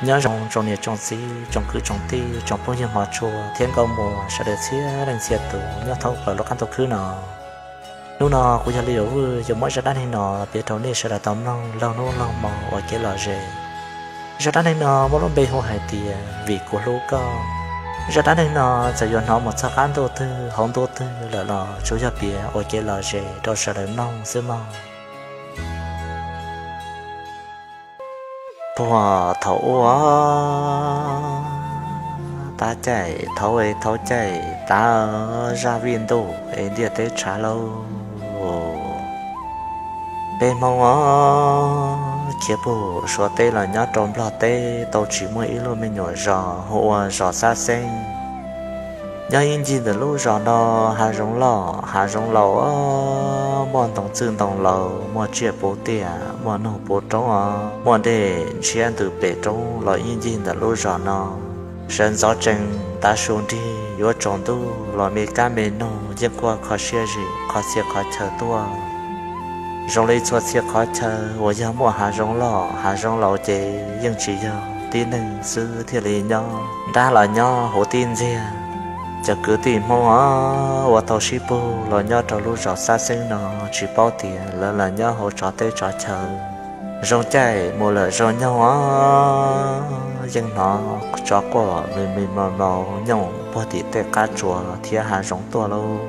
Nyob zoo tsoom niam tsoom txiv, tsoom kwv tsoom tij, tsoom phooj ywg hmov tshua thiab nkauj muam sawv daws txhia leej txhia tus nyob thoob plaws lub qab ntuj khwb no. Hnub no kuv yog Li Yauv Vwj yuav muab zaj dab neeg no piav rau nej sawv daws tau mloog laug hnub laug hmo ua kev lom zem. Zaj dab neeg no muaj lub npe hu hais tias Vim Kuv Hlub Koj. Zaj dab neeg no txawm yuav hnov mus txog qab ntuj twg hauv ntuj twg lawm los tsuas yog piav ua kev lom zem rau sawv daws mloog xwb mog. Puag thaum ub, tab caij thaum e thaum caij tav zaj vij ntuj es ntiaj teb tshav lauj, peb Hmoob os, khiav puag Suav teb los nyob rau Nplog teb tau tsis muaj ib lub me nyuam zos hu ua zos Xab Xeeb. Nyob ib ncig ntawm lub zos no, hav zoov loj hav zoov laus, muaj ntoo txwj ntoo laus, muaj tsiaj puv tiaj, muaj noog puv roob os, muaj dej ntshiab ntws pem roob los ib ncig ntawm lub zos no. Sawv ntxov tsees tav su nrig yuav tsaus ntuj los me kab me noog yeej quaj kho siab zim qhov txhia qhov chaw tuaj. Zoo li txhua txhia qhov chaw uas yog muaj hav zoov loj hav zoov laus ces yeej tsis yog tib neeg xwb thiaj li nyob, dab los nyob huv tib ntxiag. Cov kwv tij Hmoob os, uas tau sib pug los nyob rau lub zos Xab Xeeb no tsis paub tias lawv los nyob hauv tsov teb tsov chaw. Zoo caij mus lawm zoo nyoog os, yeej hnov tsov quaj mis mis mos mos nyooj puag tim tej qab tsuas thiab hav zoov tuaj lauj.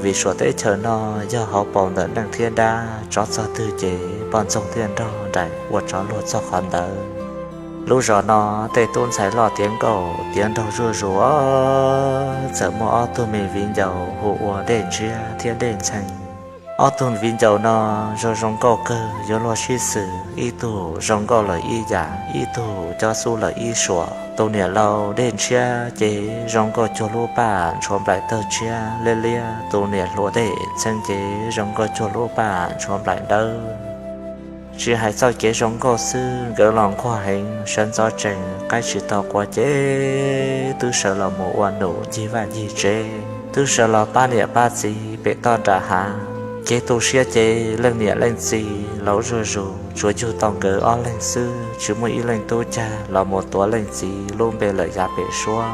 Vim Suav teb chaws no yog hauv paus ntawm neeg thiab dab, tsov txog twg ces poj ntxoog thiaj nrog nraim ua tsov luag txog qhov ntawd. Lub zos no tej tub ntxhais loj tiav nkauj tiav nraug zuj zus, txawm muaj ob tug me viv ncaus hu ua Dej Ntshiab thiab Dej Ntxhee. Ob tug viv ncaus no zoo zoo nkauj kawg yuav luag sib xws, ib tug zoo nkauj lawm ib yam, ib tug cob xub lawm ib suam. Tus niam laus Dej Ntshiab ces zoo nkauj cuag lub paj ntshuav nplaim tawg tshiab liab liab, tus niam hluas Dej Ntxhee ces zoo nkauj cuag lub paj ntshuav nplaim dawb. Tsis hais txoj kev zoo nkauj xwb, nkawd los nquag heev, sawv ntxov tsees qaib tsis tau qua ces twb sawv los mus ua num ncig vaj ncig tsev, twb sawv los pab niam pab txiv pem toj nram hav. Kev tu siab ces leej niam leej txiv laus zuj zus, tsuas yug tau nkawd ob leeg xwb, tsis muaj ib leej tub cag los mus tuav leej txiv lub npe lawm yav pem suab.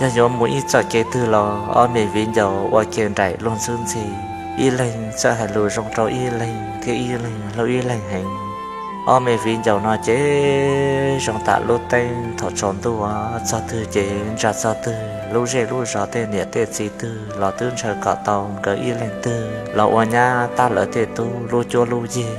Yog yuav mus ib txoj kev twg los ob me viv ncaus ua ke nraim luag ntxwb ntxhi, ib leeg txawj hais lus zoo rau ib leeg thiab ib leeg hlub ib leeg heev. Ob me viv ncaus no ces zoo tam lub teeb thaum tsaus ntuj, txog twg ces ntsa txog twg, lub zej lub zos tej niam tej txiv twg los twb ntshaw kom tau nkawd ib leeg twg los ua nyab tab lawv tej tub lub cuab lub yig.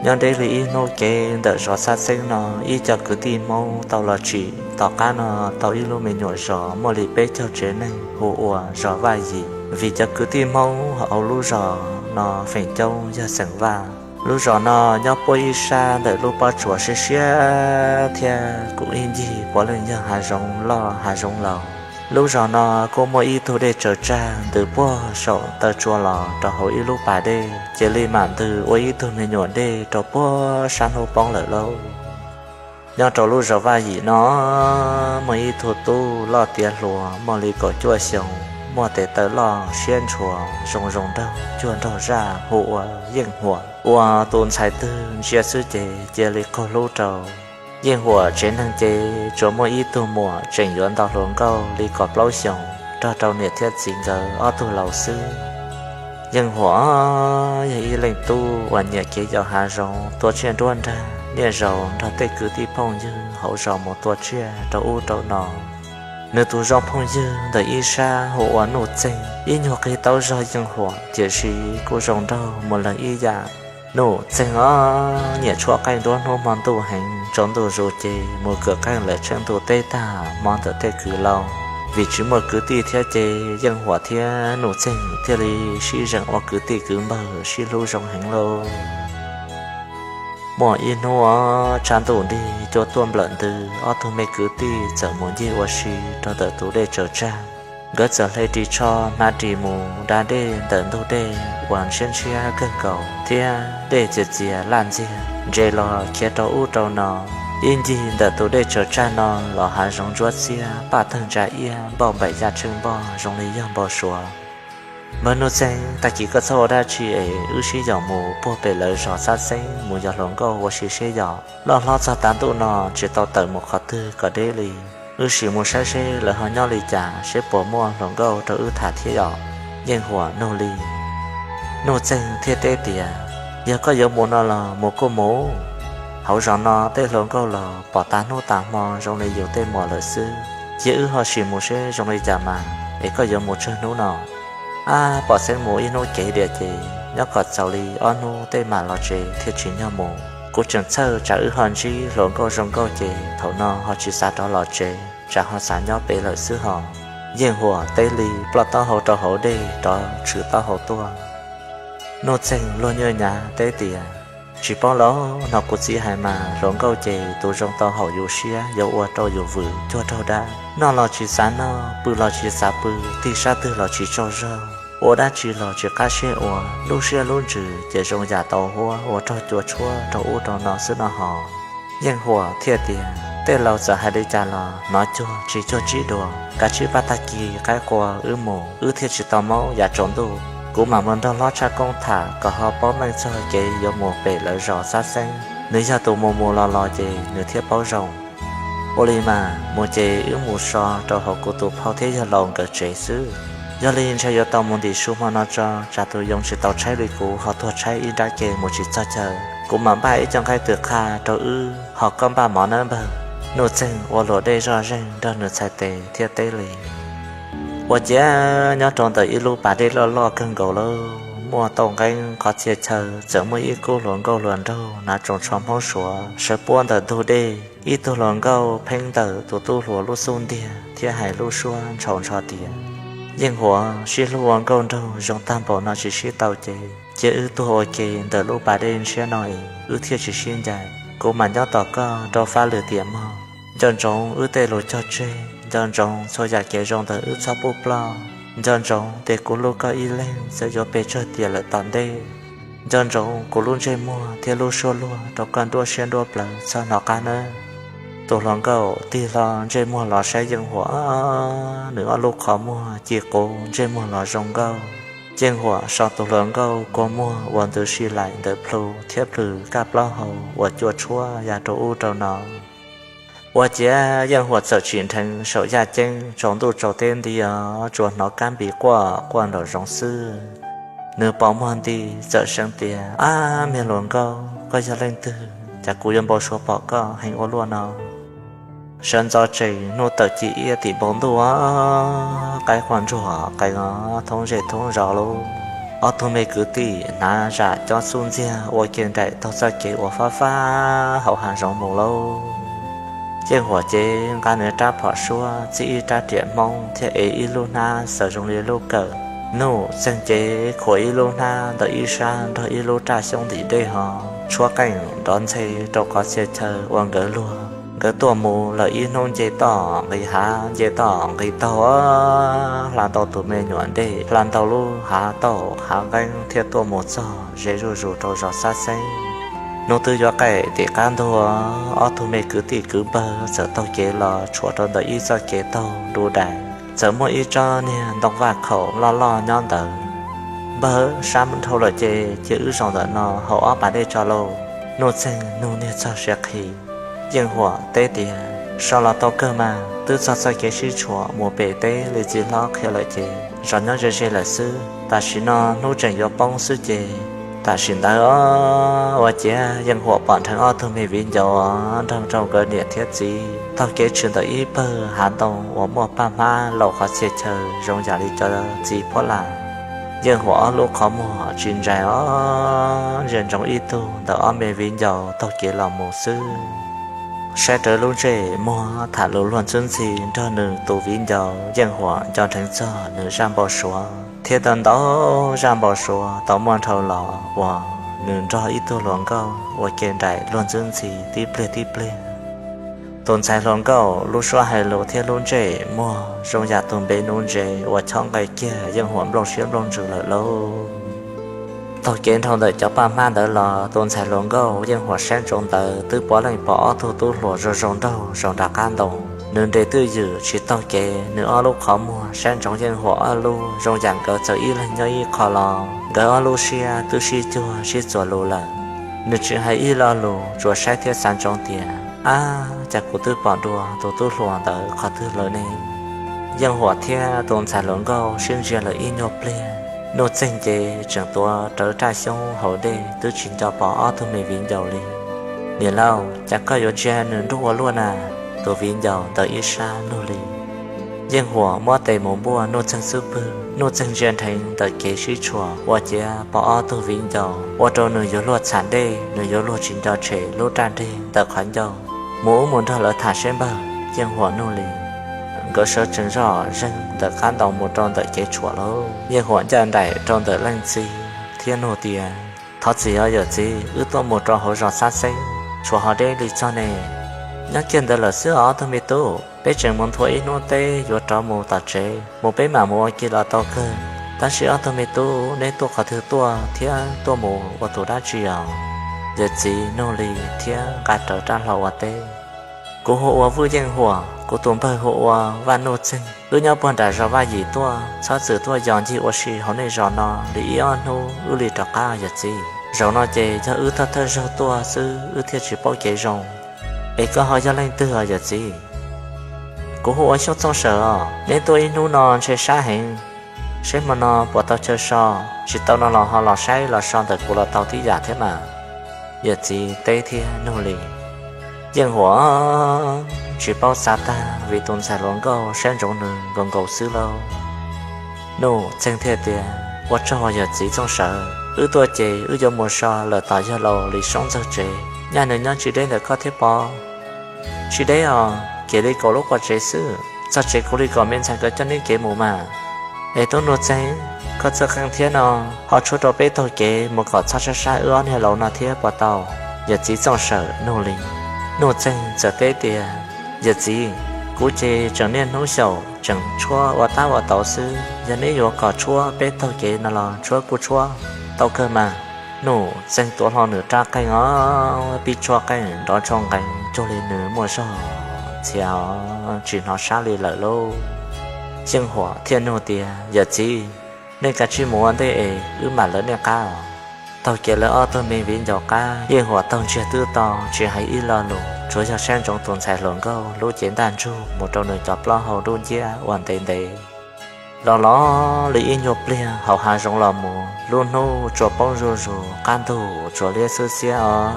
Nyob deb li ib hnub kev ntawm zos Xab Xeeb no, ib co kwv tij Hmoob tau los tsim tom qab no tau ib lub me nyuam zos muaj li peb caug tsev neeg hu ua zos Vaj Yim. Vim cov kwv tij Hmoob hauv lub zos no feem coob yog xeem Vaj. Lub zos no nyob puab ib sab ntawm lub pob tsuas siab siab thiab kuj ib ncig puav leej yog hav zoov loj hav zoov laus. Lub zos no kuj muaj ib tug dej tsaws tsag ntws puag saum taw tsua los rau hauv ib lub pas dej, cia li mam ntws ua ib tug me nyuam dej rau puag sab hnub poob lawm lauj. Nyob rau lub zos Vaj Yim no muaj ib tug tub loj tiav hluas muaj li kaum cuaj xyoos, muaj tes taw loj siab ntshua, zoo zoo nraug cuag nraug zaj hu ua Yeej Huam, uas tus ntxhais twg ntsia xwb ces cia li qaug hlub rau. Yeej Huam tsev neeg ces tsuas muaj ib tug muam tseem yuav ntau hluas nkauj li kaum plaub xyoos, nrog rau niam thiab txiv nkawd ob tug laus xwb. Yeej Huam yog ib leej tub uas nyiam kev yos hav zoov, tua tsiaj nruab nrag, niaj zaus nrog tej kwv tij phooj ywg hauv zos mus tua tsiaj rau ub rau no. Nws tus zoo phooj ywg ntawm ib sab hu ua Nuj Txeeg, ib nyuag qig taub zog Yeej Huam tiam sis kuj zoo nraug mus lawm ib yam. Nuj Txeeg os, nyiam tshuab qaij nruab hnub hmo ntuj heev, tsaus ntuj zus ces mus kawm qeej lawm tsheej ntuj teb tag hmo ntawm tej kwv laus. Vim tsis muaj kwv tij thiab ces Yeej Huam thiab Nuj Txeeg thiaj li sib zeem ua kwv tij kwv npawg sib hlub zoo heev lauj. Muaj ib hnub tshav ntuj nrig cua tuaj nplawm ntws, ob tug me kwv tij txawm mus ncig ua si rau ntawm tus dej tsaws tsag. Nkawd txawm hle ris tsho hnav ris mus da dej ntawm ntug dej uas ntshiab ntshiab kawg nkaus thiab dej txias txias laj ntxiag ntse los khiav rau ub rau no. Ib ncig ntawm tus dej tsaws tsag no los hav zoov ntsuab xiab, paj tawg ntsa iab, npauj npaim yaj tsheej npoj zoo li yog npau suav. Npawg Nuj Txeeg, tag kis koj txhob ua dab tsi es wb sib yaum mus puag pem lawv zos Xab Xeeb mus yos hluas nkauj ua si seb yom. Loj hlob txog tav ntuj no tsis tau tawm mus qhov twg kom deb li. Wb sim mus saib seb lawv ho nyob li cas, seb puas muaj hluas nkauj rau wb tham thiab yom. Yeej Huam nug li. Nuj Txeeg thiaj teb tias, yog koj yuav mus no los mus kuj mus. Hauv zos no tej hluas nkauj los pom tas hnub tas hmo zoo li yus tej muam lawm xwb. Cia wb ho sim mus seb zoo li cas mas, es koj yuav mus tsawg hnub no? Ab, pom xeeb mus ib hnub kev diam ces nyob kom txaus li ob hnub tej mam los tsev thiaj tsim nyog mus. Kuv tseem txhawj tsam wb ho ntsib hluas nkauj zoo nkauj ces thaum no ho tsis xav rov los tsev, tsam ho xav nyob pem lawm xwb hos. Yeej Huam teb li, ploj taub hau rau hauv dej rov tshwm taub hau tuaj. Nuj Txeeg luag nyuaj nyav teb tias, tsis paub los, hnov kuv txiv hais mas hluas nkauj ces tus zoo tau haum yus siab, yuav ua rau yus vwm cuag raug dab. Noj los tsis xav noj, pw los tsis xav pw, tig sab twg los tsis tsaug zog, ua dab tsi los tsis qab siab ua, lub siab lub ntsws ces zoo yam tau huab ua raug cua tshuab rau ub rau no xwb no hos. Yeej Huam thiaj tias, tej laus txawm hais li cas los hnov cuag tsis cuag tsib dua, kav tsij pab tag kis qaib qua wb mus, wb thiaj tsis tau maub yav tsaus ntuj. Kuv mam mus nrog hlob Tshaj Koob tham kom ho paub meej txog kev yuav mus pem lawv zos Xab Xeeb, nws yog tus mus mus los los ces nws thiaj paub zoo. Ua li mas, mus ces wb mus so rau hauv kuv tus phauj thiab yawg laus nkawd tsev xwb. Yog li ntshai yuav tau mus ntim su hmo no tso, tsam tus yoo tsis tau tshaib li kuv ho tuag tshaib ib nrab ke mus tsis txog chaw. Kuv mam npaj ib co nqaij twm qha rau wb, ho koj npaj mov nawb npawg. Nuj Txeeg ua luam dej zoj zeeg nrog nws txhais tes thiab teb li. Ua ciav nyob rau ntawm ib lub pas dej loj loj kawg nkaus lawm, muaj tauj nqeeb qhov txhia chaw, txawm muaj ib khub hluas nkauj hluas nraug hnav tsoos tsho Hmoob Suav sawv puab ntawm ntug dej. Ib tug hluas nkauj pheeb ntawm tus tub hluas lub xub ntiag thiab hais lub suab ntshaus ntsho tias, Yeej Huam, sib hlub ua nkauj nraug zoo tag npaum no tsis sib tau ces cia wb tuag ua ke ntawm lub pas dej ntshiab no es wb thiaj tsis sib ncaim. Kuv mam nyob tos koj rau fab lwm tiam mog. Nco ntsoov wb tej lus cog tseg, nco ntsoov txhua yam kev zoo ntawm wb txhob pub ploj. Nco ntsoov tias kuv hlub koj ib leeg txawm yuav pes tsawg tiam lawm tom ntej. Nco ntsoov kuv lub ntsej muag thiab lub suab luag rau koj nruab siab nruab plawv txhob hnov qab nawb. Tus hluas nkauj tig hlo ntsej muag los saib Yeej Huam, nws ob lub qhov muag ci quv ntsej muag los zoo nkauj. Yeej Huam so tus hluas nkauj kua muag uas ntws si laim ntawm plhu thiab plhws kaj plaub hau uas cua tshuab ya rau ub rau no. Ua ciav Yeej Huam txawm tsim nrheev saum yaj ceeb tsaus ntuj tsaus teb nti os, tsuas hnov kab npis quaj quaj nraum zoov xwb. Nws pos muag nti txawm seev tias, Ab, me hluas nkauj, koj yog leej twg? Cas kuv yuav npau suav pom koj heev ua luaj no? Sawv ntxov tsees hnub tawm ci iab tim npoo ntuj, qaib quaj ntsuag qees os, thoob zej thoob zos lauj. Ob tug me kwv tij hnav zam cob xub ntxiag ua ke nraim taug txoj kev uas fab fab hauv hav zoov mus lauj. Yeej Huam ces nqa nws rab phom suab, txib ib rab riam Hmoob thiab ev ib lub hnab xaws zoo li lub kawm. Nuj Txeeg ces khuam ib lub hnab ntawm ib sab nrog ib lub raj xyoob ntim dej ho tshuab qeej nrov ntxhe rau qhov txhia chaw uas nkawd luag. Nkawd tuaj mus lawm ib hnub nce toj nqis hav, nce toj nqis taug, hla ntau tus me nyuam dej, hla ntau lub hav tauj hav nqeeb thiaj tuaj mus txog ze zuj zus rau zos Xab Xeeb. Hnub twb yuav qaij tim qab ntug, ob tug me kwv tij kwv npawg txawm taug kev los tshuam rau ntawm ib txoj kev taug du dais, txawm muaj ib tsob niag ntoo vaj khaum loj loj nyob ntawd. Npawg, sab dhau lawm ces cia wb zaum ntawm no haus ob pas dej tso lauj. Nuj Txeeg nug niag txog siav qhi. Yeej Huam teb tias, so los tau kawg mas, twb txog txoj kev sib tshuam mus pem teb li txiv hlob qhia lawm ces zov nyob ze ze lawm xwb. Tam sim no hnub tseem yuav poob xwb ces tam sim ntawd os. Ua ciav Yeej Huam pom nrheev ob tug me viv ncaus nrog rau nkawd niam thiab txiv taug kev tshwm ntawm ib pawg hav ntoo uas muaj paj hmab laum qhov txhia chaw zoo yam li cov txiv phuab las. Yeej Huam ob lub qhov muag tsis ntsais os, ntsia ntsoov ib tug ntawm ob me viv ncaus taug kev los mus xwb. Saib rawv lub ntsej muag tham lus luag ntxwb ntxhi nrog nws tus viv ncaus, Yeej Huam nco nrheev txog nws zaj npau suav thiab ntau ntau zaj npau suav tau muaj dhau los uas nws nrog ib tug hluas nkauj ua ke nraim luag ntxwb ntxhi tib pliag tib pliag. Tus ntxhais hluas nkauj lub suab hais lus thiab lub ntsej muag zoo yam tus npe nuv ntses uas chob nqaij kiag Yeej Huam nplooj siab nplooj ntsws lawm lauj. Taug kev dhau ntawm cov paj hmab ntawd los, tus ntxhais hluas nkauj Yeej Huam saib ntsoov ntawd twb puav leej pom ob tug tub hluas zoo zoo nraug zaum nram qab ntoo. Nws nres twj ywm tsis taug kev, nws ob lub qhov muag saib ntsoov Yeej Huam ob lub zoo yam nkawd txawm ib leeg nyob ib qho los nkawd ob lub siab twb sib cuag sib txuas lus lawm. Nws tsis hais ib lo lus, tsuas saib thiab xav ntsoov tias, ab, cas kuv twb pom dua tus tub hluas ntawd qhov twg lawm ne? Yeej Huam thiab tus ntxhais hluas nkauj sib ntsia lawm ib nyuag pliag, Nuj Txeeg ces tseem tuav rawv raj xyoob haus dej twb tsis nco pom ob tug me viv ncaus li. Niam laus, cas koj yuav ntsia nws nruj ua luaj na? Tus viv ncaus ntawm ib sab nug li. Yeej Huam muab tes mus npuaj Nuj Txeeg xub pwg, Nuj Txeeg ntsia nrheev ntawm kev sib tshuam ua ciav pom ob tug viv ncaus ua rau nws yuav luag txham dej, nws yuav luag tsis nco tshem lub raj nreg ntawm qhov ncauj. Mus ub mus nrog lawv tham seb npawg, Yeej Huam nug li. Nkawd sawv tsees zoj zeeg ntawm qab ntoo mus rau ntawm kev tshuam lawm, Yeej Huam ncaj nraim rau ntawm leej txiv thiab nug tias, thov txim os yawm txiv, wb tuaj mus rau hauv zos Xab Xeeb, tshuav ho deb li txog ne. Nyob kiag ntawd lawm xwb os ob tug me tub, peb tseem mus nthua ib hnub teb yuav rov mus tom tsev, mus peb mam mus ua ke los tau kawg. Tab sis ob tug me tub, neb tuaj qhov twg tuaj thiab tuaj mus ua tus dab tsi os? Yawm txiv nug li thiab nqa rawv rab hlau ua teb. Kuv hu ua Vwj Yeej Huam, kuv tus npawg hu ua Vaj Nuj Txeeg. Wb nyob puag nram zos Vaj Yim tuaj, txhob txwm tuaj yos ncig ua si hauv nej zos no li ib ob hnub wb li rov qab yawm txiv. Zaum no ces yog wb thawj thawj zaug tuaj xwb wb thiaj tsis paub kev zoo. Es koj ho yog leej twg os yawm txiv? Kuv hu ua Xyooj Txooj Sawm os. Neb tuaj ib hnub no ntshe sab heev, seb hmo no puas tau chaw so, tsis tau no los ho los saib los so ntawm kuv los tau tib yam thiab mas. Yawm txiv teb thiab nug li. Yeej Huam tsis paub xav tag vim tus ntxhais hluas nkauj saib ntsoov nws nkaus nkaus xwb lauj. Nuj Txeeg thiaj tias, ua tsaug yawm txiv Txooj Sawm, wb tuaj ces wb yuav mus so lawm tom yawg laus Lis Soob Ntxawg tsev, nyaj nws nyob tsis deb ntawm koj thiab pob? Tsis deb os, kiag li kaum lub qua tsev xwb, txog tsev kuv li kom me ntxhais nkawd coj neb kev mus mas. Es tub Nuj Txeeg, koj txawj qeej thiab no, ho tshuab rau peb taug kev mus kom txhob sab sab wb ob niag laus no thiab puas tau? Yawm txiv Txooj Sawm nug li. Nuj Txeeg txawm teb tias, yawm txiv, kuv ces tseem niaj hnub xyaum tseem tshuab ua tab ua tauv xwb, yog neb yuav kom tshuab peb taug kev no los tshuab kuj tshuab, tau kawg mas. Nuj Txeeg tuav hlo nws rab qeej os, pib tshuab qeej nrov ntshoo nqees cuag li nws muaj zog txhia os, tsis hnov sab li lawm lauj. Yeej Huam thiaj nug tias, yawm txiv, nej kav tsij mus ua ntej es wb mam lawv nej qab os. Taug kev lawv ob tug me viv ncaus qab, Yeej Huam taug ntsiag twb to tsis hais ib lo lus, tsuas yog saib ntsoov tus ntxhais hluas nkauj lub cev ntaj ntsug mus rau nws cov plaub hau dub nciab ua ntev ntev. Los los li ib nyuag pliag hauv hav zoov los mus, lub hnub tsuas poob zuj zus, qab ntug tsuas liab xwb xiab os.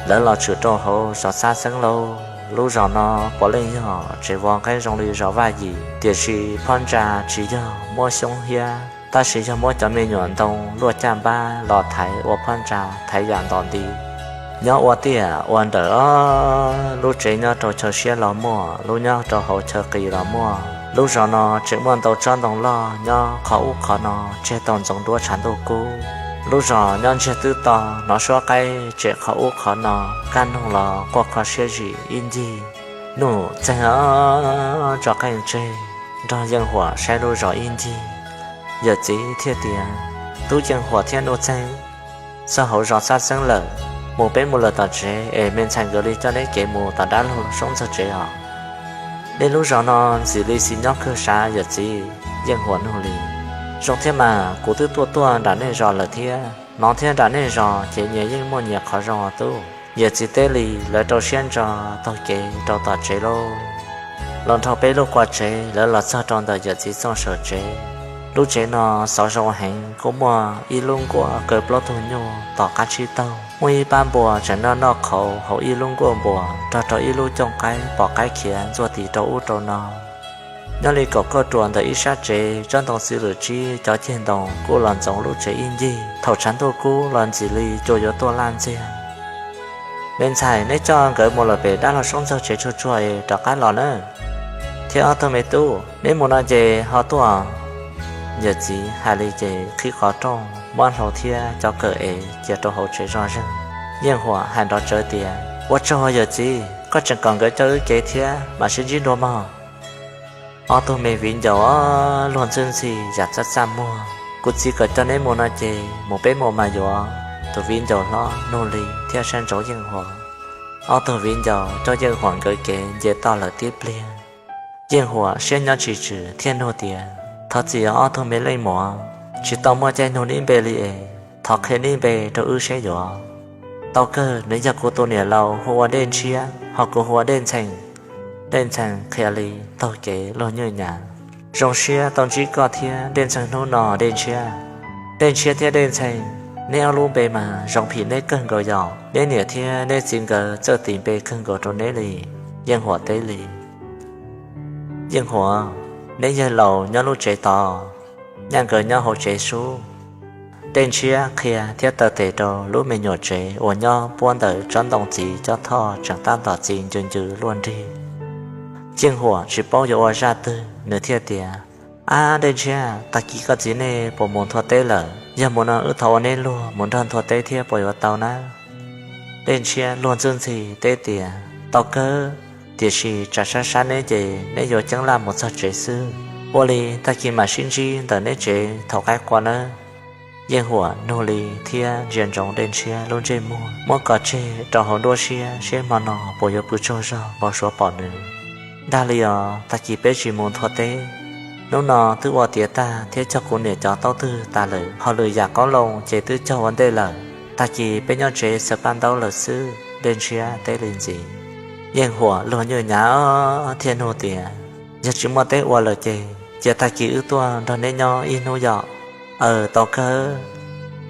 Lawv los tshwm rau hauv zos Xab Xeeb lauj. Lub zos no puav leej yog tsev vov nqeeb zoo li zos Vaj Yim, tiam sis phab ntsa tsis yog muab xyoob hiab, tab sis yog muab cov me nyuam ntoo luaj caj npab los thaiv ua phab ntsa thaiv yam ntom nti. Nyob ua tiaj ua nrawm os, lub tsev nyob rau chaw siab los muaj, lub nyob rau hauv chaw qis los muaj. Lub zos no tseem muaj ntau tsob ntoo loj nyob qhov ub qhov no tseg tau ntxoov duab tshav ntuj kub. Lub zos nyob ntsiag twb to, hnov suab qaib tsem qhov ub qhov no, kaj noog los quaj kho siab zim ib ncig. Nuj Txeeg tso qeej tseg nrog Yeej Huam saib lub zos ib ncig. Yawm txiv thiaj tias, tub Yeej Huam thiab Nuj Txeeg, txog hauv zos Xab Xeeb lawm, mus peb mus lawm tom tsev es me ntxhais nkawd li coj neb kev mus tom dab laug Soob Ntxawg tsev os. Nej lub zos no ntxim li xis nyob kawg sav yawm txiv. Yeej Huam nug li. Zoo thiab mas, kuv twb tuaj tuaj nram nej zos lawm thiab, hnov thiab nram nej zos ces nyias yeej muaj nyias qhov zoo os tub. Yawm txiv teb li, lawv rau siab ntso taug kev rau tom tsev lauj. Los nrho peb lub qua tsev lawv los txog rau ntawm yawm txiv Txooj Sawm tsev. Lub tsev no xov zoo heev, kuj muaj ib lub nkuaj kaw plaub tug nyuj tom qab tsib taug, muaj ib pab npua tseem noj noj qhauv hauv ib lub nkuaj npua, nrog rau ib lub cooj qaib pom qaib khiav ntxuaj tis rau ub rau no. Nyob li kaum kauj ruam ntawm ib sab tsev, tsob ntoo txiv lwm tsib cov ceg ntoo kuj los ntxoov lub tsev ib ncig. Thaum tshav ntuj kub los ntxim li cua yuav tuaj laj ntxiag. Me ntxhais, neb coj nkawd mus lawm pem dab laug Soob Ntxawg tsev tsuag tsuag es rov qab los nawb. Thiab ob tug me tub, neb mus no ces ho tuaj. Yawm txiv hais li ces qhib qhov rooj, muab hlau thiab cov kawm es cia rau hauv tsev zoj zeeg. Yeej Huam hais nrov tsawv tias, ua tsaug yawm txiv, koj tseem kom nkawd coj wb kev thiab, mam sib ntsib dua mog. Ob tug me viv ncaus luag ntxwb ntxhi yam txaj txaj muag. Kuv txiv kom coj neb mus no ces mus peb mus mas yuav. Tus viv ncaus hlob nug li thiaj saib ntsoov Yeej Huam. Ob tug viv ncaus coj Yeej Huam nkawd kev nce toj lawm tib pliag. Yeej Huam siab nyob tsis tswm thiaj nug tias, Thov txim os ob tug me leej muam, tsis tau muaj caij nug neb npe li es, thov qhia neb npe rau wb saib yuav. Tau kawg, nws yog kuv tus niam laus hu ua Dej Ntshiab, ho kuv hu ua Dej Ntxhee. Dej Ntxhee qhia li taug kev luag nyuj nyav. Zoo siab tau ntsib koj thiab Dej Ntxhee hnub no Dej Ntshiab. Dej Ntshiab thiab Dej Ntxhee, neb ob lub npe mas zoo phim neb kawg nkaus yom, neb niam thiab neb txiv nkawd txawj tis npe kawg nkaus rau neb li. Yeej Huam teb li, Yeej Huam, neb yawg laus nyob lub tsev tod, nyaj nkawd nyob hauv tsev sub. Dej Ntshiab qhia thiab taw tes rau lub me nyuam tsev uas nyob puab ntawm tsob ntoo txiv cob thoj tseem tab tom txi ncw ncw luaj nrig. Yeej Huam tsis paub yuav ua zaj twg, nws thiaj tias, Ab Dej Ntshiab, tag kis koj txiv nej puas mus nthua teb lawm? Yog mus no wb thov ua neb luag mus nrog nthua teb thiab puas yuav tau na? Dej Ntshiab luag ntxwj ntxhi teb tias, Tau kawg, tiam sis tsam sab sab neb ces neb yuav ceeb laj mus txog tsev xwb. Ua li tag kis mam sib ntsib ntawm neb tsev thaum qaib qua nawb. Yeej Huam nug li thiab ntsia ntsoov Dej Ntshiab lub ntsej muag, muab kos tseg rau hauv nruab siab seb hmo no puas yuav pw tsaug zog npau suav pom nws. Dag li os, tag kis peb tsis mus nthua teb. Hnub no twb ua tiav tag thiab cog kuv niam cov taub twg tas lawm, ho lwm yam qoob loo ces twb cog ua ntej lawm. Tag kis peb nyob tsev xaws paj ntaub lawm xwb. Dej Ntshiab teb li ntxiv. Yeej Huam luag nyuj nyav thiaj nug tias, Yog tsis muaj teb ua lawm ces cia tag kis wb tuaj nrog neb nyob ib hnub yom? Aws, tau kawg.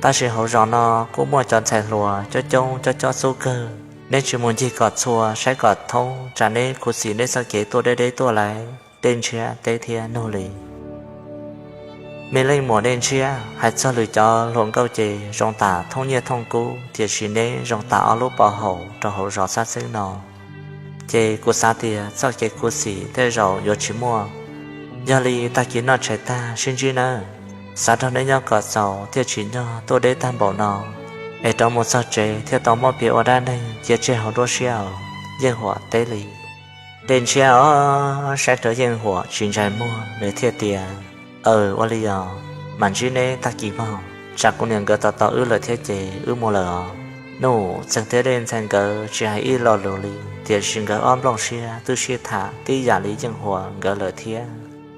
Tab sis hauv zos no kuj muaj cov ntxhais hluas coob coob cob cob xub kawg, neb tsis mus ncig kom txhua saib kom thoob tsam neb khuv xim neb txoj kev tuaj deb deb tuaj lawm. Dej Ntshiab teb thiab nug li. Me leej muam Dej Ntshiab, hais txog lwm cov hluas nkauj ces zoo tam thooj nyiaj thooj kub, tiam sis neb zoo tam ob lub pov haum rau hauv zos xab xeeb no. Ces kuv xav tias txoj kev khuv xim tej zaum yuav tsis muaj. Yog li tag kis noj tshais tag sib ntsib nawb. Xav nrog neb nyob kom txaus thiaj tsim nyog tuaj deb tag npaum no, es rov mus txog tsev thiaj tau muab piav ua dab neeg cia tseg hauv nruab siab os. Yeej Huam teb li. Dej Ntshiab os, saib rau Yeej Huam tsis ntsais muag, nws thiaj tias, Aws, ua li os, mam ntsib neb tag kis mog, tsam kuv niam nkawd tos tos wb lawm thiab ces wb mus lawm os. Nuj Txeeg thiab Dej Ntxhee nkawd tsis hais ib lo lus li, tiam sis nkawd ob nplooj siab twb sib tham tib yam li Yeej Huam nkawd lawm thiab.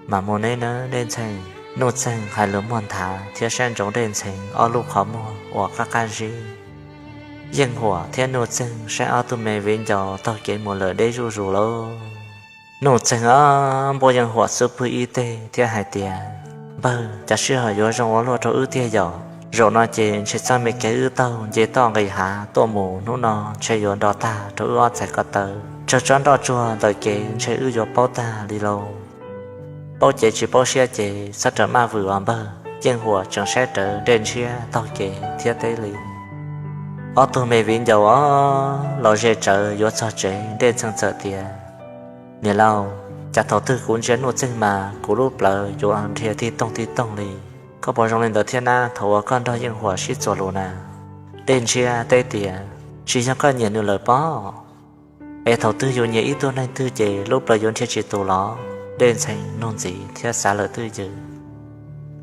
Mam mus neb nawb Dej Ntxhee. Nuj Txeeg hais lus muag nthav thiab saib ntsoov Dej Ntxhee ob lub qhov muag uas qab qab zib. Yeej Huam thiab Nuj Txeeg saib ob tug me viv ncaus taug kev mus lawm deb zuj zus lauj. Nuj Txeeg os, npuaj Yeej Huam xub pwg ib teg thiab hais tias, Npawg, cas sij hawm yuav zoo ua luaj rau wb tiag yom? Zaum no ces ntshe txoj me kev wb taug nce toj nqis hav tuaj mus hnub no ntshe yuav nrov tag rau wb ob txhais ko taw. Tsawg tsob nroj tsuag ntawm kev ntshe wb yuav paub tag li lauj. Paub cev tsis paub siab ces txhob rawm maj vwm os npawg. Yeej Huam tseem saib rawv Dej Ntshiab taug kev thiab teb li. Ob tug me viv ncaus os, los ze tsawv yuav txog tsev, Dej Ntxhee txawm tias, Niam laus, cas thaum twg kuv ntsia Nuj Txeeg mas kuv lub plawv yuav nrhiav tig toog tig toog li. Koj puas zoo li ntawd thiab na thaum uas koj nrog Yeej Huam sib txuas lus na? Dej Ntshiab teb tias, Tsis yog koj nyiam nws lawm pob? Es thaum twg yus nyiam ib tug neeg twg ces lub plawv yuav nrhiav tsis tus los? Dej Ntxhee nug ntxiv thiab xav lawm twj ywm.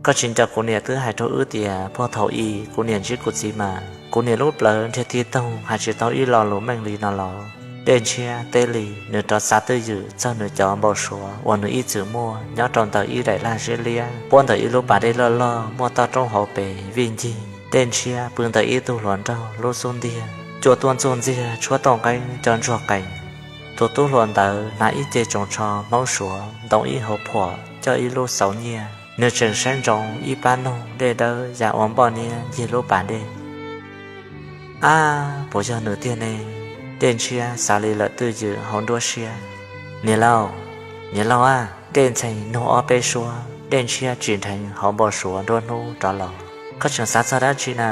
Koj tsis nco kuv niam twb hais rau wb tias puag thaum i kuv niam ntsib kuv txiv mas kuv niam lub plawv nrhiav tig toog hais tsis tau ib lo lus meej li no los? Dej Ntshiab teb li, nws rov xav twj ywm txog nws cov npau suav uas nws ib txwm muaj nyob rau ntawm ib daim laj zeb liab puab ntawm ib lub pas dej loj loj muaj toj roob hauv pes vij ncig. Dej Ntshiab pw ntawm ib tug hluas nraug lub xub ntiag, cua tuaj ntxuj ntxiag tshuab tauj nqeeb co ntsuag qees. Tus tub hluas ntawd hnav ib ce tsoos tsho Hmoob Suav ntoo ib hauv phuam coj ib lub xauv nyiaj, nws tseem saib ntsoov ib pab noog dej dawb ya ua npoj niab ncig lub pas dej. Ab, puas yog nws tiag ne? Dej Ntshiab xav li lawm twj ywm hauv nruab siab. Niam laus, niam laus a! Dej Ntxhee nug ob peb suab, Dej Ntshiab tsim nrheev hauv npau suav nruab hnub rov los. Koj tseem xav txog dab tsi na?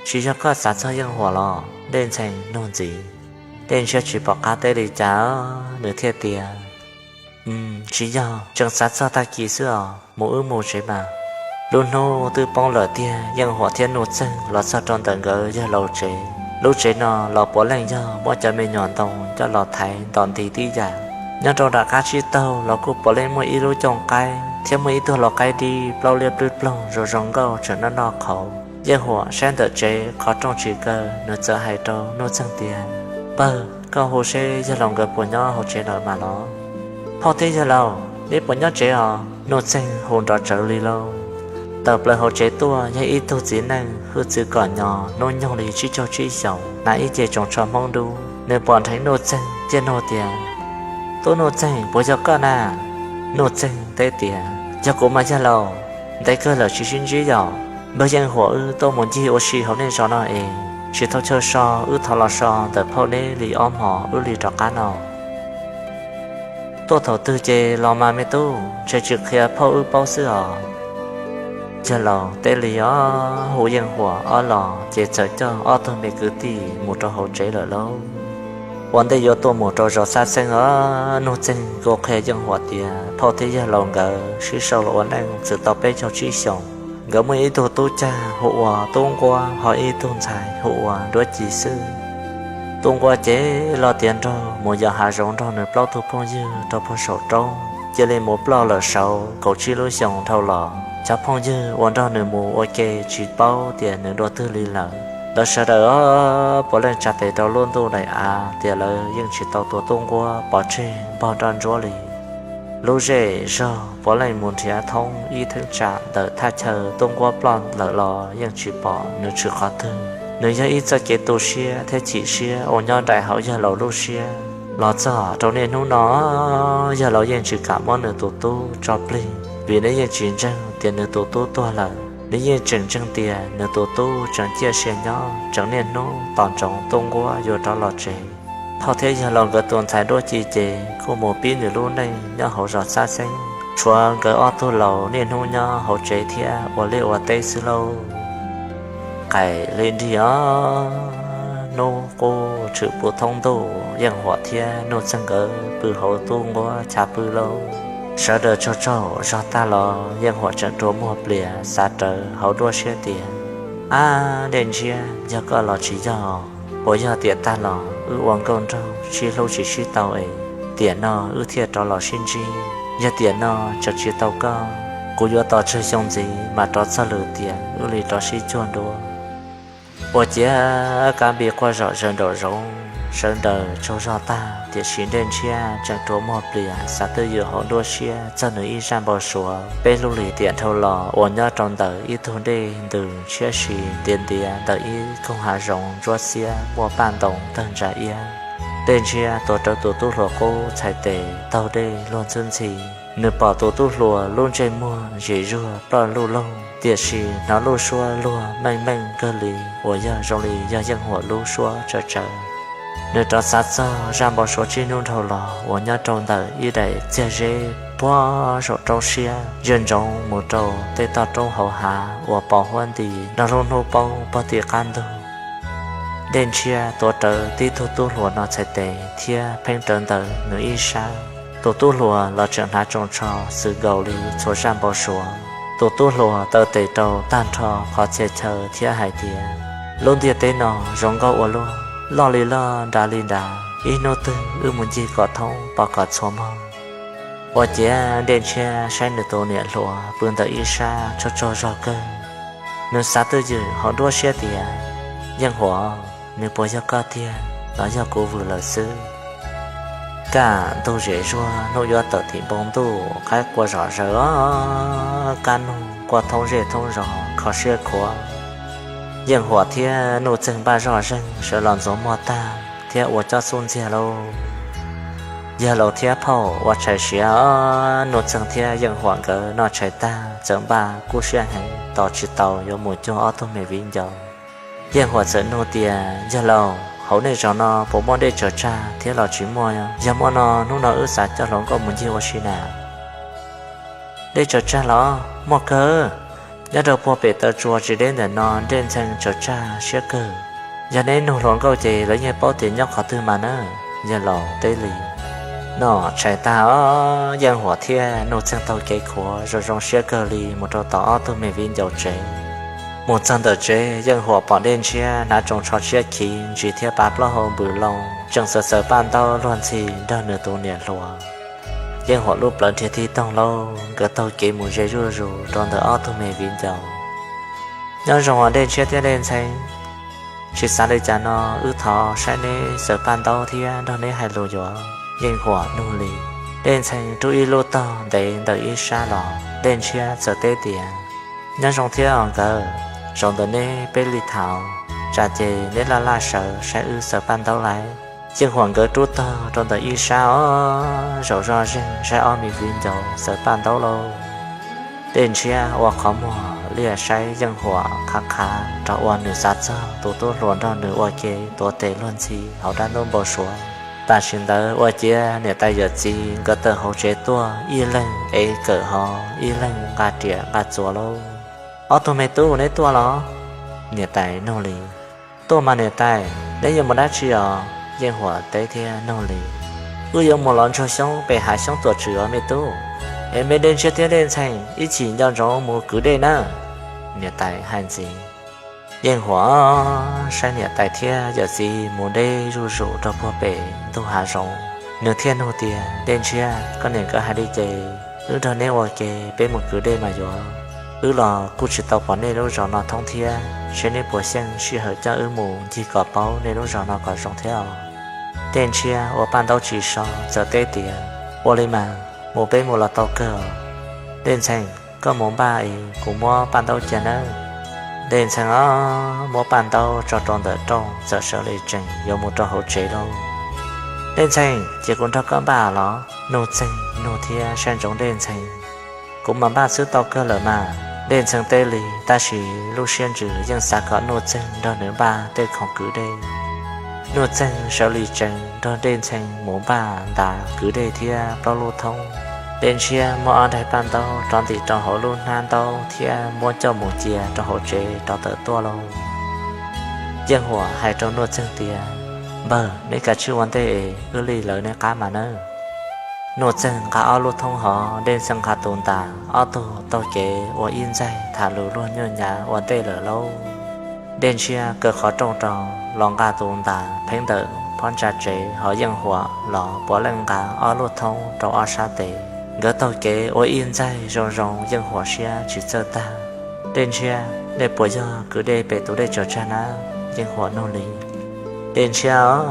Tsis yog koj xav txog Yeej Huam los? Dej Ntxhee nug ntxiv. Dej Ntshiab tsis pom qab teb li cas, nws thiaj tias, Tsis yog, tseem xav txog tag kis xwb os, mus wb mus tsev mas. Lub hnub twb poob lawm tiag, Yeej Huam thiab Nuj Txeeg los txog rau ntawm nkawd yawg laus tsev. Lub tsev no los puav leej yog muab cov me nyuam ntoo coj los thaiv ntom nti tib yam. Nyob rau nram qab tsib taug los kuj puav leej muaj ib lub cooj qaib thiab muaj ib tug lau qaib dib plaub liab plwb ploog zoo zoo nkauj tseem noj noj qhauv. Yeej Huam saib ntawm tsev qhov rooj tsis kaw, nws txawm hais rau Nuj Txeeg tias, Npawg, koj hu seb yawg laus nkawd puas nyob hauv tsev lawm mas los? Phauj thiab yawg laus, neb puas nyob tsev os? Nuj Txeeg hu nrov tsawv li lauj. Tawm plaws hauv tsev tuaj yog ib tug txiv neej hwj txwv kom nyo, hnub nyoog li tsib caug tsib xyoos, hnav ib ce tsoos tsho Hmoob dub. Nws pom nrheev Nuj Txeeg thiaj nug tias, Tub Nuj Txeeg, puas yog koj na? Nuj Txeeg teb tias, Yog kuv mas yawg laus, ntev kawg lawm tsis sib ntsib yom. Npawg Yeej Huam wb tuaj mus ncig ua si hauv nej zos no es tsis tau chaw so, wb thov los so ntawm phauj neb li ob hmos wb li rov qab no. Tuaj thaum twg ces los mas me tub, ntshe tsis qhia phauj wb paub xwb os. Yawg laus teb li os. Hu Yeej Huam ob los ces txawm coj ob tug me kwv tij mus rau hauv tsev lawm lauj. Ua ntej yuav tuaj mus rau zos Xab Xeeb os, Nuj Txeeg kuj qhia Yeej Huam tias phauj thiab yawg laus nkawd sib sau los ua neej txwm tau peb caug tsib xyoos. Nkawd muaj ib tug tub cag hu ua Tub Nquab, ho ib tug ntxhais hu ua Nruab Ci xwb. Tub Nquab ces los tiav nraug mus yos hav zoov nrog nws plaub tug phooj ywg rau puag saum roob, cia li mus ploj lawm saud kaum tsib lub xyoos dhau los. Cov phooj ywg uas nrog nws mus ua ke tsis paub tias nws dua twg li lawm. Lawv sawv daws puav leej tsa tes rau lub ntuj daim av tias lawv yeej tsis tau tua Tub Nquab pov tseg npog nroj ntsuab li. Lub zej zog puav leej mus nrhiav thoob ib theeb tsam ntawm thaj chaw Tub Nquab ploj lawm los yeej tsis pom nws tshwm qhov twg. Nws yog ib txoj kev tu siab thiab chim siab uas nyob nraim hauv yawg laus lub siab. Los txog rau niaj hnub no, yawg laus yeej tsis kam muab nws tus tub tso plig, vim nws yeej tsis ntseeg tias nws tus tub tuag lawm. Nws yeej tseem ntseeg tias nws tus tub tseem ciaj sia nyob, tseem niaj hnub tos ntsoov Tub Nquab yuav rov los tsev. Phauj thiab yawg laus nkawd tus ntxhais Nruab Ci ces kuj mus pib nws lub neej nyob hauv zos Xab Xeeb, tshuav nkawd ob tug laus niaj hnub nyob hauv tsev thiab ua liaj ua teb xwb lauj. Qaim li nrig os, hnub qub tshwm puv thoob ntuj, Yeej Huam thiab Nuj Txeeg nkawd pw hauv Tub Nquab chav pw lauj. Sawv daws tsaug tsaug zog tag los Yeej Huam tseem rua muag plias xav rawv hauv nruab siab tias, Ab, Dej Ntshiab, yog koj los tsis yog? Puas yog tiam tag los wb ua nkauj nraug sib hlub tsis sib tau es tiam no wb thiaj rov los sib ntsib? Yog tiam no tseem tsis tau koj, kuv yuav tos tsawg xyoo ntxiv mas rov txog lwm tiam wb li rov sib cuag dua. Ua ciav kab npis quaj zom zaws nraum zoov, sawv daws tsaug zog tag, tiam sis Dej Ntshiab tseem rua muag plias xav twj ywm hauv nruab siab txog nws ib zaj npau suav peb hlub li tiam dhau los uas nyob rau ntawm ib tug dej ntws ntshiab si ntiav ntiav ntawm ib koog hav zoov ntsuab xiab muaj paj ntoos tawg ntsa iab. Dej Ntshiab tuav rawv tus tub hluas qub txhais tes taug dej luag ntxhwb ntxhi. Nws pom tus tub hluas lub ntsej muag zim zuag ploj luj loog, tiam sis hnov lub suab luag meej meej kawg li uas yog zoo li yog Yeej Huam lub suab tsawv tsawv. Nws rov xav txog zaj npau suav tsib hnub dhau los uas nyob rau ntawm ib daim txiag zeb puag saum roob siab ntsia ntsoov mus rau tej toj roob hauv hav uas pos huab nti nrog lub hnub poob pog tim qab ntug. Dej Ntshiab tuav rawv tib tug tub hluas no txhais tes thiab pheej rawv ntawm nws ib sab. Tus tub hluas los tseem hnav tsoos tsho xwm nkaus li txhua zaj npau suav. Tus tub hluas taw tes rau tag nrho qhov txhia chaw thiab hais tias, Lub ntiaj teb no zoo nkauj ua luaj, loj li loj nrad li nrad, ib hnub twg wb mus ncig kom thoob pov kom txhua mog. Ua ciav Dej Ntshiab saib nws tus niam hluas pw ntawm ib sab tsaug tsaug zog kawg. Nws xav twj ywm hauv nruab siab tias, Yeej Huam, nws puas yog koj tiag los yog kuv vwm lawm xwb? Kaj ntug zem zuag, hnub yuav tawm tim npoo ntuj, qaib qua zom zaws os, kab noog quaj thoob zej thoob zos kho siab khuav. Yeej Huam thiab Nuj Txeeg npaj zoj zeeg sawv los ntxuav muag tag thiab ua cob xub ntxiag lauj. Yawg laus thiab phauj ua tshais siav os, Nuj Txeeg thiab Yeej Huam nkawd noj tshais tag txawm npaj kub siab heev tos tsis tau yuav mus cuag ob tug me viv ncaus. Yeej Huam txawm nug tias, Yawg laus, hauv nej zos no puas muaj dej tsaws tsag thiab los tsis muaj? Yog muaj no hnub no wb xav coj hluas nkauj mus ncig ua si na. Dej tsaws tsag los muaj kawg. Nyob rau puag pem taw tsua tsis deb ntawm no dej ntxhee tsaws tsag siab kawg. Yog neb nug hluas nkauj ces lawv yeej paub tias nyob qhov twg mas na. Yawg laus teb li. Noj tshais tag os, Yeej Huam thiab Nuj Txeeg taug kev khuav zoo zoo siab kawg li mus rau tom ob tug me viv ncaus tsev. Mus txog ntawm tsev, Yeej Huam pom Dej Ntshiab hnav tsoos tsho tshiab khiv ntsis thiab pav plaub hau npws loo tseem xaws xaws paj ntaub luag ntxhi nrog nws tus niam hluas. Yeej Huam lub plawv nrhiav tig toog lauj, nkawd taug kev mus ze zuj zus rau ntawm ob tug me viv ncaus. Nyob zoo os Dej Ntshiab thiab Dej Ntxhee, tsis xav li cas no wb thov saib neb xaws paj ntaub thiab nrog neb hais lus yuav. Yeej Huam nug li. Dej Ntxhee rub ib lub tog ntev ntawm ib sab los, Dej Ntshiab txawm teb tias, Nyob zoo thiab os nkawd, zaum ntawm neb peb li thaum, tsam ces neb laj laj sawv saib wb xaws paj ntaub lauj. Yeej Huam nkawd rub tog rau ntawm ib sab os, zaum zoj zeeg saib ob me viv ncaus xaws paj ntaub lauj. Dej Ntshiab ua qhov muag liaj saib Yeej Huam qhav qhav rau ua nws xav txog tus tub hluas nrog nws ua ke tuav tes luag ntxhi hauv dab ntub npau suav. Tam sim ntawd ua ciav niam tais yawm txiv nkawd tawm hauv tsev tuaj, ib leeg ev kawm hov, ib leeg nqa riam nqa txuas lauj. Ob tug me tub, neb tuaj los? Niam tais nug li. Tuaj mas niam tais, neb yuav mus dab tsi os? Yeej Huam teb thiab nug li. Wb yuav mus los ntsuag xyoob pem hav xyoob tuam tswm os me tub. Es me Dej Ntshiab thiab Dej Ntxhee ib chim nco ntsoov mus kwv dej nawb, niam tais hais ntxiv. Yeej Huam saib niam tais thiab yawm txiv mus deb zuj zus rau puag pem ntug hav zoov, nws thiaj nug tias, Dej Ntshiab, koj niam nkawd hais li ces wb nrog neb ua ke, peb mus kwv dej mas yuav. Wb los kuj tsis tau pom nej lub zos no thoob thiab, seb neb puas xyeej sij hawm coj wb mus ncig kom paub nej lub zos no kom zoo thiab os. Dej Ntshiab ua paj ntaub tsis so txawm teb tias, Ua li mas, mus peb mus los tau kawg. Dej Ntxhee, koj mus npaj es kuv muab paj ntaub cia nawb. Dej Ntxhee os, muab paj ntaub tso rau ntawm rooj txawm sawv li tsees yuav mus rau hauv tsev lauj. Dej Ntxhee, ces kuv nrog koj npaj los? Nuj Txeeg nug thiab saib ntsoov Dej Ntxhee. Kuv mam npaj xwb tau kawg lawm mas, Dej Ntxhee teb li, tab sis lub siab ntsws yeej xav kom Nuj Txeeg nrog nws npaj tej khoom kwv dej. Nuj Txeeg sawv li tsees nrog Dej Ntxhee mus npaj ntav kwv dej thiab plaub lub thoob. Dej Ntshiab muab ob daim paj ntaub rov ntim rau hauv lub hnab ntaub thiab muab coj mus cia rau hauv tsev rov tawm tuaj lauj. Yeej Huam hais rau Nuj Txeeg tias, Npawg, neb kav tsij ua ntej es wb li lawv neb qab mas nawb. Nuj Txeeg nqa ob lub thoob hov, Dej Ntxhee nqa tus ntas, ob tug taug kev ua ib ntxaig tham lus luag nyuaj nyav ua ntej lawm lauj. Dej Ntshiab kaw qhov rooj rau los nqa tus ntas pheeb ntawm phab ntsa tsev, ho Yeej Huam los puav leej nqa ob lub thoob rau ob sab tes. Nkawd taug kev ua ib ntxaig zoo zoo, Yeej Huam siab tsis txawj tag. Dej Ntshiab, nej puas yog kwv dej pem tus dej tsaws tsag na? Yeej Huam nug li. Dej Ntshiab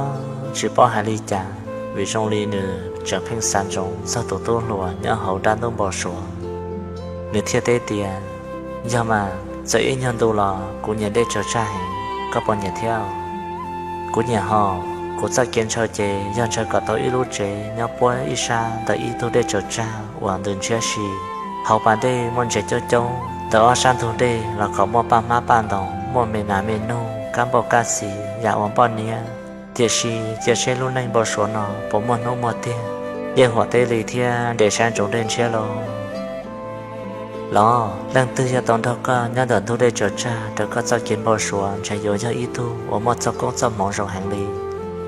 tsis paub hais li cas, vim zoo li nws tseem pheej xav ntsoov txog tus tub hluas nyob hauv dab ntub npau suav. Nws thiaj teb tias, Yog mas, txawm ib nyuag ntu los kuv nyiam dej tsaws tsag heev, koj puas nyiam thiab? Kuv nyiam hos, kuv txoj kev ntshaw ces yog ntshaw kom tau ib lub tsev nyob puab ib sab ntawm ib tug dej tsaws tsag uas ntws ntshiab si. Hauv pas dej muaj ntses coob coob, ntawm ob sab ntug dej los kom muaj paj hmab paj ntoos, muaj me nas me noog, kab npauj kab xis, yam ua npoj niab. Tiam sis cia seb lub neej npau suav no puas muaj hnub muaj tiag. Yeej Huam teb li thiab nres sab ntsoov Dej Ntshiab lauj. Los leej twg yog tau nrog koj nyob ntawm ntug dej tsaws tsag raws koj txoj kev npau suav ntshe yuav yog ib tug uas muaj txoj koob txoj hmoov zoo heev li.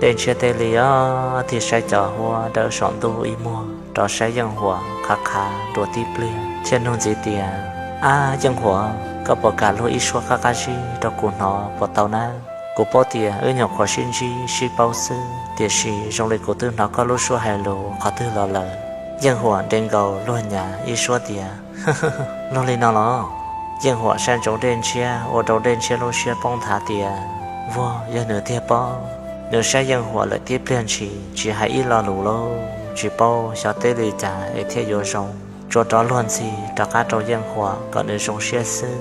Dej Ntshiab teb li os, thiaj saib cov huab dawb saum ntuj ib muag rov saib Yeej Huam qhav qhav dua tib pliag thiaj nug ntxiv tias, Ab Yeej Huam, koj puas kam luag ib suab qab qab zib rau kuv hnov puas tau na? Kuv paub tias wb nyuam qhuav sib ntsib sib paub xwb, tiam sis zoo li kuv twb hnov koj lub suab hais lus qhov twg los lawm. Yeej Huam nres nkaus luag nyav ib suab tias, Luag li no los? Yeej Huam saib ntsoov Dej Ntshiab ua rau Dej Ntshiab lub siab poob nthav tias, Vuag, yog nws tiag pob. Nws saib Yeej Huam lawm tib pliag ntshis tsis hais ib lo lus lauj, tsis paub xyov teb li cas es thiaj yuav zoo. Tsuas rov luag ntxhi rov qab rau Yeej Huam kom nws zoo siab xwb.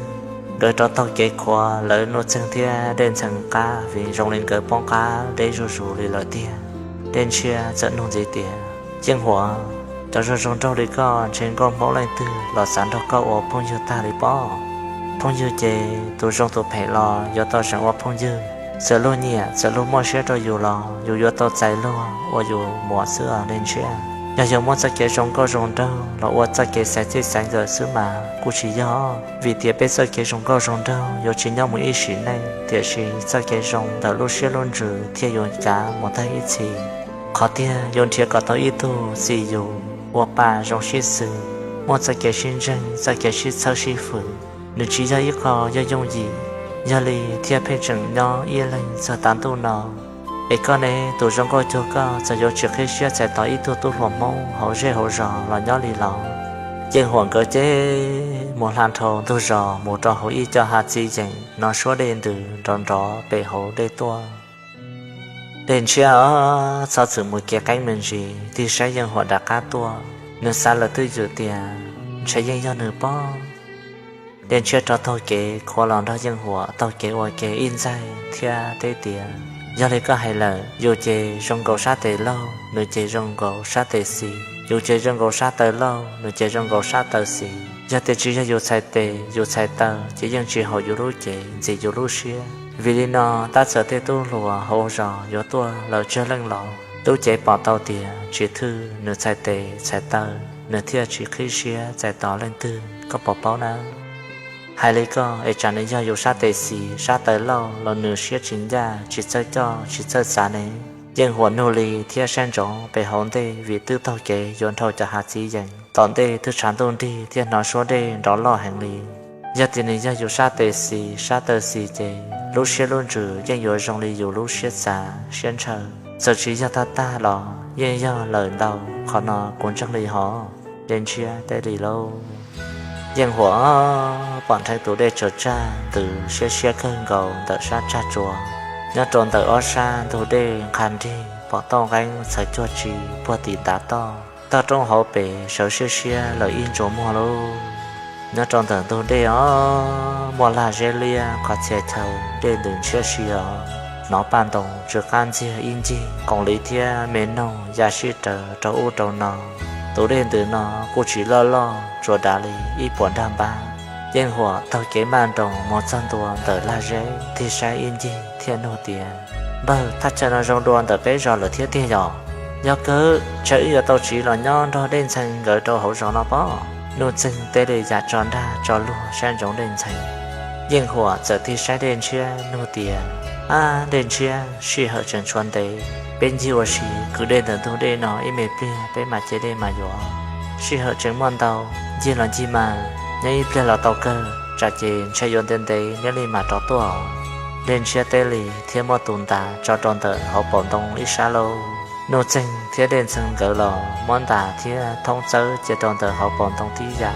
Nkawd rov taug kev khuav lawv Nuj Txeeg thiab Dej Ntxhee qab vim zoo li nkawd poob qab deb zuj zus li lawm tiag. Dej Ntshiab txawm nug ntxiv tias, Yeej Huam, cov zoo zoo nraug li koj ntshe nkauj Hmoob leej twg los xav nrog koj ua phooj ywg tag li pob. Phooj ywg ces tus zoo tus phem los yuav tau zeem ua phooj ywg. Txawm luag nyiam txawm luag muaj siab rau yus los yus yuav tau txais luag ua yus muam xwb os Dej Ntshiab. Yog yuav muab txoj kev zoo nkauj zoo nraug los ua txoj kev xaiv txij xaiv nkawm xwb mas kuj tsis yog, vim tias peb txoj kev zoo nkauj zoo nraug yuav tsis nyob mus ib sim neej, tiam sis txoj kev zoo ntawm lub siab lub ntsws thiaj yuav cav mus tag ib txhis. Qhov tiag yuav nrhiav kom tau ib tug xis yus ua pa zoo sib xws, muaj txoj kev sib ntseeg txoj kev sib txhawb sib fwm. Nws tsis yog ib qho yooj yooj yim, yog li thiaj pheej tseem nyob ib leeg txog tav ntuj no. Es koj ne, tus zoo nkauj cuag koj txawm yuav tsis qhib siab txais tos ib tug tub hluas Hmoob hauv zej hauv zos los nyob li los? Yeej Huam nkawd ces mus hla nrhau ntug zos mus rau hauv ib co hav txiv yeem hnov suab dej ntws nrov nrov pem hauv dej tuaj. Dej Ntshiab os, txhob txwm mus kev qeeb me ntsis, tig saib Yeej Huam rov qab tuaj. Nws xav lawm twj ywm tias ntshe yeej yog nws pob. Dej Ntshiab rov taug kev khuav los nrog Yeej Huam taug kev ua ke ib ntxaig thiab teb tias, yog li koj hais lawm, yus ces zoo nkaus sab tes laug, nws ces zoo nkaus sab tes xis, yus ces zoo nkaus sab taw laug, nws ces zoo nkaus sab taw xis. Yog tias tsis yog yus txhais tes yus txhais taw ces yeej tsis haum yus lub cev ntxim yus lub siab. Vim li no tab txawm tej tub hluas hauv zos yuav tuaj lawv tsawg leej los lub cev pom tau tias tsis thwj nws txhais tes txhais taw, nws thiaj tsis qhib siab txais tos leej twg, koj puas paub na? Hais li koj es tsam nws yog yus sab tes xis sab taw laug los nws siab tsis ncaj tsis txawj coj tsis txawj xav ne. Yeej Huam nug li thiab saib ntsoov pem hauv ntej vim twb taug kev yuav nrhau cov hav txiv yees, tom ntej twb tshav ntuj nrig thiab hnov suab dej nrov loj heev li. Yog tias nws yog yus sab tes xis sab taw xis ces lub siab lub ntsws yeej yuav zoo li yus lub siab xav siab ntshaw. Txawm tsis yog tag tag los yeej yog lawm ntau, qhov no kuv ntseeg li hos. Dej Ntshiab teb li lauj. Yeej Huam pom nrheev tus dej tsaws tsag ntws siab siab kawg nkaus ntawm sab tsag tsuas. Nyob rau ntawm ob sab ntug dej nqha nrig pom toj nqeeb txhawv cuag tsi puag tim ntav toj. Toj roob hauv pes sawv siab siab lawm ib ntsuas muag lauj. Nyob rau ntawm ntug dej os, muaj lag zeb liab qhov txhia chaw, dej ntws ntshiab si os. Hnov paj ntoos tsw qab ntxiag ib ncig, qoom liv thiab me noog ya sib raws rau ub rau no. Tus dej ntws no kuj tsis loj loj, tsuas dav li ib puas nrag npab. Yeej Huam taug kev maj nroos mus txog ntua ntawm lag zeb, tig saib ib ncig thiaj nug tias, npawg, thaj chaw no zoo dua ntawm peb zos lawm thiab tiag yom? Yog kawg, ntshe wb yuav tau tsiv los nyob nrog Dej Ntxhee nkawd rau hauv zos no pob. Nuj Txeeg teb li yam tso nrag tso luag saib ntsoov Dej Ntxhee. Yeej Huam txawm tig saib Dej Ntshiab nug tias, ab, Dej Ntshiab, sij hawm tseem tshuav ntev, peb ncig ua si kwv dej ntawm ntug dej no ib me pliag peb mam cev dej mas yuav. Sij hawm tseem muaj ntau, ncig los ncig mas, nyob ib pliag los tau kawg, tsam ces ntshe yuav ntev ntev neb li mam rov tuaj. Dej Ntshiab teb li thiab muab tus ntas tso rau ntawm hauv paus ntoo ib sab lauj. Nuj Txeeg thiab Dej Ntxhee nkawd los muab ntas thiab thoob txawb cia rau ntawm hauv paus ntoo tib yam.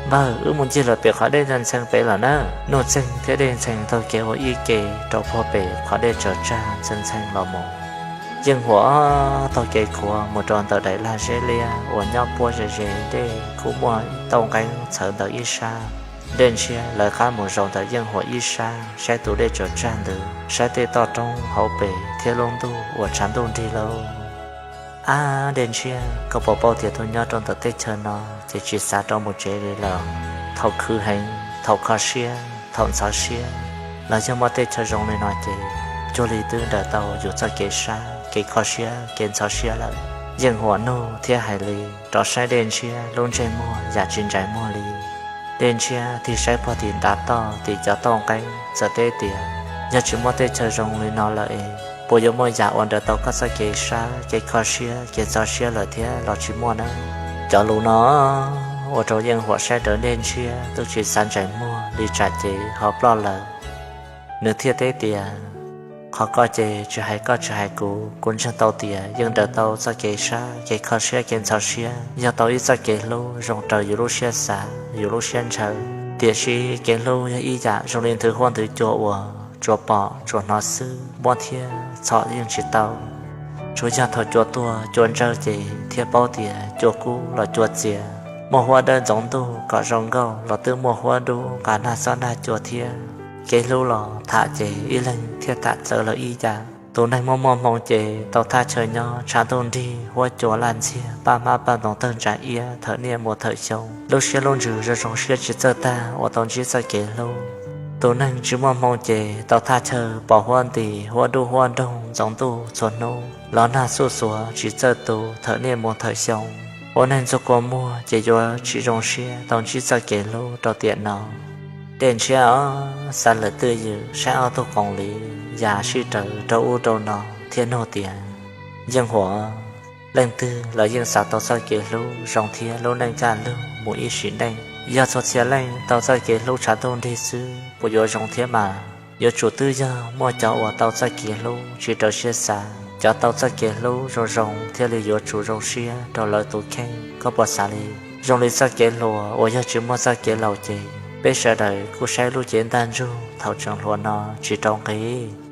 Npawg, wb mus ncig lawm pem qhov dej ntxhee ntxhee pem lawm na. Nuj Txeeg thiab Dej Ntxhee taug kev ua ib ke rau puag pem qhov dej tsaws tsag ntxhee ntxhee los mus. Yeej Huam taug kev khuav mus rau ntawm daim lag zeb liab uas nyob puab ze ze dej, kuj muaj tauj nqeeb txhawv ntawm ib sab. Dej Ntshiab lawv qab mus zaum ntawm Yeej Huam ib sab saib tus dej tsaws tsag ntws, saib tej toj roob hauv pes thiab lub ntuj uas tshav ntuj nrig lauj. Ab, Dej Ntshiab, koj puas paub tias tus nyob rau ntawm teb chaws no ces tsis xav rov mus tsev li lawm. Thaum khwv heev, thaum kho siab, thaum ntxhov siab, los yog muaj tej chaw zoo li no ces cuag li twb nrawm tau yus txoj kev sab, kev kho siab, kev ntxhov siab lawm. Yeej Huam nug thiab hais li, rov saib Dej Ntshiab lub ntsej muag yam tsis ntsais muag li. Dej Ntshiab tig saib puag tim ntav toj tim cov tauj nqeeb txawm teb tias, yog tsis muaj tej chaw zoo li no lawm es puas yuav muaj yam uas nrawm tau koj txoj kev sab, kev kho siab, kev ntxhov siab lawm thiab los tsis muaj na? Cov lus no ua rau Yeej Huam saib rawv Dej Ntshiab twb tsis xav ntsais muag li tsam ces ho ploj lawm. Nws thiaj teb tias, qhov ko ces tsis hais koj tsis hais kuv, kuv ntseeg tau tias yeej nrawm tau txoj kev sab, kev kho siab, kev ntxhov siab yog tau ib txoj kev hlub zoo raws yus lub siab xav, yus lub siab ntshaw. Tiam sis kev hlub yog ib yam zoo li nthwv huab nthwv cua uas tsuas pom tsuas hnov xwb, muab thiab txhom yeej tsis tau. Tsuas yog thaum cua tuag cua ntsawj ces thiaj paub tias cua kub los cua txias. Muaj huab dawb ntxoov ntuj kom zoo nkauj los twb muaj huab dub nqa nag xob nag cua thiab. Kev hlub los tham ces ib leeg thiaj tham txawv lawm ib yam. Tus neeg muaj muaj hmoo ces tau thaj chaw nyob tshav ntuj nrig, huab cua laj ntxiag, paj hmab paj ntoo tawg ntsa iab, thawm niaj mus thawm xyoo, lub siab lub ntsws zoo zoo siab tsis txawj tag uas tau ntsib txoj kev hlub. Tus neeg tsis muaj hmoo ces tau thaj chaw pos huab ntis, huab dub huab nroog ntxoov ntuj txhua hnub, los nag xuj xuav tsis txawj tu, thawm niaj mus thawm xyoo. Ua neeg ntxuag kua muag ces yuav tsis zoo siab tau ntsib txoj kev hlub rau tiam no. Dej Ntshiab xav lawm twj ywm saib ob tug qoom liv ya sib raws rau ub rau no thiaj nug tias, Yeej Huam, leej twg los yeej xav tau txoj kev hlub zoo thiab lub neej kaj lug mus ib sim neej. Yog txhua txhia leej tau txoj kev hlub tshav ntuj nrig xwb, puas yuav zoo thiab mas? Yuav tsum twb yog muaj cov uas tau txoj kev hlub tsis raws siab xav, cov tau txoj kev hlub zoo zoo thiaj li yuav tsum zoo siab rau lawv tus kheej. Koj puas xav li? Zoo li txoj kev hluas uas yog tsis muaj txoj kev laus ces Peb sawv daws kuj saib lub cev ntaj ntsug thaum tseem hluas no tsis rau nqi.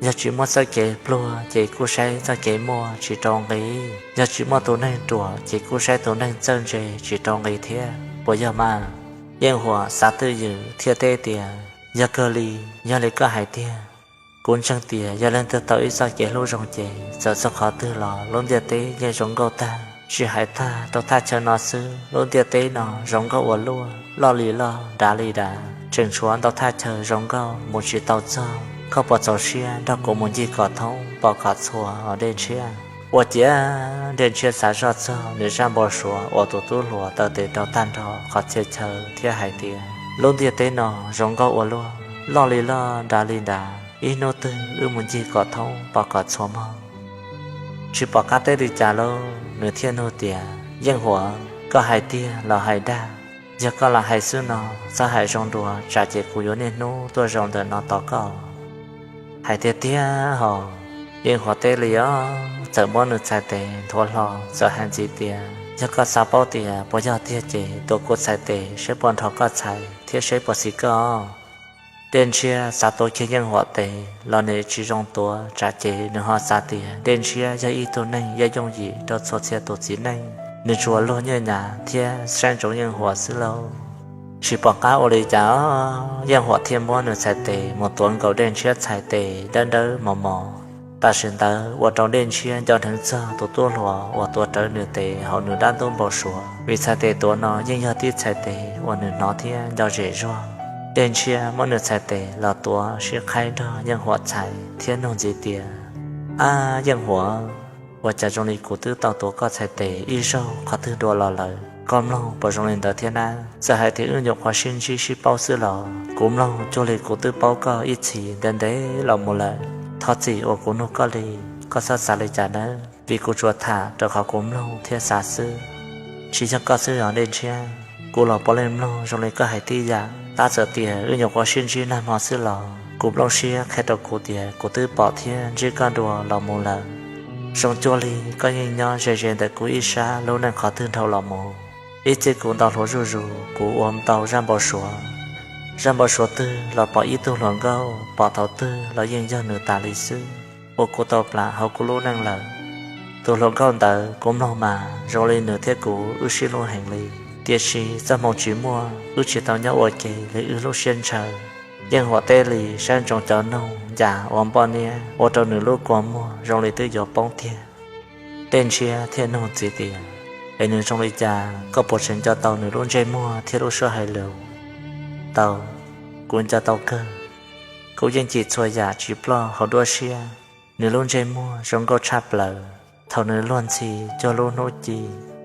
Yog tsis muaj txoj kev pluag ces kuj saib txoj kev muaj tsis rau nqi. Yog tsis muaj tus neeg ruam ces kuj saib tus neeg txawj ntse tsis rau nqi thiab, puas yog mas? Yeej Huam xav twj ywm thiaj teb tias, Yog kawg li, yog li koj hais tiag. Kuv ntseeg tias yog leej twg tau ib txoj kev hlub zoo ces txawm txog qhov twg los lub ntiaj teb yeej zoo nkauj tag. Tsis hais tag rau thaj chaw no xwb, lub ntiaj teb no zoo nkauj ua luaj, loj li loj, dav li dav, tseem tshuav ntau thaj chaw zoo nkauj mus tsis tau txog. Koj puas txaus siab nrog kuv mus ncig kom thoob pom kom txhua os Dej Ntshiab? Ua ciav Dej Ntshiab xav zoj txog nws zaj npau suav uas tus tub hluas taw tes rau tag nrho qhov txhia chaw thiab hais tias, Lub ntiaj teb no zoo nkauj ua luaj, loj li loj, dav li dav, ib hnub twg wb mus ncig kom thoob pom kom txhua mog. Tsis pom qab teb li cas lauj, nws thiaj nug tias, Yeej Huam, koj hais tiag los hais dag? Yog koj los hais xwb no, txhob hais zoo dua tsam ces kuv yuav niaj hnub tuaj zaum ntawm no tos koj. Hais tiag tiag hos, Yeej Huam teb li os, txawm muab nws txhais tes nthuav hlo, txawm hais ntxiv tias, Yog koj xav paub tias puas yog tiag ces tuav kuv txhais tes saib puas nrho koj txhais thiab saib puas xis koj. Dej Ntshiab xav tuav kiag Yeej Huam tes los nws tsis zoo tuav tsam ces nws ho xav tias Dej Ntshiab yog ib tug neeg yeej yooj yim rau txhua txhia tus txiv neej, nws tsuas luag nyiaj nyav thiab saib ntsoov Yeej Huam xwb lauj. Tsis pom qab ua li cas os, Yeej Huam thiaj muab nws txhais tes mus tuav nkaus Dej Ntshiab txhais tes dawb dawb mos mos. Tam sim ntawd ua rau Dej Ntshiab nco dheev txog tus tub hluas uas tuav rawv nws tes hauv nws dab ntub npau suav, vim txhais tes tuav no yeej yog tib txhais tes uas nws hnov thiab nco zem zuag. Dej Ntshiab muab nws txhais tes los tuav sib qhaib nrog Yeej Huam txhais thiab nug ntxiv tias, Ab Yeej Huam, ua cas zoo li kuv twb tau tuav koj txhais tes ib zaug qhov twg dua los lawm, koj mloog puas zoo li ntawd thiab nab? Txawm hais tias wb nyuam qhuav sib ntsib sib paub xwb los kuv mloog cuag li kuv twb paub koj ib txhis ntev ntev los mus lawm. Thov txim uas kuv nug koj li, koj txhob xav li cas nawb, vim kuv tsuas tham raws qhov kuv mloog thiab xav xwb. Tsis yog koj xwb os Dej Ntshiab, kuv los puav leej mloog zoo li koj hais tib yam. Tab txawm tias wb nyuam qhuav sib ntsib nag hmo xwb los kuv nplooj siab qhia rau kuv tias kuv twb pom thiab ntsib koj dua los mus lawm. Zoo cuag li koj yeej nyob ze ze ntawm kuv ib sab lub neej qhov twg dhau los mus. Ib txhis kuv ntau hluas zuj zus, kuv ua ntau zaj npau suav. Zaj npau suav twg los pom ib tug hluas nkauj, pom thaum twg los yeej yog nws tas li xwb, ua kuv tau plam hauv kuv lub neej lawm. Tus hluas nkauj ntawd kuv mloog mas zoo li nws thiab kuv wb sib hlub heev li, tiam sis txoj hmoo tsis muaj, wb tsis tau nyob ua ke li wb lub siab ntshaw. Yeej Huam teb li saib ntsoov cov noog ncas ua npoj niab ua rau nws lub kua muag zoo li twb yuav poob tiag. Dej Ntshiab thiaj nug ntxiv tias, Es nws zoo li cas, koj puas tseem nco tau nws lub ntsej muag thiab lub suab hais lus? Tau, kuv nco tau kawg. Kuv yeej cim txhua yam tsis ploj hauv nruab siab. Nws lub ntsej muag zoo nkauj tshaj plaws. Thaum nws luag ntxhi cuag lub hnub ci,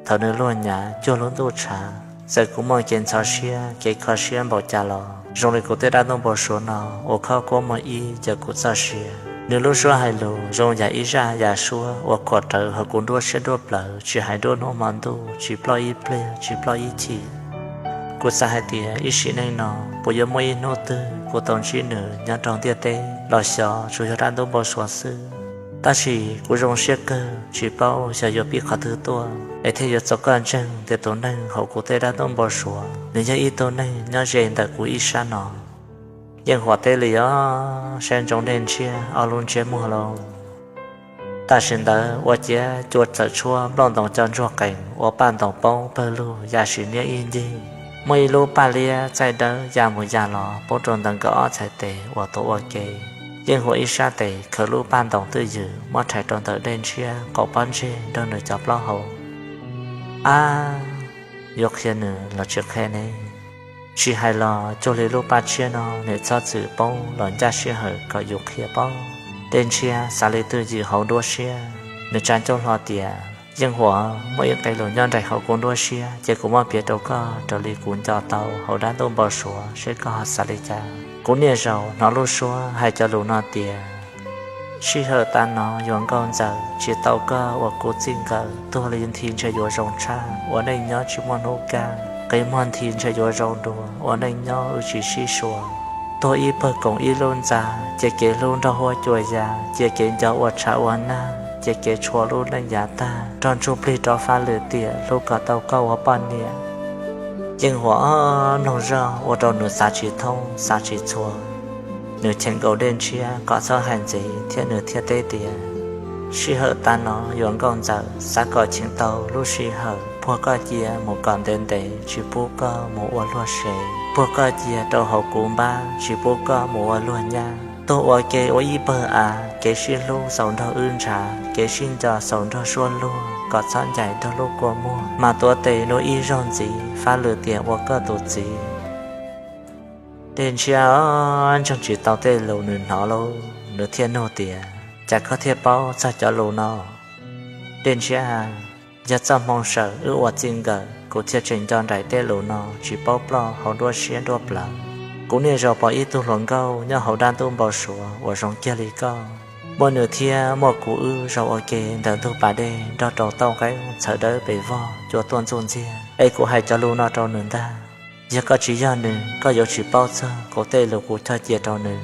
thaum nws luag nyav cuag lub ntuj tshav, txawm kuv muaj kev ntxhov siab kev kho siab npaum cas los zoo li kuv tej dab ntub npau suav no ua khob kuab muaj ib cawm kuv txoj sia. Nws lub suab hais lus zoo yam ib zaj yam suab uas khuam rawv hauv kuv nruab siab nruab plawv tsis hais nruab hnub hmo ntuj, tsis ploj ib pliag tsis ploj ib chim. Kuv xav hais tias ib sim neej no puas yuav muaj ib hnub twg kuv tau ntsib nws nyob rau ntiaj teb los xyov tsuas yog dab ntub npau suav xwb. Tab sis kuv zoo siab kawg tsis paub xyov yuav pib qhov twg tuaj es thiaj yuav txaus koj ntseeg tias tus neeg hauv kuv tej dab ntub npau suav nws yog ib tug neeg nyob ze ntawm kuv ib sab no. Yeej Huam teb li os, saib ntsoov Dej Ntshiab ob lub ntsiab muag lauj. Tam sim ntawd ua ciav cua txawm tshuab nplooj ntoos co ntsuag qees ua paj ntoos poob pawg lug ya sim niab ib ncig. Muaj ib lub paj liab txaij dawb ya mus ya los poob rau ntawm nkawd ob txhais tes uas tuav ua ke. Yeej Huam ib sab tes khaws lub paj ntoos twj ywm muab rhais rau ntawm Dej Ntshiab qaum pob ntseg nrog nws cov plaub hau. Ab, yuav qhia nws los tsis qhia ne? Tsis hais los cuag li lub paj tshiab no nws txhob txwm poob los ncaj sij hawm kom yus qhia paub. Dej Ntshiab xav li twj ywm hauv nruab siab, nws tsa ncauj hlo tias, Yeej Huam, muaj ib qe lus nyob nraim hauv kuv nruab siab ces kuv muab piav rau koj raws li kuv nco tau hauv dab ntuj npau suav seb koj ho xav li cas. Kuv niaj zaus hnov lub suab hais cov lus no tias, Sij hawm tav no yuav nkauj ntxawm, tsis tau koj uas kuv txij nkawm, tuag li nthi ntshe yuav zoo tshaj, ua neej nyob tsis muaj hnub kaj, qe muag nthi ntshe yuav zoo dua, ua neej nyob wb tsis sib sua. Tuag ib pawg koom ib lub ntxa, cia kev hlub nrog huab cua ya, cia kev nco ua tshav ua nag, cia kev tshua lub neej yav tag, nrog ntsuj plig rov fab lwm tiam, hlub kom tau koj ua poj niam. Yeej Huam mloog zoj ua rau nws xav tsis thoob xav tsis txhua. Nws cheem nkaus Dej Ntshiab kom txhob hais ntxiv thiab nws thiaj teb tias, sij hawm tag no yuav nkauj ntxawm, xav kom cheem tau lub sij hawm, puag koj cia mus kom ntev ntev, tsis pub koj mus ua luag sev, puag koj cia rau hauv kuv npab, tsis pub koj mus ua luag nyab. Tuag ua ke ua ib pawg av, kev sib hlub xaus nrog wb ntshav, kev sib nco xaus nrog suab luag, kom txhob ncaim nrog lub kua muag, mas tuav tes luag ib zaug ntxiv, fab lwm tiam ua koj tus txiv. Dej Ntshiab ntseeg tsis tau tej lus nws hnov lauj, nws thiaj nug tias, cas koj thiaj paub txog cov lus no? Dej Ntshiab, yog txoj hmoo sawm wb ua txij nkawm kuv thiaj tseem nco nraim tej lus no tsis paub ploj hauv nruab siab nruab plawv. Kuv niaj zaus pom ib tug hluas nkauj nyob hauv dab ntub npau suav uas zoo kiag li koj, muaj nws thiab muaj kuv wb zaum ua ke ntawm ntug pas dej nrog rau tauj nqeeb txhawv dawb pes vog cua tuaj ntxuj ntxiag. Es kuv hais cov lus no rau nws ntag. Yog koj tsis yog nws, koj yuav tsis paub txog kuv tej lus kuv cog cia rau nws.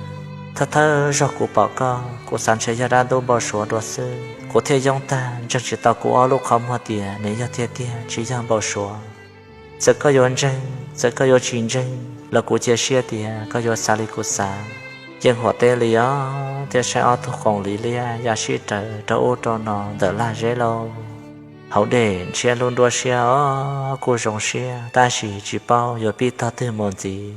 Thawj thawj zaug kuv pom koj, kuv xav ntshe yog dab ntub npau suav dua xwb, kuv thiaj yoob tag ntseeg tsis tau kuv ob lub qhov muag tias nws yog tiag tiag tsis yog npau suav. Txawm koj yuav ntseeg, txawm koj yuav tsis ntseeg los kuv cia siab tias koj yuav xav li kuv xav. Yeej Huam teb li os, thiaj saib ob tug qoom liv liab ya sib raws rau ub rau no ntawm lag zeb lauj. Hauv Dej Ntshiab lub nruab siab os kuj zoo siab tab sis tsis paub yuav pib tog twg mus ntxiv.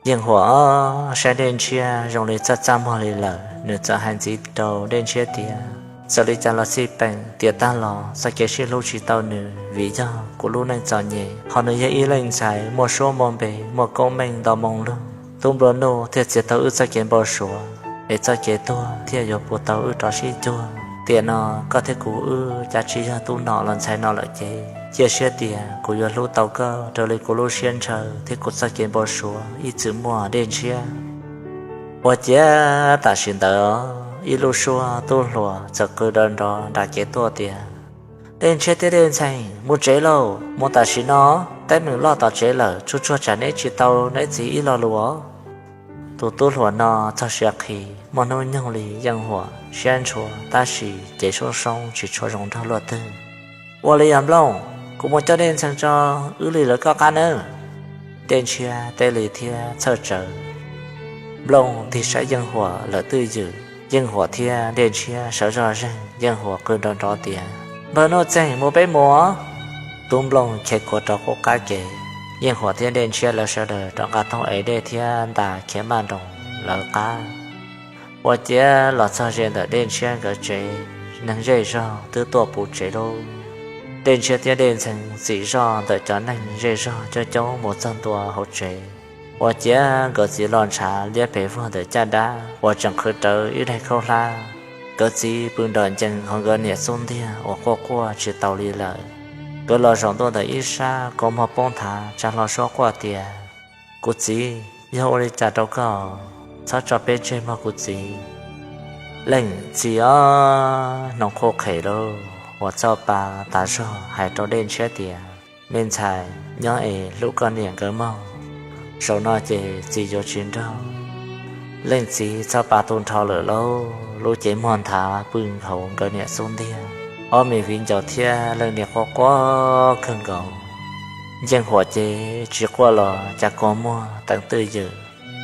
Yeej Huam os saib Dej Ntshiab zoo li txaj txaj muag li lawm, nws txawm hais ntxiv rau Dej Ntshiab tias, txawm li cas los xij peem tiam tag los txoj kev sib hlub tsis tau nws vim yog kuv lub neej txom nyem, ho nws yog ib leej ntxhais muaj suab muaj npe muaj koob meej ntau moo lug. Tub nplua nuj thiaj txiav tau wb txoj kev npau suav, es txoj kev tuag thiaj yuav puv tau wb rov sib cuag. Tiam no koj thiab kuv wb cav tsis yog tub nom los ntxhais no lawm ces cia siab tias kuv yuav hlub tau koj raws li kuv lub siab ntshaw thiab kuv txoj kev npau suav ib txwm muaj, Dej Ntshiab. Ua ciav tam sim ntawd ib lub suab tub hluas txawm qw nrov nrov nram kev tuaj tias, Dej Ntshiab thiab Dej Ntxhee, mus tsev lauj, mus tam sim no, teeb meem loj tom tsev lawm, tsuj tsuag tsam neb tsis tau neb txiv ib lo lus os. Tus tub hluas no txog siav qhi, muaj hnub nyoog li Yeej Huam siab ntshua tab sis cev soob soob tsis tshua zoo nraug luaj twg. Ua li yog Nplooj, kuv mus coj Dej Ntxhee tso, wb li lawv koj qab nawb. Dej Ntshiab teb li thiab txhawj tsawv. Nplooj tig saib Yeej Huam lawm twj ywm, Yeej Huam thiab Dej Ntshiab sawv zoj zeeg, Yeej Huam qw nrov nrov tias, Npawg Nuj Txeeg, mus peb mus. Tub Nplooj khiav khuav rov qub qab kev, Yeej Huam thiab Dej Ntshiab lawv sawv daws rov nqa toog ev dej thiab ntas khiav maj nroos lawv qab. Ua ciav los txog ze ntawm Dej Ntshiab nkawd tsev, neeg zej zog twb tuaj puv tsev lauj. Dej Ntshiab thiab Dej Ntxhee txim zoj ntawm cov neeg zej zog coob coob mus txog ntua hauv tsev. Ua ciav nkawd txiv los ntshav liab pes vog ntawm caj dab uas tseem qhwv rawv ib daig khaub hlab. Nkawd txiv pw nrom ncees hauv nkawd niam xub ntiag uas quaj quaj tsis taus li lawm. Nkawd los zaum ntua ntawm ib sab kua muag poob nthav tsa hlo suab quaj tias, Kuv txiv, yog ua li cas rau koj? Txhob tso peb tseg mog kuv txiv. Leej txiv os, hnoos qhuj qhem lauj, uas txoj pa tas zog hais rau Dej Ntshiab tias, Me ntxhais, nyob es hlub koj niam nkawd mog. Zaum no ces txiv yuav tsis nrog leej txiv txhob pa tu nrho lawm lauj. Lub cev muag nthav pw hauv nkawd niam xub ntiag, ob me viv ncaus thiab leej niam quaj quaj kawg nkaus. Yeej Huam ces tsis quaj los cas kua muag teev twj ywm.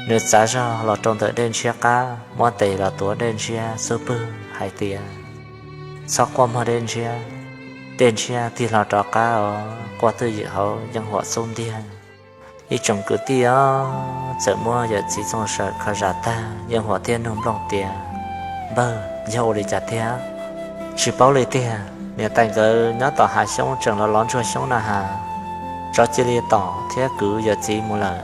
Nws txav zog los rau ntawm Dej Ntshiab qab, muab tes los tuav Dej Ntshiab xub pwg hais tias, Txhob quaj mog Dej Ntshiab. Dej Ntshiab tig hlo rov qab os, quaj twj ywm hauv Yeej Huam xub ntiag. Ib tsoom kwv tij os txawm muab yawm txiv Txooj Sawm kho zam tag, Yeej Huam thiaj nug Nplooj tias, Npawg, yog ua li cas thiab? Tsis paub li tiag, niam tais nkawd nyob tom hav xyoob tseem los lov ntsuag xyoob na has. Tsov cia li tom thiab kwv yawm txiv mus lawm.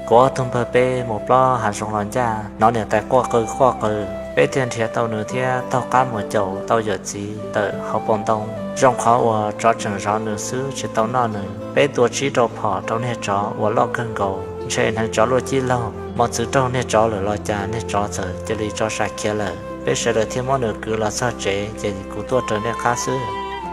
Kuv ob tug npawg peb mus plob hav zoov los ncaj, hnov niam tais quaj qw quaj qw, peb thiaj nrhiav tau nws thiab taug qab mus caum tau yawm txiv ntawm hauv paus ntoo. Zoo qhov uas tsov tseem zov nws xwb tsis tau noj nws. Peb tua tsib rau phom rau niag tsov uas loj kawg nkaus, ntshe hneev tsov luaj cib laug, mos txwv raug niag tsov lawm los cas niag tsov txawm cia li tso sam khiav lawm. Peb sawv daws thiaj muab nws kwv los txog tsev, ces kuv tuaj raws nej qab xwb.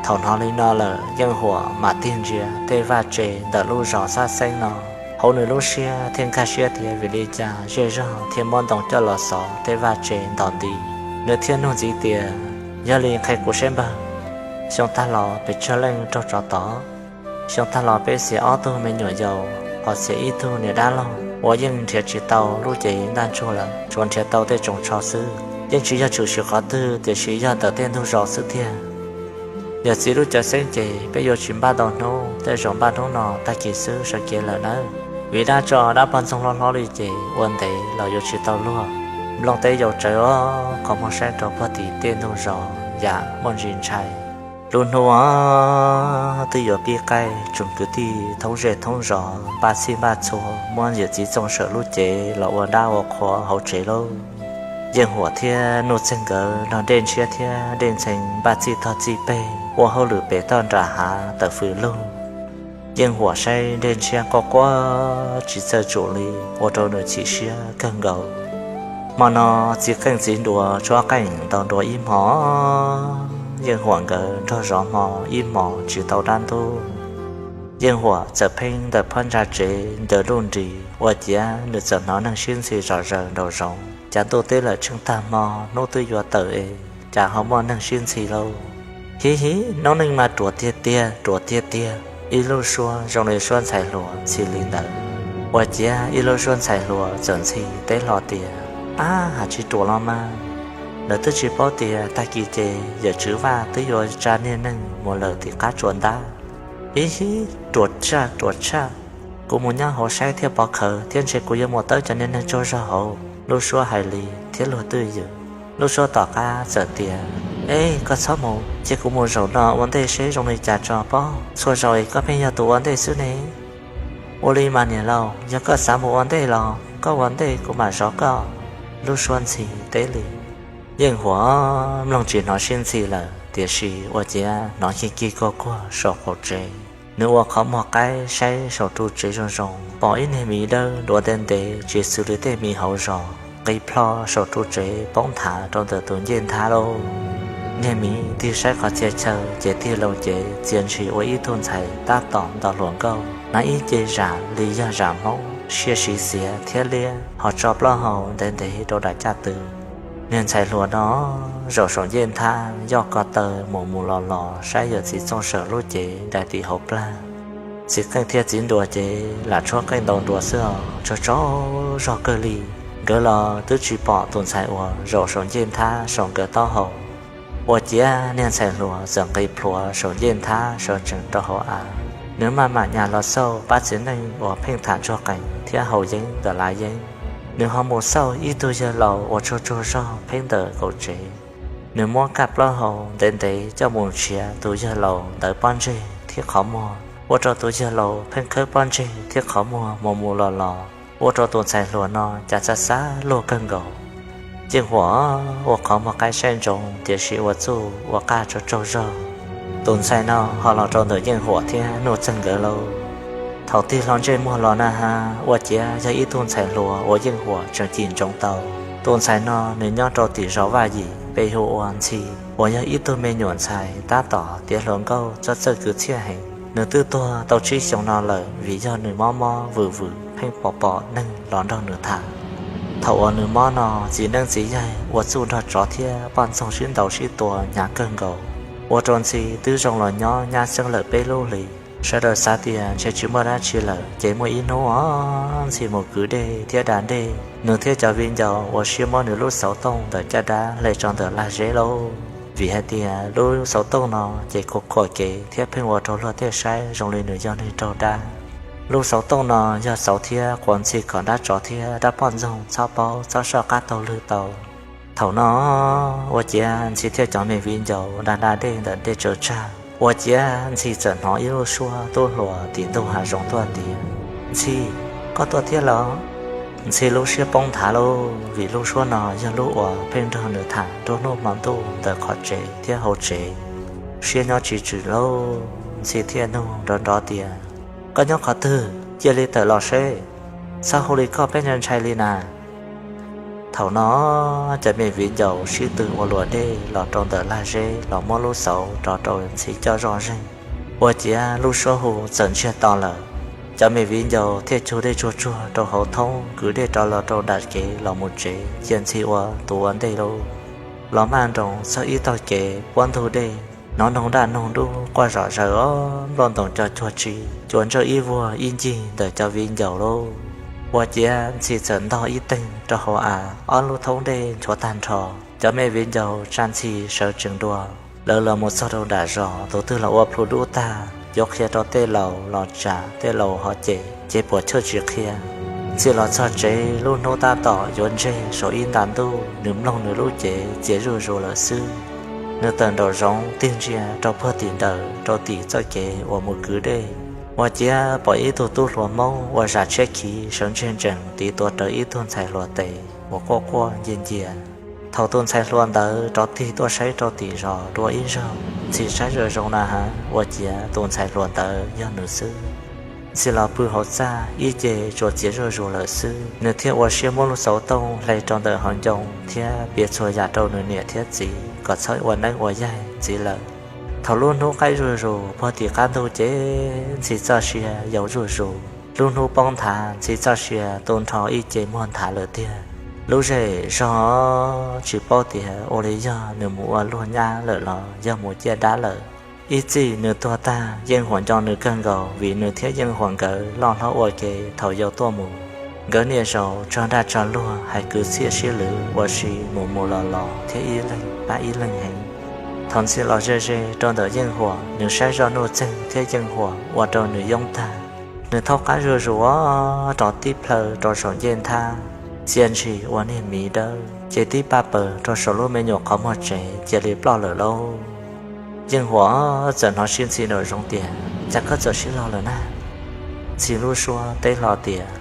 Thaum hnov li no lawm, Yeej Huam mam tig ntsia tej vaj tse ntawm lub zos Xab Xeeb no. Hauv nws lub siab thiaj nkag siab tias vim li cas zej zog thiaj muab ntoo coj los xov tej vaj tse ntos nti. Nws thiaj nug ntxiv tias, Yog li qhia kuv saib npawg, xyoo tag los pes tsawg leej raug tsov tom? Xyoo tag los peb xiam ob tug me nyuam yaus, Thov txim ib tug niam dab laug uas yeej nrhiav tsis tau lub cev ntaj ntsug lawm, tsuas nrhiav tau tej tsoos tsho xwb. Yeej tsis yog tshwm sim qhov twg, tiam sis yog ntawm tej ntug zos xwb tiag. Yawm txiv lub cawv xeeb ces peb yuav tsis npaj ntau hnub, tej zaum npaj hnub no tag kis xwb sawv kev lawm nawb. Vim dab tso dab poj ntxoog hlob hlob li ces ua ntev los yuav tsis tau luag. Nplooj teb yau tsawv os, qhov muag saib rau puag tim tej ntug zos yam muaj ntsis ntshai. Lub hnub twb yuav pib qaij, tsoom kwv tij thoob zej thoob zos npaj txhij npaj txhua muab yawm txiv Txooj Sawm lub cev los ua dab ua qhua hauv tsev lauj. Yeej Huam thiab Nuj Txeeg nkawd nrog Dej Ntshiab thiab Dej Ntxhee npaj txij tog txij peg ua hauj lwm pem toj nram hav tawm fws lug. Yeej Huam saib Dej Ntshiab quaj quaj tsis txawj tsum li, ua rau nws chim siab kawg nkaus. Hmo no txiv qeej txiv nruas tshuab qeej ntaus nruas ib hmo, Yeej Huam nkawd nrog zov hmo ib hmos tsis tau dab ntub. Yeej Huam txawm pheej ntawm phab ntsa tsev ncaws luj nris ua ciav nws txawm hnov neeg sib ntxhi zom zaws nraum zoov. Cas ntuj teb lawm tsheej tag hmo, hnub twb yuav tawm es cas ho muaj neeg sib ntxhi lauj? Hib hib, noob neej mas ruam tiag tiag, ruam tiag tiag. Ib lub suab zoo li suab ntxhais hluas ntxhi li ntawd. Ua ciav ib lub suab ntxhais hluas txawm ntxhi teb hlo tias, Ab, has tsis ruam los mas. Lawv twb tsis paub tias tag kis ces yawm Tswv Vaj twb yuav tsa niag neeg mus lawm tim qab tsuas ntab. Ib hib, ruam tshaj, ruam tshaj. Kuv mus nyob hauv saib thiaj pov khawv thiab ntshe kuv yuav mus tawb cov niag neeg tsaug zog hauv. Lub suab hais li thiab luag twj ywm. Lub suab tom qab txawm tias, Ej, koj txhob mus, cia kuv mus zaum no ua ntej seb zoo li cas tso pob. Txhua zaus es koj pheej yog tus ua ntej xwb ne. Ua li mas niam laus, yog koj xav mus ua ntej los koj ua ntej kuv mam zov koj. Lub suab ntxhi teb li. Yeej Huam mloog tsis hnov sib ntxhi lawm, tiam sis ua ciav hnov kig kig kuag kuag saum qaum tsev. Nws ua qhov muag qaib saib saum ru tsev zoo zoo, pom ib niag miv dawb duav ntev ntev tsis xws li tej miv hauv zos nqis plho saum ru tsev poob nthav rau ntawm tus ncej nthab lauj. Niag miv tig saib qhov txhia chaw ces tig loo cev txia ntshis ua ib tug ntxhais tab tom ntaus hluas nkauj, hnav ib ce zam li yog zam Hmoob, siab siv xiav thiab liab, ho tso plaub hau ntev ntev rau daim caj tw. Niag ntxhais hluas no zaum saum ncej nthab yoj ko taw mus mus los los saib yawm txiv Txooj Sawm lub cev daim tim hauv plag. Txiv qeej thiab txiv nruas ces lam tshuab qeej ntaus nruas xwb os, tsaug tsaug zog kawg li. Nkawd los twb tsis pom tus ntxhais uas zaum saum ncej nthab saum nkawd taub hau. Ua ciav niag ntxhais hluas txawm nqis plhuav saum ncej nthab sawv tsees rau hauv av. Nws maj mam nyas los xauj pab txiv neej uas pheej tham ntsuag qees thiab haus yeeb ntawm lav yeeb. Nws ho mus xauj ib tug yawg laus uas tsaug tsaug zog pheej ntawm kaum tsev. Nws muab kaj plaub hau ntev ntev coj mus nrhiav tus yawg laus ntawd pob ntseg thiab qhov muag, ua rau tus yawg laus pheej khawb pob ntseg thiab qhov muag mus mus los los, ua rau tus ntxhais hluas no cas xav xav luag kawg nkaus. Yeej Huam ua qhov muag qaib saib ntsoov, tiam sis ua txuj ua qaj tsaug tsaug zog. Tus ntxhais no ho los rau ntawm Yeej Huam thiab Nuj Txeeg nkawd lauj. Thaum tig hlo ntsej muag los na has, ua ciav yog ib tug ntxhais hluas uas Yeej Huam tseem cim ntsoov tau. Tus ntxhais no nws nyob rau tim zos Vaj Yim, peb hu ua Ntxhi, uas yog ib tug me nyuam ntxhais tab tom tiav hluas nkauj txawj txawj kwv txhiaj heev. Nws twb tuag tau tsib xyoos no lawm vim yog nws mob mob vwm vwm pheej pom pom neeg los nrog nws tham. Thaum uas nws mob no, txiv neeb txiv yaig ua txuj nrog tsov thiab poj ntxoog sib ntaus sib tua hnyav kawg nkaus, ua rau Ntxhi twb zoo los nyob nyab xeeb lawm peb lub hlis. Sawv daws xav tias ntshe tsis muaj dab tsi lawm, ces muaj ib hnub os, Ntxhi mus kwv dej thiab da dej, nws thiab cov viv ncaus ua siab muab nws lub xauv tooj ntawm caj dab hle tso ntawm lag zeb lauj. Vim hais tias lub xauv tooj no ces khuam khuam kev thiab pheej ua rau luag tej saib zoo li nws yog neeg raug dab. Lub xauv tooj no yog xauv thiab quas Ntxhi kom dab tsov thiab dab poj ntxoog txhob paub txhob soj qab taug lwg tau. Thaum no ua ciav Ntxhi thiab cov me viv ncaus da da dej ntawm dej tsaws tsag, ua ciav Ntxhi txawm hnov ib lub suab tub hluas tim ntug hav zoov tuaj tias, Ntxhi, koj tuaj thiab los? Ntxhi lub siab poob nthav lauj, vim lub suab no yog lub uas pheej nrog nws tham nruab hnub hmo ntuj ntawm qhov tsev thiab hauv tsev. Siab nyob tsis tswm lauj, Ntxhi thiaj nug nrov nrov tias, Koj nyob qhov twg? Cia li tawm los seb, txhob hu li koj peb ntshai ntshai li na. Thaum no cov me viv ncaus sib tw ua luam dej los rau ntawm lag zeb los muab lub xauv rov rau Ntxhi coj zoj zeeg, ua ciav lub suab hu txawm ntsiag to lawm. Cov me viv ncaus thiaj cug dej tsuag tsuag rau hauv thoob, kwv dej rov los rau nram kev los mus tsev, cia Ntxhi ua tus ua ntej lauj. Los maj nroos txog ib tog kev puab ntug dej, Hnov noog daj noog dub quaj zom zaws os, nplooj ntoos co cuag tsi, cua ntsawj ib vuag ib ncig ntawm cov viv ncaus lauj. Ua ciav Ntxhi txawm ntog ib teeg rau hauv av, ob lub thaub dej nchuav tag nrho. Cov me viv ncaus tsa Ntxhi sawv tsees dua. Lawv los mus txog rau nram zos, tus twg los ua plhu dub tag, yuav qhia rau tej laus los tsam tej laus ho cem, ces puas chawj tsis qhia. Ntxhi los txog tsev, lub hnub tab tom yuav ntseg saum ib nta ntuj, nws mloog nws lub cev txias zuj zus lawm xwb. Nws tawm nraum zoov tig ntsia rau puag tim ntawm rau tim txoj kev uas mus kwv dej, ua ciav pom ib tug tub hluas Hmoob ua zam tshiab khiv sawv ntseg ntsees tiv tuav rawv ib tug ntxhais hluas tes uas quaj quaj ncia ncia. Thaum tus ntxhais hluas ntawd rov tig tuaj saib rau tim zos dua ib zaug, Ntxhi saib zoo zoo na has ua ciav tus ntxhais hluas ntawd yog nws xwb. Ntxhi los pw hauv txaj ib ce tsuas txias zuj zus lawm xwb, nws thiaj ua siab muab lub xauv tooj hle rau ntawm hauv ncoo thiab piav txhua yam rau nws niam thiab txiv kom txhob ua neeb ua yaig ntxiv lawm. Thaum lub hnub qaij zuj zus puag tim qab ntug ces Ntxhi txoj sia yau zuj zus. Lub hnub poob nthav, Ntxhi txoj sia tu nrho ib ce muag nthav lawm tiag. Lub zej zog tsis paub tias ua li yog nws mus ua luag nyab lawm los yog mus ciaj dab lawm. Ib txij nws tuag tag, Yeej Huam nco nws kawg nkaus vim nws thiab Yeej Huam nkawd loj hlob ua ke thaum yau tuaj mus. Nkawd niaj zaus tso dag tso luag hais kwv txhiaj sib lwv ua si mus mus los los thiab ib leeg pab ib leeg heev. Thaum Ntxhi los ze ze rau ntawm Yeej Huam, nws saib zoj Nuj Txeeg thiab Yeej Huam ua rau nws yoob tag. Nws thaub qab zuj zus rov tib plhaw rau saum ncej nthab, txia ntshis ua niag miv dawb ces tib paj paws rau saum lub me nyuam qhov muag tsev cia li ploj lawm lauj. Yeej Huam txawm hnov sib ntxhi nraum zoov tias, Cas koj txawm sib log lawm na? Ntxhi lub suab teb hlo tias,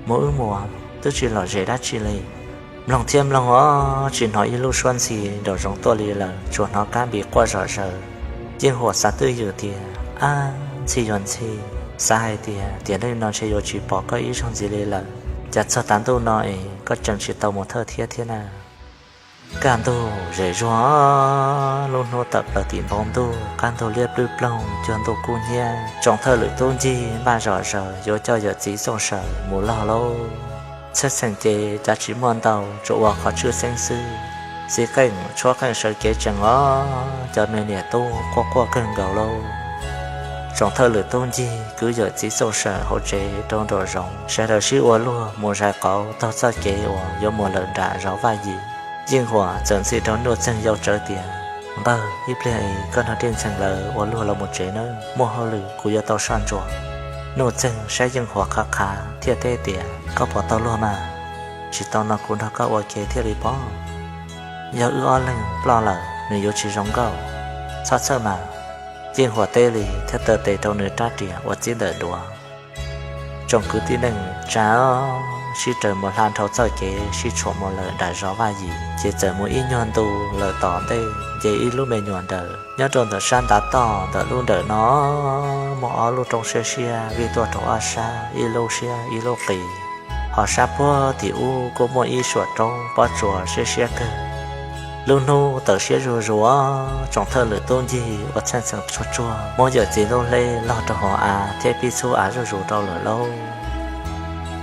Mus wb mus, twb tsis lom zem dab tsi li. Mloog thiab mloog os, tsis hnov ib lub suab ntxhi nraum zoov tuaj li lawm, tsuas hnov kab npis quaj zom zaws. Yeej Huam xav twj ywm tias, Ab, ntxhi yuav ntxhi, xav hais tias tiam neej no ntshe yuav tsis pom koj ib zaug ntxiv li lawm. Cas txog tav ntuj no es koj tseem tsis tau mus thawj thiab thiab na? Kaj ntug zem zuag, lub hnub tawm plaws tim npoo ntuj, qab ntug liab plwb ploog, cuag ntuj kub hnyiab. Tsoom thawj lwm tub ncig npaj zom zaws yuav coj yawm txiv Txooj Sawm mus log lauj. Txheej txheem ces cav tsis muaj ntau, tsuas ua qhov tshwj xeeb xwb. Txiv qeej tshuab qeej sawv kev tsees os, cov me niam tub quaj quaj kawg nkaus lauj. Tsoom thawj lwm tub ncig kwv yawm txiv Txooj Sawm hauv tsev rau nraum zoov, sawv daws sib ua luag mus zais qauv taug txoj kev uas yuav mus lawm nram zos Vaj Yim. Yeej Huam txawm ntxhi rau Nuj Txeeg yau tsawv tias, Npawg, ib pliag es koj nrog Dej Ntxhee lawv ua luag los mus tsev nawb, muaj hauj lwm kuv yuav tau soj ntsuam. Nuj Txeeg saib Yeej Huam qhav qhav thiaj teb tias, Koj puas tau luag mas? Tsis tau no kuv nrog koj ua ke thiaj li pom. Yog wb ob leeg ploj lawm nws yuav tsis zoo nkauj. Txhob txhawj mas. Yeej Huam teb li thiab taw tes rau nws rab riam ua txij ntawm duav. Tsoom kwv tij neej tsa sib raws mus hla dhau txoj kev sib tshuam mus lawm nram zos Vaj Yim, ces txawm mus ib nyuag ntu lawm tom ntej nce ib lub me nyuam ntawm nyob rau ntawm sab ntav toj ntawm lub ntawm no muaj ob lub roob siab siab vij tuaj rau ob sab ib lub siab ib lub qis. Ho sab puag tim ub kuj muaj ib suam roob pob tsuas siab siab kawg. Lub hnub tawm siab zuj zus, tsoom thawj lwm tub ncig ua txheej txheem tsuag tsuag muab yawm txiv lub hleb log rau hauv av thiab pib txhub av zuj zus rau lawm lauj.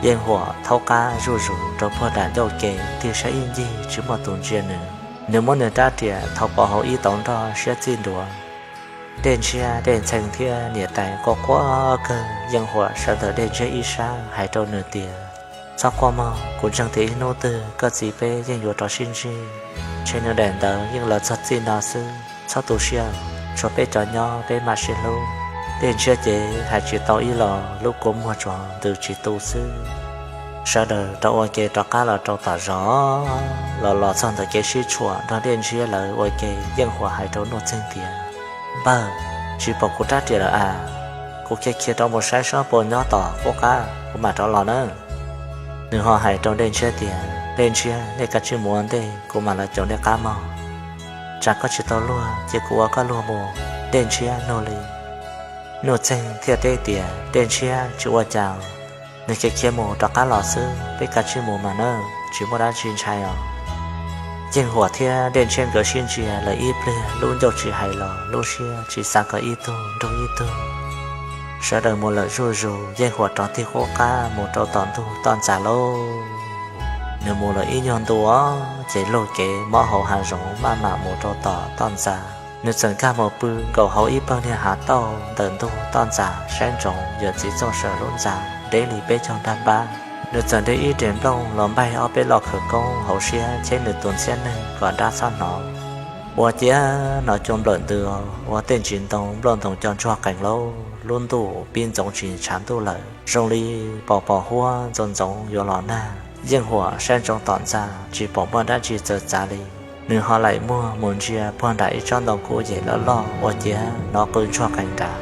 Yeej Huam thaub qab zuj zus rau puag nram ncauj ke tig saib ib ncig tsis muaj tus ntsia nws. Nws muab nws rab riam thau pov hauv ib tauv nroj siab txij nruas. Dej Ntshiab, Dej Ntxhee thiab niam tais quaj quaj kawg, Yeej Huam sawv ntawm Dej Ntshiab ib sab hais rau nws tias, Txhob quaj mog, kuv ntseeg tias ib hnub twg koj txiv peb yeej yuav rov sib ntsib. Ntshe nws daim ntawv yeej los txog txij no xwb, txhob tu siab, tshuav peb cov nyob peb mam sib hlub. Dej Ntshiab ces hais tsis tau ib los, lub kua muag tsuas ntws tsis tu xwb. Sawv daws rov ua ke rov qab los rau tom zos. Los los txog ntawm kev sib tshuam nrog Dej Ntshiab lawv ua ke, Yeej Huam hais rau Nuj Txeeg tias, Npawg, tsis pom kuv rab riam lawm as. Kuv khiav khiav rov mus saib seb puas nyob tom qub qab, kuv mam rov los nawb. Nws ho hais rau Dej Ntshiab tias, Dej Ntshiab, nej kav tsij mus ua ntej, kuv mam los caum nej qab mog. Tsam koj tsis tau luag ces kuv ua koj luag mus. Dej Ntshiab nug li. Nuj Txeeg thiaj teb tias, Dej Ntshiab, tsis ua cas. Nws khiav khiav mus rov qab los xwb, peb kav tsij mus mas nawb, tsis muaj dab tsi ntshai os. Yeej Huam thiab Dej Ntshiab nkawd sib ntsia lawm ib pliag, lub ncauj tsis hais los lub siab tsis xav kom ib tug nrug ib tug. Sawv daws mus lawm zuj zus, Yeej Huam rov tig qub qab mus rau tom ntug toj ntxas lauj. Nws mus lawm ib nyuag ntu os, ces luag kev mob hauv hav zoov maj mam mus rau tom toj ntxas. Nws txawm nkag mus pw nkaus hauv ib pawg niag hav tauj ntawm ntug toj ntxas saib ntsoov yawm txiv Txooj Sawm lub ntxa deb li peb caug nrag npab. Nws txawm de ib rev nplooj los npaig ob peb loj khawv koob hauv siab cheb nws tus ntxhiab neeg kom dab txhob hnov. Ua ciav hnov cua nplawm ntws ua tej ntsis ntoo nplooj ntoos co ntsuag qees lauj, lub ntuj pib ntxoov tsis tshav ntuj lawm, zoo li pos pos huab ntxoov ntxoov yuav los nag. Yeej Huam saib ntsoov tom ntxa tsis pom muaj dab tsi txawv txav li. Nws ho laim muag mus ntsia puag nram ib tsob ntoo kuj yem loj loj ua ciav hnov qw ntsuag qees nrad.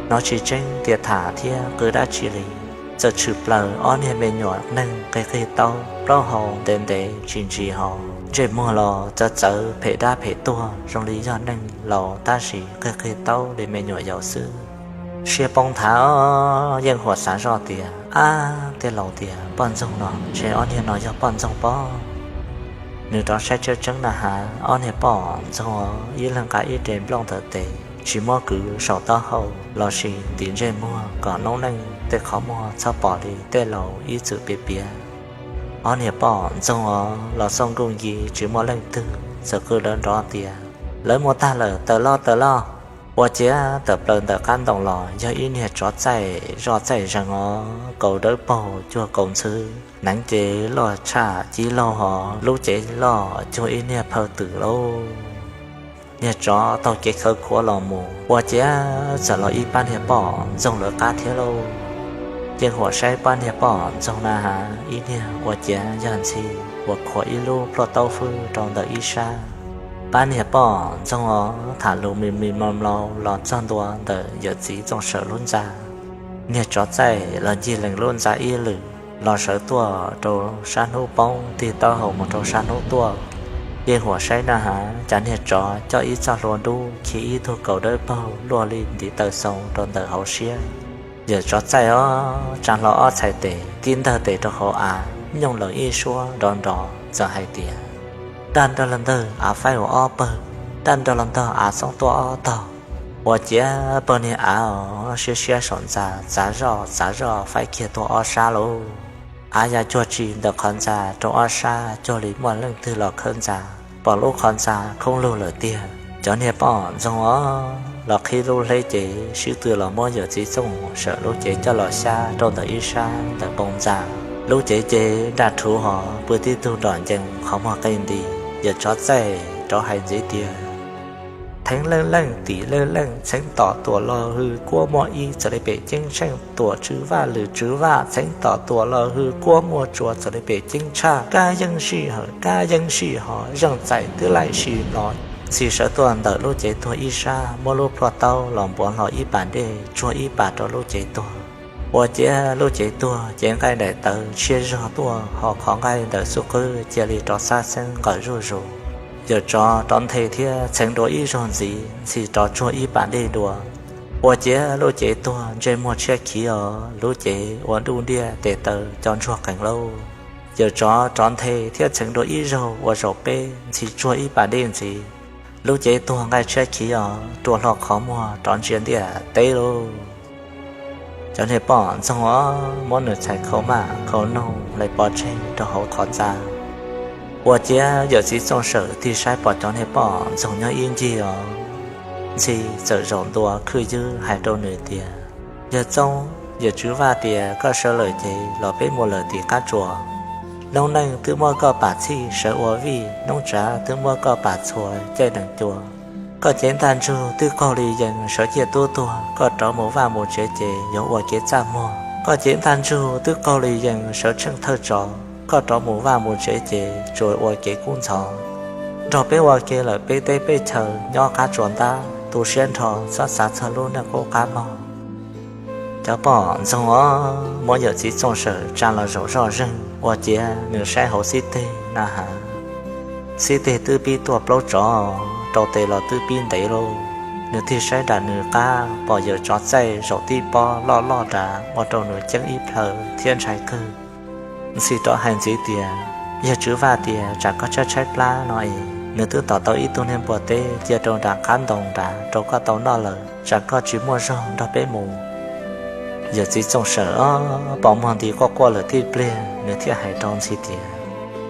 Hnov tsis tseeb tias tham thiab qw dab tsi li, txawm tshwm plaws ob niag me nyuam neeg qig qig taub plaub hau ntev ntev tsis ntsis ho, ntsej muag los txawv txawv phem dab phem tuag zoo li yog neeg laus tab sis qig qig taub li me nyuam yaus xwb. Siab poob nthav, Yeej Huam xav zoj tias, ab, tej laus tias poj ntxoog no ntshe ob niag no yog poj ntxoog pob. Nws rov saib tseeb tseeb na has, ob niag poj ntxoog os, ib leeg nqa ib rev nplooj ntawm tes, tsis muab kwv saum taub hau lossis ntim ntsej muag kom noob neej tej qhov muag txhob pom li tej laus ib txwm piav piav. Ob niag poj ntxoog os los xauj nkuj nci tsis muaj leej twg, txawm qw lawv nrov tias, lawv mus tag lawm, tawm loj tawm loj. Ua ciav tawm plaws ntawm qab ntoo los yog ib niag tsov txaij zoj txaij zeeg os, kaus dawb paug cuag kaus ntxhw, hneev ces loj tshaj cib laug hos lub cev loj cuag ib niag phaw twm lauj. Niag tsov taug kev khawv khuav los mus ua ciav txawm los ib pab niag poj ntxoog lawv qab thiab lauj. Yeej Huam saib pab niag poj ntxoog na has, ib niag ua ciav yog ntxhi uas khuam ib lub plhuaj taub fwj rau ntawm ib sab. Pab niag poj ntxoog os tham lus mis mis mlaus mlaus los txog ntua ntawm yawm txiv Txooj Sawm lub ntxa. Niag tsov txaij los ncig lees lub ntxa ib lwm los sawv tuaj rau sab hnub poob tig taub hau mus rau sab hnub tuaj. Yeej Huam saib na has, cas niag tsov coj ib txoj hlua dub khi ib tug kaus dawb paug luaj li ntiv taw xoo rau ntawm hauv siab. Yawm tsov txaij os tsa hlo ob txhais tes tib ntawg tes rau hauv av, nyooj lawm ib suab nrov nrov txawm hais tias, daj nrog los ntawg av faib ua ob pawg, daj nrog los ntawg av xoob tuaj ob tog. Ua ciav pawg niag av os siab siab saum ntxa txav zoj txav zoj faib kiag tuaj ob sab lauj. Av ya cuag tsi ntawm qhov ntxa rau ob sab cuag li muaj leej twg los khawb ntxa, pom lub qhov ntxa khoob lug lawm tiag. Cov niag poj ntxoog os los qhib lub hleb cev sib tw los muab yawm txiv Txooj Sawm lub cev coj los xyab rau ntawm ib sab ntawm npoo ntxa. Lub cev ces nraj rhuv hos pw tib tug nrom ncees qhov muag qe nti. Yawm tsov txaij rov hais ntxiv tias, theev leej leej tim leej leej txheev tom tuam los hws kuab muaj ib txawm li pem ceeb tsheej tuam tswv vaj lwm tswv vaj txheev tom tuam los hws kuab muaj tsua txawm li pem ceeb tshaj kab yeeb sij hawm kab yeeb sij hos zeej txais twb laim sij mlos. Ntxhi sawv tuaj ntawm lub cev tuag ib sab muab lub plhuaj taub los npuav hlo ib pas dej tsuag ib pas rau lub cev tuag. Ua ciav lub cev tuag ces nqaij daim tawv tshiab zog tuaj hos qhov nqaij ntawm xub qwb cia li rov xab xeeb nqawm zuj zus. Yawm tsov rov nthe thiab txheev dua ib zaug ntxiv, Ntxhi rov tsuag ib pas dej dua. Ua ciav lub cev tuag ntsej muag tshiab khiv os, lub cev ua nruj ndiaj tes taw co ntsuag qees lauj. Yawm tsov rov nthe thiab txheev dua ib zaug ua zaum peb, Ntxhi tsuag ib pas dej ntxiv. Lub cev tuag nqaij tshiab khiv os, rua hlo qhov muag rov ntsia ntiaj teb lauj. Cov niag poj ntxoog os muab nws txhais khau maj khau noog hlais pov tseg rau hauv qhov ntxa. Ua ciav yawm txiv Txooj Sawm tig saib pom cov niag poj ntxoog nyob ib ncig os. Ntxhi txawm zaum ntua khwj ywb hais rau nws tias, yawg Txooj, yawm tswv vaj tias koj sawv lawm ces los peb mus lawm tim qab tsuas. Noob neej twb muab koj pam txhij sawv ua vij, noob tsav twb muab koj pam txhua caij nees cua. Koj cev ntaj ntsug twb qaug li yees sawv ciaj tub tuag, koj rov mus vaj mus tsev ces yuav ua kev txaj muag. Koj cev ntaj ntsug twb qaug li yees sawv tsheej thawj tsov, koj rov mus vaj mus tsev ces tsuas ua kev kub ntxhov. Nrog peb ua ke lawm peb teb peb chaw nyob qab tsuas ntab, tu siab nrho txhob xav txog lub neej qub qab mog. Cov poj ntxoog os muab yawm txiv Txooj Sawm tsa los zaum zoj zeeg ua ciav nws saib hauv xib teg na has. Xib teg twb pib tuaj plaub tsov, rau tes los twb pib ntev lauj. Nws tig saib nram nws qab pom yawm tsov txaij zaum tib pob loj loj nrad ua rau nws ceeb ib plhaw thiab ntshai kawg. Ntxhi rov hais ntxiv tias, yawg tswv vaj tias tsam koj tshaib tshaib plab no es nws twb tom tau ib tug niag npua teb cia rau nram qab ntoo nrad rau koj tau noj lawm, tsam koj tsis muaj zog nrog peb mus. Yawm txiv Txooj Sawm os pom muag nti quaj quaj lawm tib pliag nws thiaj hais rau Ntxhi tias,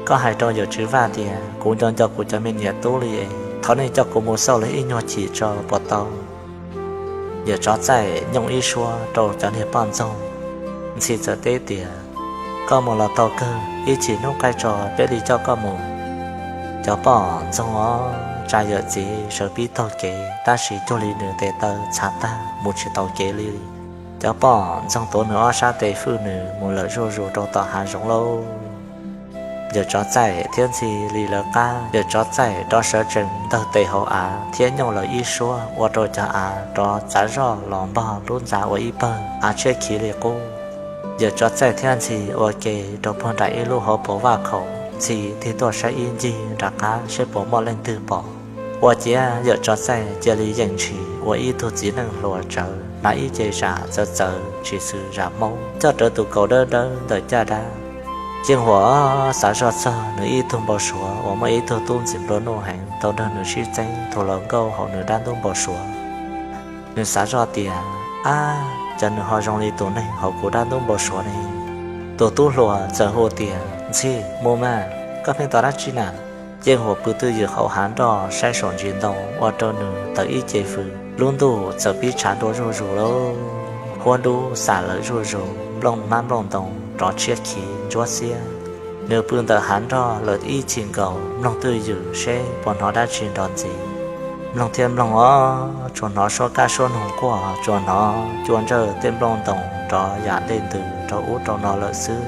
koj hais rau yawm tswv vaj tias kuv nco nco kuv cov me niam tub li es Thov nej coj kuv mus xauj lawv ib nyuag chim tso puas tau? Yawm Tsov Txaij nyooj ib suab rau cov niag poj ntxoog. Ntxhi txawm teb tias, Koj mus los tau kawg, ib chim hnub qaij tso peb li coj koj mus. Cov poj ntxoog os, tsa yawm txiv sawv pib taug kev tab sis cuag li nws tes taw txhav tag mus tsis tau kev li. Cov poj ntxoog tuav nws ob sab tes fwj nws mus lawm zuj zus rau tom hav zoov lauj. Yawm Tsov Txaij thiab Ntxhi li lawv qab, Yawm Tsov Txaij rov sawv tsees ntawg tes hauv av thiab nyooj lawv ib suab ua rau cov av rov txav zoj los npog lub ntxa ua ib pawg, av tshiab khiv li qub. Yawm Tsov Txaij thiab Ntxhi ua ke rau puag nram ib lub hauv paus vaj khaum, Ntxhi tig tuaj saib ib ncig nram qab seb puas muaj leej twg pom. Ua ciav Yawm Tsov Txaij cia li yeem ntshis ua ib tug txiv neej hluas tsawv, hnav ib ce zam txawv txawv tsis xws zam Hmoob, coj rawv tus kaus dawb dawb ntawm caj dab. Yeej Huam xav zoj txog nws ib tug npau suav uas muaj ib tug tub ntxim nplua nuj heev tau nrog nws sib txeeb tus hluas nkauj hauv nws dab ntub npau suav. Nws xav zoj tias, Ab, cas nws ho zoo li tus neeg hauv kuv dab ntub npau suav ne? Tus tub hluas txawm hu tias, Ntxhi, mus mas, koj pheej tos dab tsi na? Yeej Huam pw twj ywm hauv hav nroj saib saum ntsis ntoo ua rau nws tawm ib ce fws, lub ntuj txawm pib tshav ntuj zuj zus lauj. Huab dub xam lawm zuj zus, nplooj hmab nplooj ntoo rov tshiab khiv ntsuab xiab. Nws pw ntawm hav nroj lawm ib chim nkaus mloog twj ywm seb puas hnov dab tsi nrov ntxiv. Mloog thiab mloog os, tsuas hnov suab kab suab noog quaj, tsuas hnov cua ntsawj tej nplooj ntoos nrov yam ntej ntws rau ub rau no lawm xwb.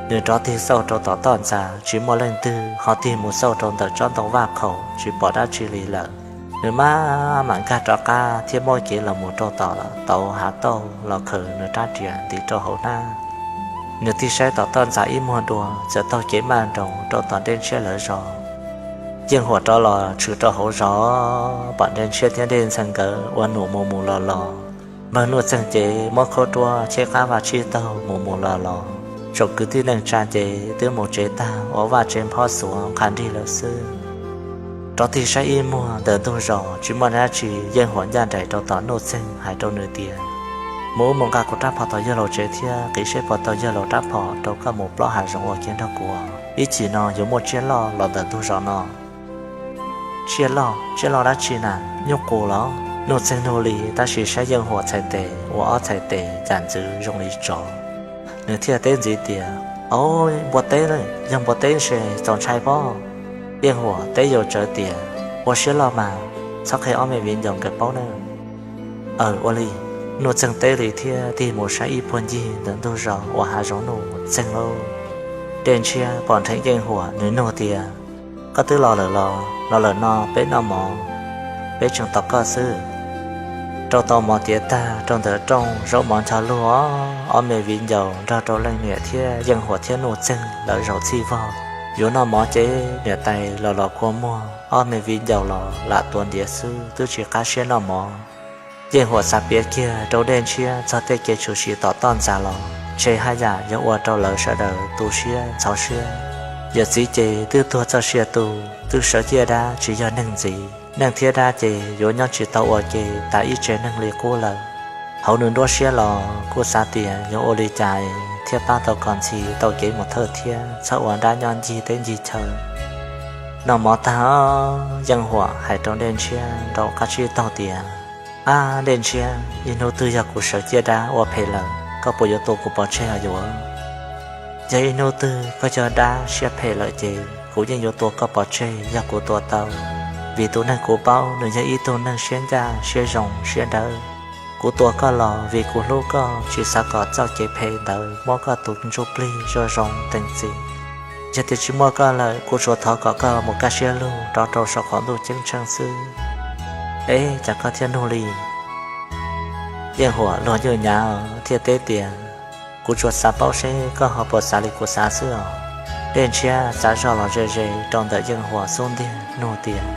Nws rov tig xauj rau tom toj ntxas tsis muaj leej twg, ho tig mus xauj rau ntawm tsob ntoo vaj khaum tsis pom dab tsi li lawm. Nws maj mam nkag rov qab thiab muab kev los mus rau tom tauv hav tauj los khaws nws rab riam ntim rau hauv hnab. Nws tig saib tom toj ntxas ib muag dua txawm taug kev maj nroos rau tom Dej Ntshiab lawv zos. Yeej Huam rov los tshwm rau hauv zos, pom Dej Ntshiab thiab Dej Ntxhee nkawd ua num mus mus los los. Npawg Nuj Txeeg ces muab khaub ruab cheb qab vaj tsib taug mus mus los los. Tsoom kwv tij neej tsa ces twb mus tsev tag ua vaj tsev nphob xuav nqha nrig lawm xwb. Rov tig saib ib muag ntawm ntug zos tsis muaj dab tsi, Yeej Huam ncaj nraim rau tom Nuj Txeeg hais rau nws tias, Mus ub mus nqa kuv rab phom tom yawg laus tsev thiab qiv seb puas tau yawg laus rab phom rau koj mus plob hav zoov ua ke nrog kuv. Ib chim no yuav muaj tsiaj loj los ntawm ntug zos no. Tsiaj loj? Tsiaj loj dab tsi na? Nyuj qus los? Nuj Txeeg nug li tab sis saib Yeej Huam txhais tes ua ob txhais tes cas ntxwv zoo li tsov. Nws thiaj teb ntxiv tias, Au, npua teb, yog npua teb ces txaus ntshai pob. Yeej Huam teb yaus tsawv tias, Ua siab loj mas, txhob qhia ob me viv ncaus nkawd paub nawb. Aws, ua li. Nuj Txeeg teb li thiab tig mus saib ib puag ncig ntawm ntug zos uas hav zoov Nuj Txeeg lauj. Dej Ntshiab pom nrheev Yeej Huam, nws nug tias, Koj twb los lawm los? Los lawm no peb noj mov, peb tseem tos koj xwb. Rau tau mov tiav tag rau ntawm rooj, zaub mov ncho lug, ob me viv ncaus nrog rau leej niam thiab Yeej Huam thiab Nuj Txeeg lawv zaum txhij vog. Yuav noj mov ces niam tais los los kua muag, ob me viv ncaus los lam tuav ntiav xwb twb tsis qab siab noj mov. Yeej Huam xav piav kiag rau Dej Ntshiab txog tej kev tshwm sim tom toj ntxas los ntshe haj yam yuav ua rau lawv sawv daws tu siab ntxhov siab. Yawm txiv ces twb tuag txoj sia tu, twb sawv ciaj dab tsis yog neeg ntxiv, neeg thiab dab ces yuav nyob tsis tau ua ke tas ib tsev neeg li qub lawm. Hauv nws nruab siab los kuj xav tias yuav ua li cas thiaj pab tau Kom Ntxhi tau kev mus thawj thiab txhob ua dab nyob ncig teb ncig chaw. Noj mov tag, Yeej Huam hais rau Dej Ntshiab nraum qab tsib taug tias, Ab Dej Ntshiab, ib hnub twg yog kuv sawv ciaj dab ua phem lawm, koj puas yuav tua kuv pov tseg os yuav? Yog ib hnub twg koj yog dab siab phem lawm ces kuv yeej yuav tua koj pov tseg yog kuv tua tau, vim tus neeg kuv paub nws yog ib tug neeg siab ncaj siab zoo siab dawb. Kuv tua koj los vim kuv hlub koj, tsis xav kom txoj kev phem ntawd muab koj tus ntsuj plig zoo zoo teem txim. Yog tias tsis muaj koj lawm, kuv tsuas thov kom koj mus kaj siab lug rov rau saum qaum ntuj ceeb tsheej xwb. Eb, cas koj thiaj nug li? Yeej Huam luag nyuj nyav thiaj teb tias, Kuv tsuas xav paub seb koj ho puas xav li kuv xav xwb os. Dej Ntshiab xav zog los ze ze rau ntawm Yeej Huam xub ntiag nug tias,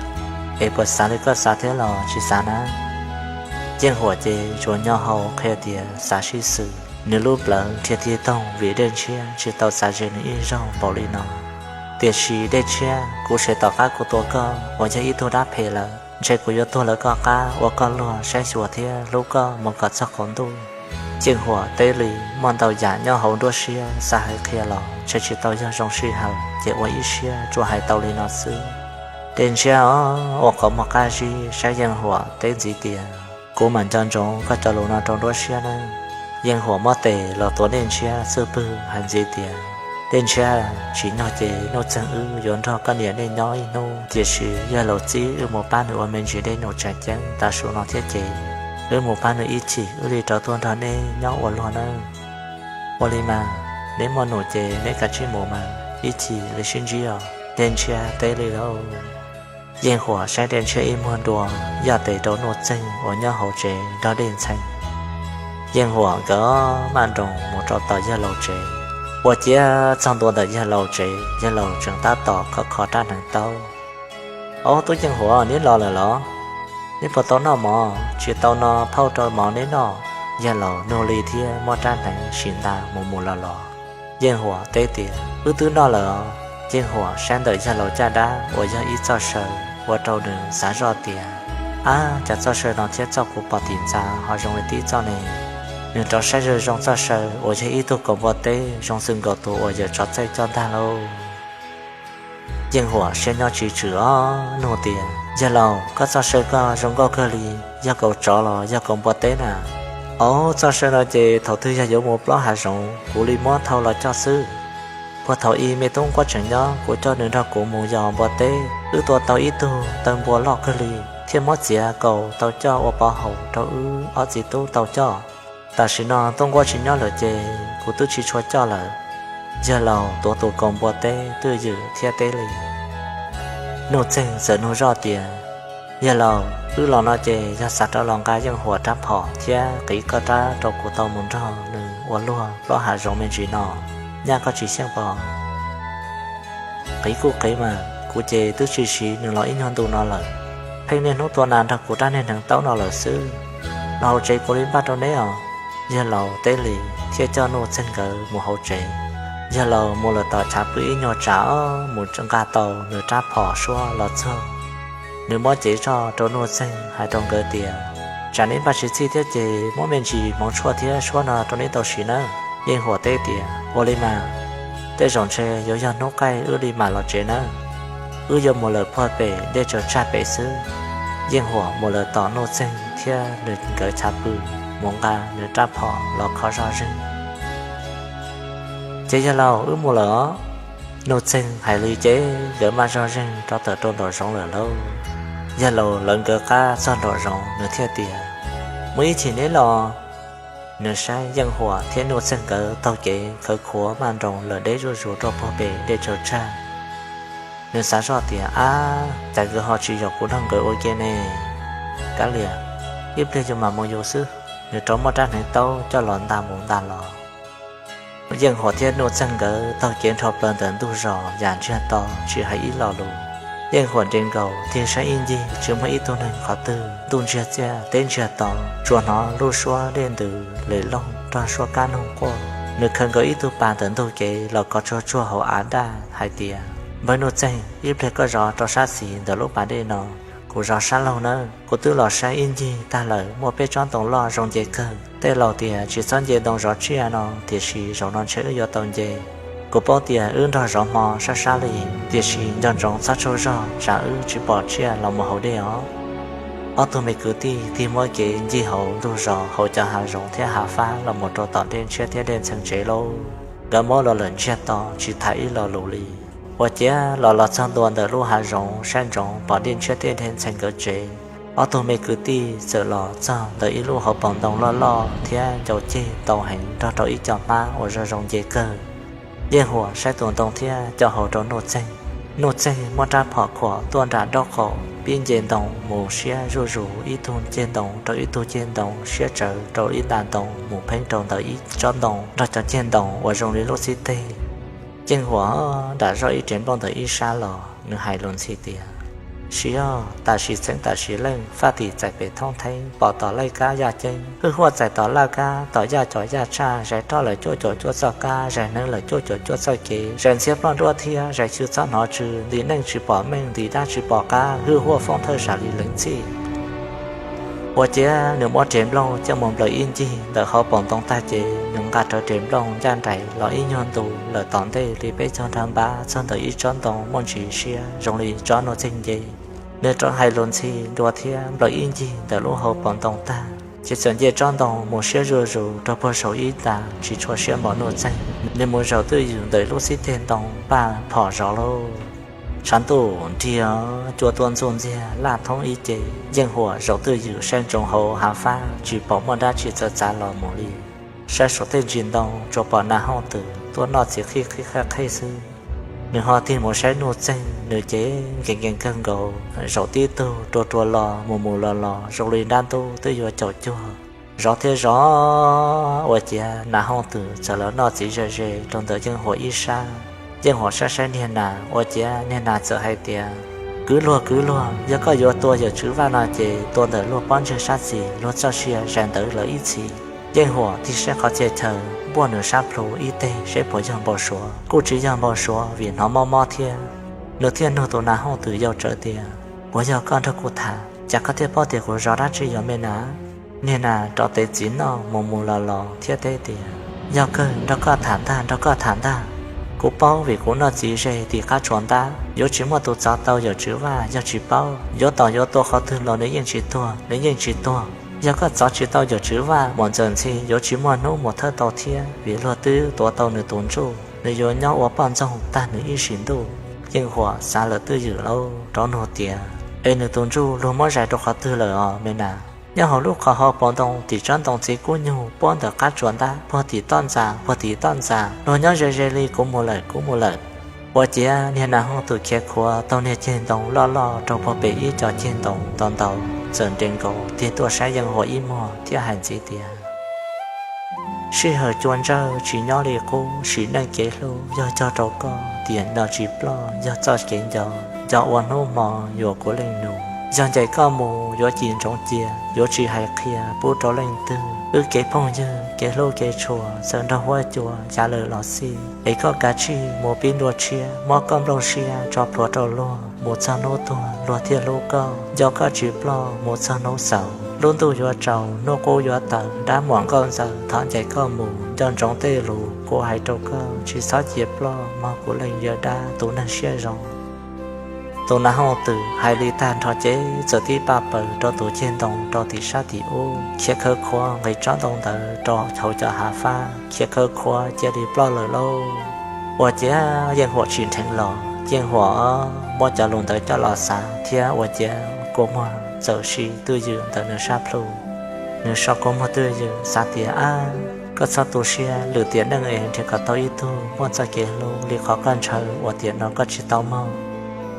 Es puas xav li koj xav thiab los tsis xav na? Yeej Huam ces tsuas nyo hau qhia tias xav sib xws. Nws lub plawv nrhiav tig toog vim Dej Ntshiab tsis tau xav ze nws ib zaug npaum li no. Tiam sis Dej Ntshiab, kuv sev tom qab kuv tua koj uas yog ib tug dab phem lawm, ntshe kuv yuav tuag lawv koj qab ua koj luag saib xyuas thiab hlub koj mus kom txog qaum ntuj. Yeej Huam teb li, muaj ntau yam nyob hauv nruab siab xav hais qhia los ntshe tsis tau yog zoo sij hawm ces ua ib siab tsuas hais tau li no xwb. Dej Ntshiab ua qhov muag qab zib saib Yeej Huam teb ntxiv tias, Kuv mam nco ntsoov koj cov lus no rau nruab siab nawb. Yeej Huam muab tes los tuav Dej Ntshiab xub pwg hais ntxiv tias, Dej Ntshiab, tsim nyog ces Nuj Txeeg wb yuav nrog koj niam nej nyob ib hnub, tiam sis yawg laus txib wb mus pab nws ua me ntsis dej num tseem ceeb tav su no thiab ces wb mus pab nws ib chim wb li rov tuaj nrog nej nyob ua luag nawb. Ua li mas, neb muaj num ces neb kav tsij mus mas, ib chim li sib ntsib os. Dej Ntshiab teb li lauj. Yeej Huam saib Dej Ntshiab ib muag dua, yaj tes rau Nuj Txeeg uas nyob hauv tsev nrog Dej Ntxhee. Yeej Huam nkawd maj nroos mus rau tom yawg laus tsev, ua ciav txog ntua ntawm yawg laus tsev, yawg laus tseem tab tom khov kho rab hneev taub. Au, tub Yeej Huam, neb los lawm los? Neb puas tau noj mov? Tsis tau no phauj rau mov neb noj. Yawg laus nug li thiab muab rab hneev sim nta mus mus los los. Yeej Huam teb tias, Wb twb noj lawm os. Yeej Huam saib ntawm yawg laus caj dab uas yog ib txoj saw, ua rau nws xav zoj tias, Ab, cas txoj saw no thiab txoj kuv pom tim ntxa ho zoo li tib txoj ne? Nws rov saib zoo zoo txoj saw uas yog ib tug kaus npua teb zoo xws nkaus tus uas yawm tsov txaij coj ntag lauj. Yeej Huam siab nyob tsis tswm os, nug tias, Yawg laus, koj txoj saw koj zoo nkauj kawg li, yog kaus tsov los yog kaus npua teb na? Au, txoj saw no ces thaum twg yog yuav mus plob hav zoov kuv li muab thau los coj xwb. Puag thaum ub me tub nquab tseem nyob kuv coj nws nrog kuv mus yos npua teb, wb tua tau ib tug taw npua loj kawg li, thiaj muab txiav kaus tau coj ua pov haum rau wb ob txiv tub tau coj. Tam sim no tub nquab tsis nyob lawm ces kuv twb tsis tshua coj lawm. Yawg laus tuav tus kaus npua teb twj ywm thiab teb li. Nuj Txeeg txawm nug zoj tias, Yawg laus, wb los no ces yog xav rov los nqa Yeej Huam rab phom thiab qiv koj rab rau kuv tau mus nrog nws ua luag plob hav zoov me ntsis no, nyaj koj tsis xyeej pom? Qiv kuj qiv mas, kuv ces twb tsis siv nws los ib nyuag ntu no lawm. Pheej niaj hnub tua nas nrog kuv rab niag hneev taub no lawm xwb. Los hauv tsev kuv li npaj rau neb os. Yawg laus teb li thiaj coj Nuj Txeeg nkawd mus hauv tsev. Yawg laus mus lawm tom tshav pw ib nyuag tsam os mus nqa tau nws rab phom suab los txog. Nws muab cev zoj rau Nuj Txeeg hais rau nkawd tias, Tsam neb npaj tsis txhij thiab ces muab me ntsis hmoov tshuaj thiab suab no rau neb tau siv nawb. Yeej Huam teb tias, Ua li mas, tej zaum ntshe yuav yog hnub qaij wb li mam los tsev nawb. Wb yuav mus lawm puag pem dej tsaws tsag pem xwb. Yeej Huam mus lawm tom Nuj Txeeg thiab nws nkawd chav pw, mus nqa nws rab phom los kho zoj zeeg. Ces yawg laus, wb mus lawm os. Nuj Txeeg hais li ces nkawd maj zoj zeeg rov tawm rau nraum zoov lawm lauj. Yawg laus lawv nkawd qab txog nraum zoov nws thiaj tias, Muaj ib chim neb los. Nws saib Yeej Huam thiab Nuj Txeeg nkawd taug kev khawv khuav maj nroos lawm deb zuj zus rau puag pem dej tsaws tsag. Nws xav zoj tias, Ab, cas nkawd ho tsis yaum kuv nrog nkawd ua ke ne? Kav liam, ib pliag yus mam mus yus xwb. Nws rov muab rab hneev taub coj los nta mus nta los. Yeej Huam thiab Nuj Txeeg nkawd taug kev nrho plaws ntawm ntug zos yam ntsiag to tsis hais ib lo lus. Yeej Huam nres nkaus tig saib ib ncig tsis muaj ib tug neeg qhov twg, ntuj ntsiag txiaj teb ntsiag to, tsuas hnov lub suab dej ntws lem loog rog suab kab noog quaj. Nws khaws nkaus ib tug pas ntawm ntug kev los kov tsuag tsuag hauv av daj hais tias, Npawg Nuj Txeeg, ib pliag koj zov rau sab xis ntawm lub pas dej no, kuv zov sab laug nawb. Kuv twb los saib ib ncig tag lawm, muaj peb tsob ntoo loj zoo nce kawg. Tej laus tias tsis txhob nce ntoo zov tsiaj no, tiam sis zaum no ntshe wb yuav tau nce. Kuv paub tias wb nrog zov hmo sab sab li, tiam sis nco ntsoov txhob tsaug zog tsam wb tsis pom tsiaj los mus haus dej os. Ob tug me kwv tij tig muab kev ncig hauv ntug zos hauv cov hav zoov thiab hav fab los mus rau tom Dej Ntshiab thiab Dej Ntxhee tsev lauj. Nkawd muab los lawm ntsiag to tsis tham ib lo lus li. Ua ciav los los txog ntua ntawm lub hav zoov saib ntsoov pom Dej Ntshiab thiab Dej Ntxhee nkawd tsev. Ob tug me kwv tij txawm los txog ntawm ib lub hauv paus ntoo loj loj thiab ncau ceg ntau heev nrog rau ib co hmab uas zoo zoo nce kawg. Yeej Huam saib tus ntoo thiab co hau rau Nuj Txeeg. Nuj Txeeg muab rab phom khuam tuaj nram nraub qaum pib nce ntoo mus siab zuj zus ib tug ceg ntoo rau ib tug ceg ntoo siab tsawv rau ib nta ntoo mus pheeb rau ntawm ib tsob ntoo nrog cov ceg ntoo uas zoo li lub xib teg. Yeej Huam nram zoj ib rev nplooj ntawm ib sab los nws hais lus ntxhi tias, Siv, tam sim txheeb tam sim leej, faj tim txais pem thoob theeb, pom tom laij kab yaj ceeb, hwj huaj txais tom laj kab, tom yaj cov yaj tshaj, zais roj lawm cuaj caum cuaj txoj kab, zais hneev lawm cuaj caum cuaj txoj kev, zais ntxhiab ploj nruab thiab, zais chwv txhob hnov tsw, ntim neej tsis pom meej, ntim dab tsis pom qab, hwj huaj foob thawj sam li leev txhij. Ua ciav nws muab rev nplooj coj mus nplawm ib ncig ntawm hauv paus ntoo tag ces nws nqa rawv rev nplooj ncaj nraim los ib nyuag ntu lawm tom ntej li peb caug nrag npab txog ntawm ib tsob ntoo muaj ntsis siab zoo li tsob nuj txeeg nce. Nws rov hais lus ntxhi dua thiab nplawm ib ncig ntawm lub hauv paus ntoo tag ces txawm nce tsob ntoo mus siab zuj zus rau puag saum ib ntas tsis tshua siab npaum nuj txeeg. Nws mus zaum twj ywm ntawm lub xib teg ntoo npaj phom zov lauj. Tshav ntuj nrig, cua tuaj ntxuj ntxiag laj thoob ib ce. Yeej Huam zaum twj ywm saib ntsoov hauv hav fab tsis pom muaj dab tsi txawv txav los mus li. Saib saum tej ntsis ntoo tsuas pom Nas Hooj Twm tuaj noj txiv qhij qhib qhaj qhej xwb. Nws ho tig mus saib nuj txeeg nws ces nkees nkees kawg nkaus, zaum tib tug rua rua los mus mus los los zoo li nrab ntub twb yuav caum cuag. Zov thiab zov ua ciav Nas Hooj Twm txawm los noj txiv ze ze rau ntawm Yeej Huam ib sab. Yeej Huam saib saib niag nas ua ciav niag nas txawm hais tias, Kwv luag kwv luag, yog koj yuav tua yawm tswv Vaj no ces tua ntawm luag pob ntseg sab xis luag txoj sia zais ntawd lawm ib txhis. Yeej Huam tig saib qhov txhia chaw npuaj nws sab plhu ib teg seb puas yog npau suav. Kuj tsis yog npau suav vim hnov mob mob thiab. Nws thiaj nug tus Nas Hooj Twm yau tsawv tias, Puas yog koj nrog kuv tham, cas koj thiaj paub tias kuv zov dab tsi yog me nas? Niag nas rov tev txiv noj mus mus los los thiab teb tias, Yog kawg, nrog koj tham ntag, nrog koj tham ntag. Kuv paub vim kuv noj txiv ze tim qab tsuas ntab, yuav tsis muaj tus txov tau yawm tswv Vaj. Yog tsis paub yuav tom yuav tua qhov twg los nws yeej tsis tuag, nws yeej tsis tuag. Yog koj txov tsis tau yawm tswv Vaj, Muam Ntxawm Ntxhi yuav tsis muaj hnub mus thawj tau thiab vim luag twb tuav tau nws tus ntsuj, nws yuav nyob ua poj ntxoog tag nws ib sim ntuj. Yeej Huam xav lawm twj ywm lauj, rov nug tias, Es nws tus ntsuj luag muab zais rau qhov twg lawm os me nas? Nyob hauv lub qhov hauv paus ntoo tim tsob ntoo txiv kub nyug puab ntawm qab tsuas ntab puag tim toj ntxas, puag tim toj ntxas, luag nyob ze ze li, kuv mus lawm, kuv mus lawm. Ua ciav niag Nas Hooj Twm khiav khuav taug niag ceg ntoo loj loj rau puag pem ib co ceg ntoo ntau ntau, txawm nres nkaus tig tuaj saib Yeej Huam ib muag thiab hais ntxiv tias, Sij hawm cua ntsawj tsis nyob li qub, sim neej kev hlub yog cog rau koj, tiam no tsis ploj yog txoj kev nco, nco ua hnub hmo yuam kuv leej nus. Yog ncaim koj mus yuav cim ntsoov cia, yuav tsis hais qhia pub rau leej twg. Wb kev phooj ywg kev hlub kev tshua txawm nrog huab cua ya lawm los xij, es koj kav tsij mus pib nruab tshiab, muab koj nplooj siab tso plhuav rau luag, mus txog hnub tuag luag thiaj hlub koj, nco koj tsis ploj mus txog hnub xaus. Lub ntuj yuav tsaus, hnub qub yuav tawm, dab muam nkauj ntxawm thov ncaim koj mus, nco ntsoov tej lus kuv hais rau koj, tsis txhob cia ploj mog kuv leej yawg dab tus neeg siab zoo. Tus Nas Hooj Twm hais li tag nrho ces txawm tib paj paws rau tus ceg ntoo rau tim sab tim ub, khiav khawv khuav nqis tsob ntoo ntawd rau hauv cov hav fab, khiav khawv khuav cia li ploj lawm lauj. Ua ciav Yeej Huam tsim dheev los, Yeej Huam muab cov lus ntawd coj los xav thiab ua ciav kua muag txawm si twj ywm ntawm nws sab plhu. Nws so kua muag twj ywm xav tias, Ab, koj txhob tu siab, lwm tiam neej es nrhiav kom tau ib tug muaj txoj kev hlub li qhov koj ntshaw uas tiam no koj tsis tau mog.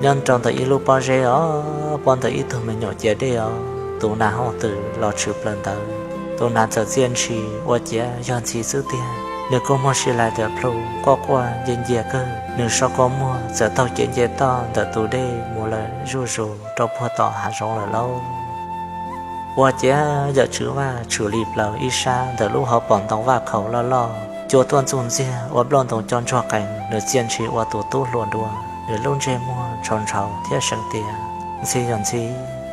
Nyob rau ntawm ib lub pob zeb os, pob ntawm ib tug me nyuam ciav dej os, tus Nas Hooj Twm los tshwm plaws ntawd. Tus nas txawm txia ntshis ua ciav yog Ntxhi xwb tiag. Nws kua muag si lais tawm plhu quaj quaj nce ncia kawg, nws so kua muag txawm taug kev nce toj ntawm tus dej mus lawm zuj zus rau puag tom hav zoov lawm lauj. Ua ciav yawm tswv Vaj tshwm li plaws ib sab ntawm lub hauv paus ntoo vaj khaum loj loj, cua tuaj ntxuj ntxiag ua nplooj ntoo co ntsuag qees, nws txia ntshis ua tus tub hluas dua, nws lub ntsej muag ntshau ntshau thiab seev tias, Ntxhi yog Ntxhi,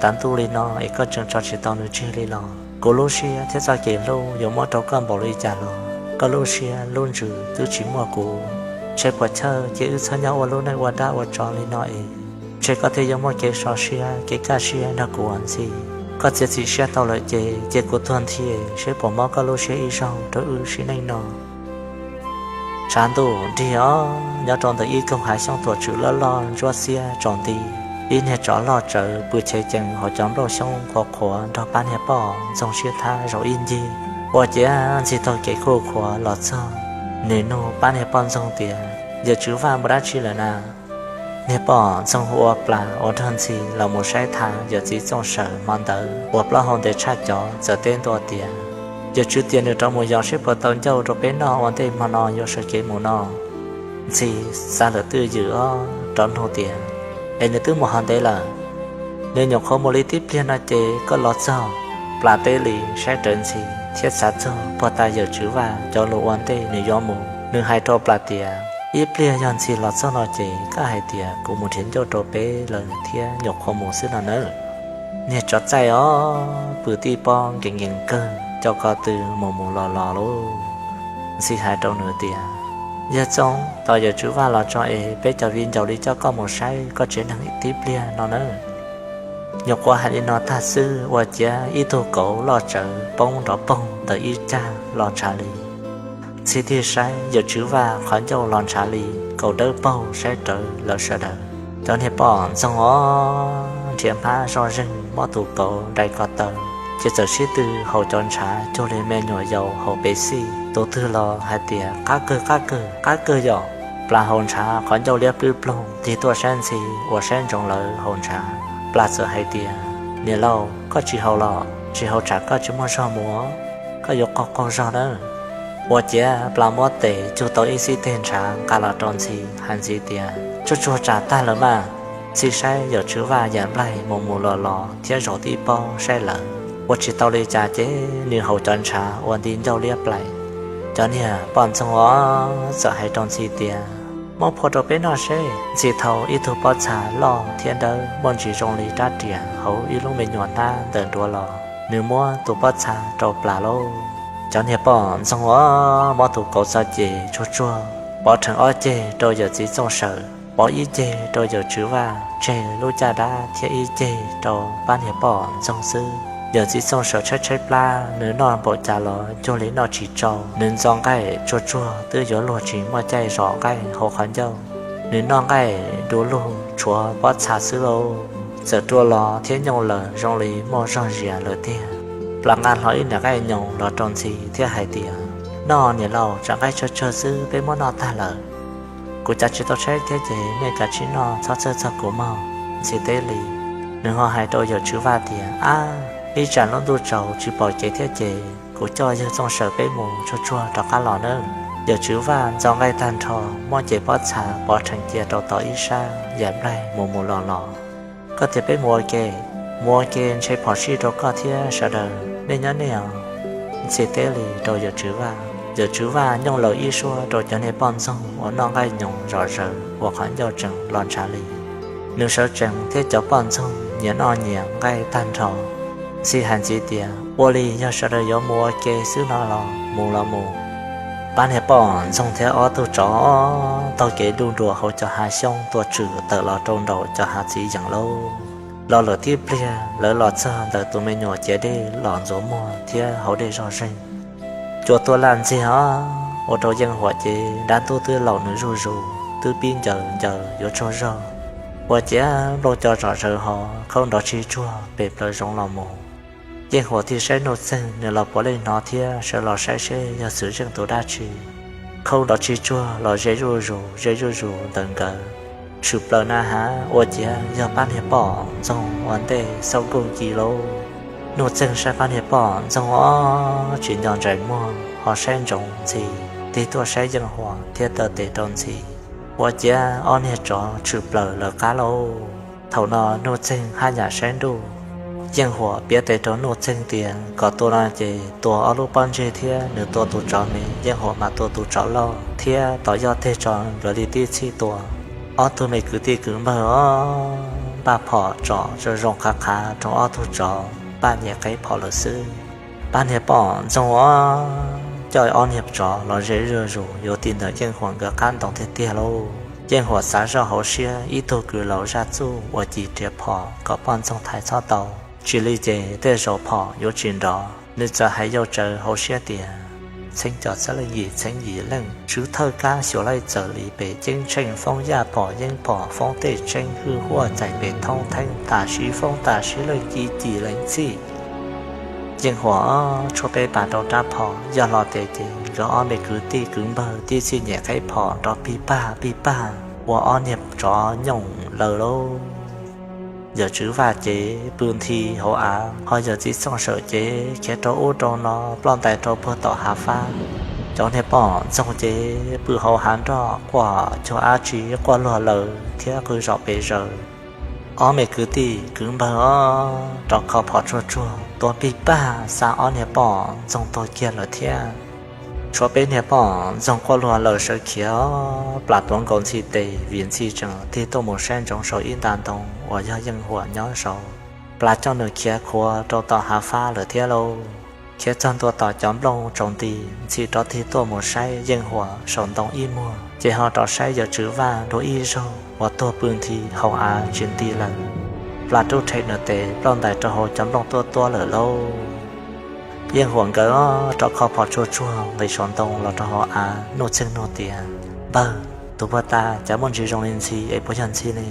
tav ntuj li no es koj tseem tso tsis tau nws tseg li los? Kuv lub siab thiab txoj kev hlub yuav muab rau koj npaum li cas los koj lub siab lub ntsws twb tsis muaj kuv. Ntshe puas chawj cia wb txhob nyob ua lub neej ua dab ua tsov li no es, ntshe koj thiaj yuav muaj kev so siab kev kaj siab nrog kuv os Ntxhi. Koj txiav txim siab tau lawm ces cia kuv tuag nthi seb puas mob koj lub siab ib zaug rau wb sim neej no. Tshav ntuj nrig os, nyob rau ntawm ib koog hav xyoob tuam tswm loj loj ntsuab xiab tsaus nti, ib niag tsov loj tsawv pw chev cees hauv cov nplooj xyoob qhuav qhuav nrog pab niag poj ntxoog sib thab zaum ib ncig. Ua ciav Ntxhi taug kev khuj khuav los txog, nws nug pab niag poj ntxoog tias, Yawm tswv Vaj mus dab tsi lawm na? Niag poj ntxoog hu ua Plas uas nrog Ntxhi los mus saib tham yawm txiv Txooj Sawm hmo ntawd uas plaub hau ntev tshaj cov txawm teb ntua tias, Yawm tswv tias nws rov mus yos seb puas tau ncauj rau peb noj ua ntej hmo no yuav sawv kev mus no. Ntxhi xav lawm twj ywm os, rov nug tias, Es nws twb mus hov ntev lawm? Nws nyuam qhuav mus li tib pliag no ces koj los txog. Plas teb li saib rawv Ntxhi thiab xav txog puag ta yawm tswv Vaj cov lus ua ntej nws yuav mus, nws hais rau Plas tias, Ib pliag yog Ntxhi los txog no ces koj hais tias kuv mus nrhiav ncauj rau peb lawm thiab nyuam qhuav mus xwb no nawb. Niag tsov txaij os, pw tib pob nkees nkees kawg, coj ko tw mus mus los los lauj. Ntxhi hais rau nws tias, Yawg Txooj, tos yawm tswv Vaj los tso es peb cov viv ncaus li coj koj mus saib koj tsev neeg tib pliag no nawb. Nyuam qhuav hais li no tag xwb ua ciav ib tug kauv loj tsawv poob nrov poog ntawm ib cag los ntshav li. Ntxhi tig saib yawm tswv Vaj qhov ncauj los ntshav li, kaus dawb paug saib rawv lawv sawv daws. Cov niag poj ntxoog os, nrhiav hmab zoj zeeg muab tus kauv dai ko taw, ces txawm sib tw haus cov ntshav cuag li me nyuam yaus haus Pepsi. Tus twg los hais tias, Qab kawg, qab kawg, qab kawg yom! Plas haus ntshav qhov ncauj liab plwb ploog tig tuaj saib Ntxhi uas saib ntsoov lawv haus ntshav. Plas txawm hais tias, Niam laus, koj tsis haus los? Tsis haus tsam koj tsis muaj zog mus, koj yuav qaug qaug zog nawb. Ua ciav Plas muab tes cug tau ib xib teg ntshav nqa los rau Ntxhi, hais Ntxhi tias, Tsuag tsuag tsam tag lawm mas. Ntxhi saib yawm tswv Vaj yam nplaig mus mus los los thiab zaum tib pob saib lawv, ua tsis tau li cas ces nws haus cov ntshav ua nti ncauj liab plais. Cov niag poj ntxoog os txawm hais rau Ntxhi tias, Muab phua rau peb noj seb. Ntxhi thau ib tug pob txha loj thiab dawb muaj ntsis zoo li rab riam hauv ib lub me nyuam hnab ntawm duav los, nws muab tus pob txha rau Plas lauj. Cov niag poj ntxoog os muab tus kauv txoj ces tsuag tsuag, pov rhees ob ceg rau yawm txiv Txooj Sawm, pov ib ceg rau yawm tswv Vaj, tseg lub caj dab thiab ib ceg rau pab niag poj ntxoog xwb. Yawm txiv Txooj Sawm tshaib tshaib plab, nws noj npaum cas los cuag li noj tsis tsau. Nws ntxo nqaij tsuag tsuag twb yuav luag tsis muaj caij zom nqaij hauv qhov ncauj. Nws noj nqaij du lug tshuav pob txha xwb lauj, txawm rua los thiab nyooj lawm zoo li muaj zog zias lawm tiag. Plas nqa hlo ib niam nqaij nyoos los rau Ntxhi thiab hais tias, Noj niam laus, tsam nqaij tsawg tsawg xwb peb muab noj tag lawm. Kuv cav tsis tau tshaib thiab ces nej kav tsij noj txhob txhawj txog kuv mog. Ntxhi teb li. Nws ho hais rau yawm tswv Vaj tias, Ab, ib tsam lub ntuj tsaus tsis pom kev thiab ces kuv coj yawg Txooj Sawm peb mus tsuag tsuag rov qab los nawb. Yawm tswv Vaj ntxo nqaij tag nrho, muab cev pob txha pov rhees cia rau tom ib sab yam nplaig mus mus los los. Koj tias peb mus ua ke? Mus ua ke ntshe phom sij rau koj thiab sawv daws, nej nyob nej os. Ntxhi teb li rau yawm tswv Vaj. Yawm tswv Vaj nyooj laws ib suab rau cov niag poj ntxoog uas noj nqaij nyoos zom zaws uas qhov ncauj tseem los ntshav li. Nws sawv tsees thiab cov poj ntxoog nyias noj nyias nqaij tag nrho. Ntxhi hais ntxiv tias, Ua li yog sawv daws yuav mus ua ke xwb no los mus los mus. Pab niag poj ntxoog thiab ob tug tsov taug kev duj nruas hauv cov hav xyoob tuaj tshwm tawm los rau nraum cov hav txiv yeem lauj. Los lawm tib pliag lawv los txog ntawm tus me nyuam ciav dej los ntxuav muag thiab haus dej zog zeeg. Cua tuaj laj ntxiag os, ua rau Yeej Huam ces dab ntub twb laum nws zuj zus, twb pib ncaws ncaws yuav tsaug zog. Ua ciav nplooj co zom zaws hos khaub nrov tsis tsuag pem plaws zoov los mus. Yeej Huam tig saib Nuj Txeeg, nws los puav leej hnov thiab sawv los saib seb yog Xwm Zeej tus dab tsi. Khaub nrov tsis tsuag los ze zuj zus ze zuj zus ntawm nkawd. Tshwm plaws na has ua ciav yog pab niag poj ntxoog ua ntej xauj nkuj nki lauj. Nuj Txeeg saib pab niag poj ntxoog os tsis nco ntsais muag ho saib ntsoov Ntxhi, tig tuaj saib Yeej Huam thiab taw tes rau Ntxhi. Ua ciav ob niag tsov tshwm plaws lawv qab lauj. Thaum no Nuj Txeeg haj yam saib ntuj. Yeej Huam piav tes rau Nuj Txeeg tias kom tua no ces tua ob lub pob ntseg thiab nws tua tus tsov me, Yeej Huam mas tua tus tsov loj thiab tos yoj teg tso nkawd li tib txhij tua. Ob tug me kwv tij kwv npawg os, npaj phom tsom zoo zoo qhav qhav rau ob tug tsov npaj nyem qeb phom lawm xwb. Pab niag poj ntxoog os coj ob niag tsov los ze zuj zus yuav ti ntawm Yeej Huam nkawd qab ntoo tiag tiag lauj. Yeej Huam xav zoj hauv siab ib tug kwv laus zaj txuj uas ci riam phom kom poj ntxoog thaiv txhob tau, tsis li ces tej zaum phom yuav tsis nrov. Nws txawm hais yau tsawv hauv siab tias, Txheeb cov txhiab leej yim txheeb yim leej, tswv thawj kab xyuas laij txawm li pem ceeb tsheej foob yaj phom yeeb phom foob tej tseeb hwj huaj txais pem thoob theeb tas sib foob tas sib leej ci ci leej txhij. Yeej Huam tshuab peb pas rau rab phom yog hlo tes ces nkawd ob me kwv tij kwv npawg tib txhij nyem qeb phom nrov pig pag pig pag ua ob niag tsov nyooj laws lauj. Yawm tswv Vaj ces pw nthi hauv av, ho yawm txiv Txooj Sawm ces khiav rau ub rau no ploj ntais rau puag tom hav fab. Cov niag poj ntxoog ces pw hauv hav nroj quaj cuag dab tsi quaj luag laws thiab qw zom pes zaws. Ob me kwv tij kwv npawg os rov kho phom tsuag tsuag tua pig pag xa ob niag poj ntxoog tuag kiag lawm thiab. Tshuav peb niag poj ntxoog quaj luag laws sawv khiav os, plam tuav nkaus Ntxhi tes vim Ntxhi tseem tig tuaj mus saib ntsoov saum ib nta ntoo uas yog Yeej Huam nyob saud. Plas coj nws khiav khuav rau tom hav fab lawm thiab lauj. Khiav txog ntua tom cov nplooj tsaus nti, ntxhi rov tig tuaj mus saib Yeej Huam saum ntoo ib muag, ces ho rov saib Yawm Tswv Vaj dua ib zaug uas tuag pw nthi hauv av tsis nti lawm. Plas rub rhe nws tes ploj ntais rau hauv cov nplooj tuab tuab lawm lauj. Yeej Huam nkawd rov kho phom tsuag tsuag nqis saum ntoo los rau hauv av. Nuj Txeeg nug tias, Npawg, tus puag ta cas muaj ntsis zoo li ntxhi es puas yog ntxhi ne?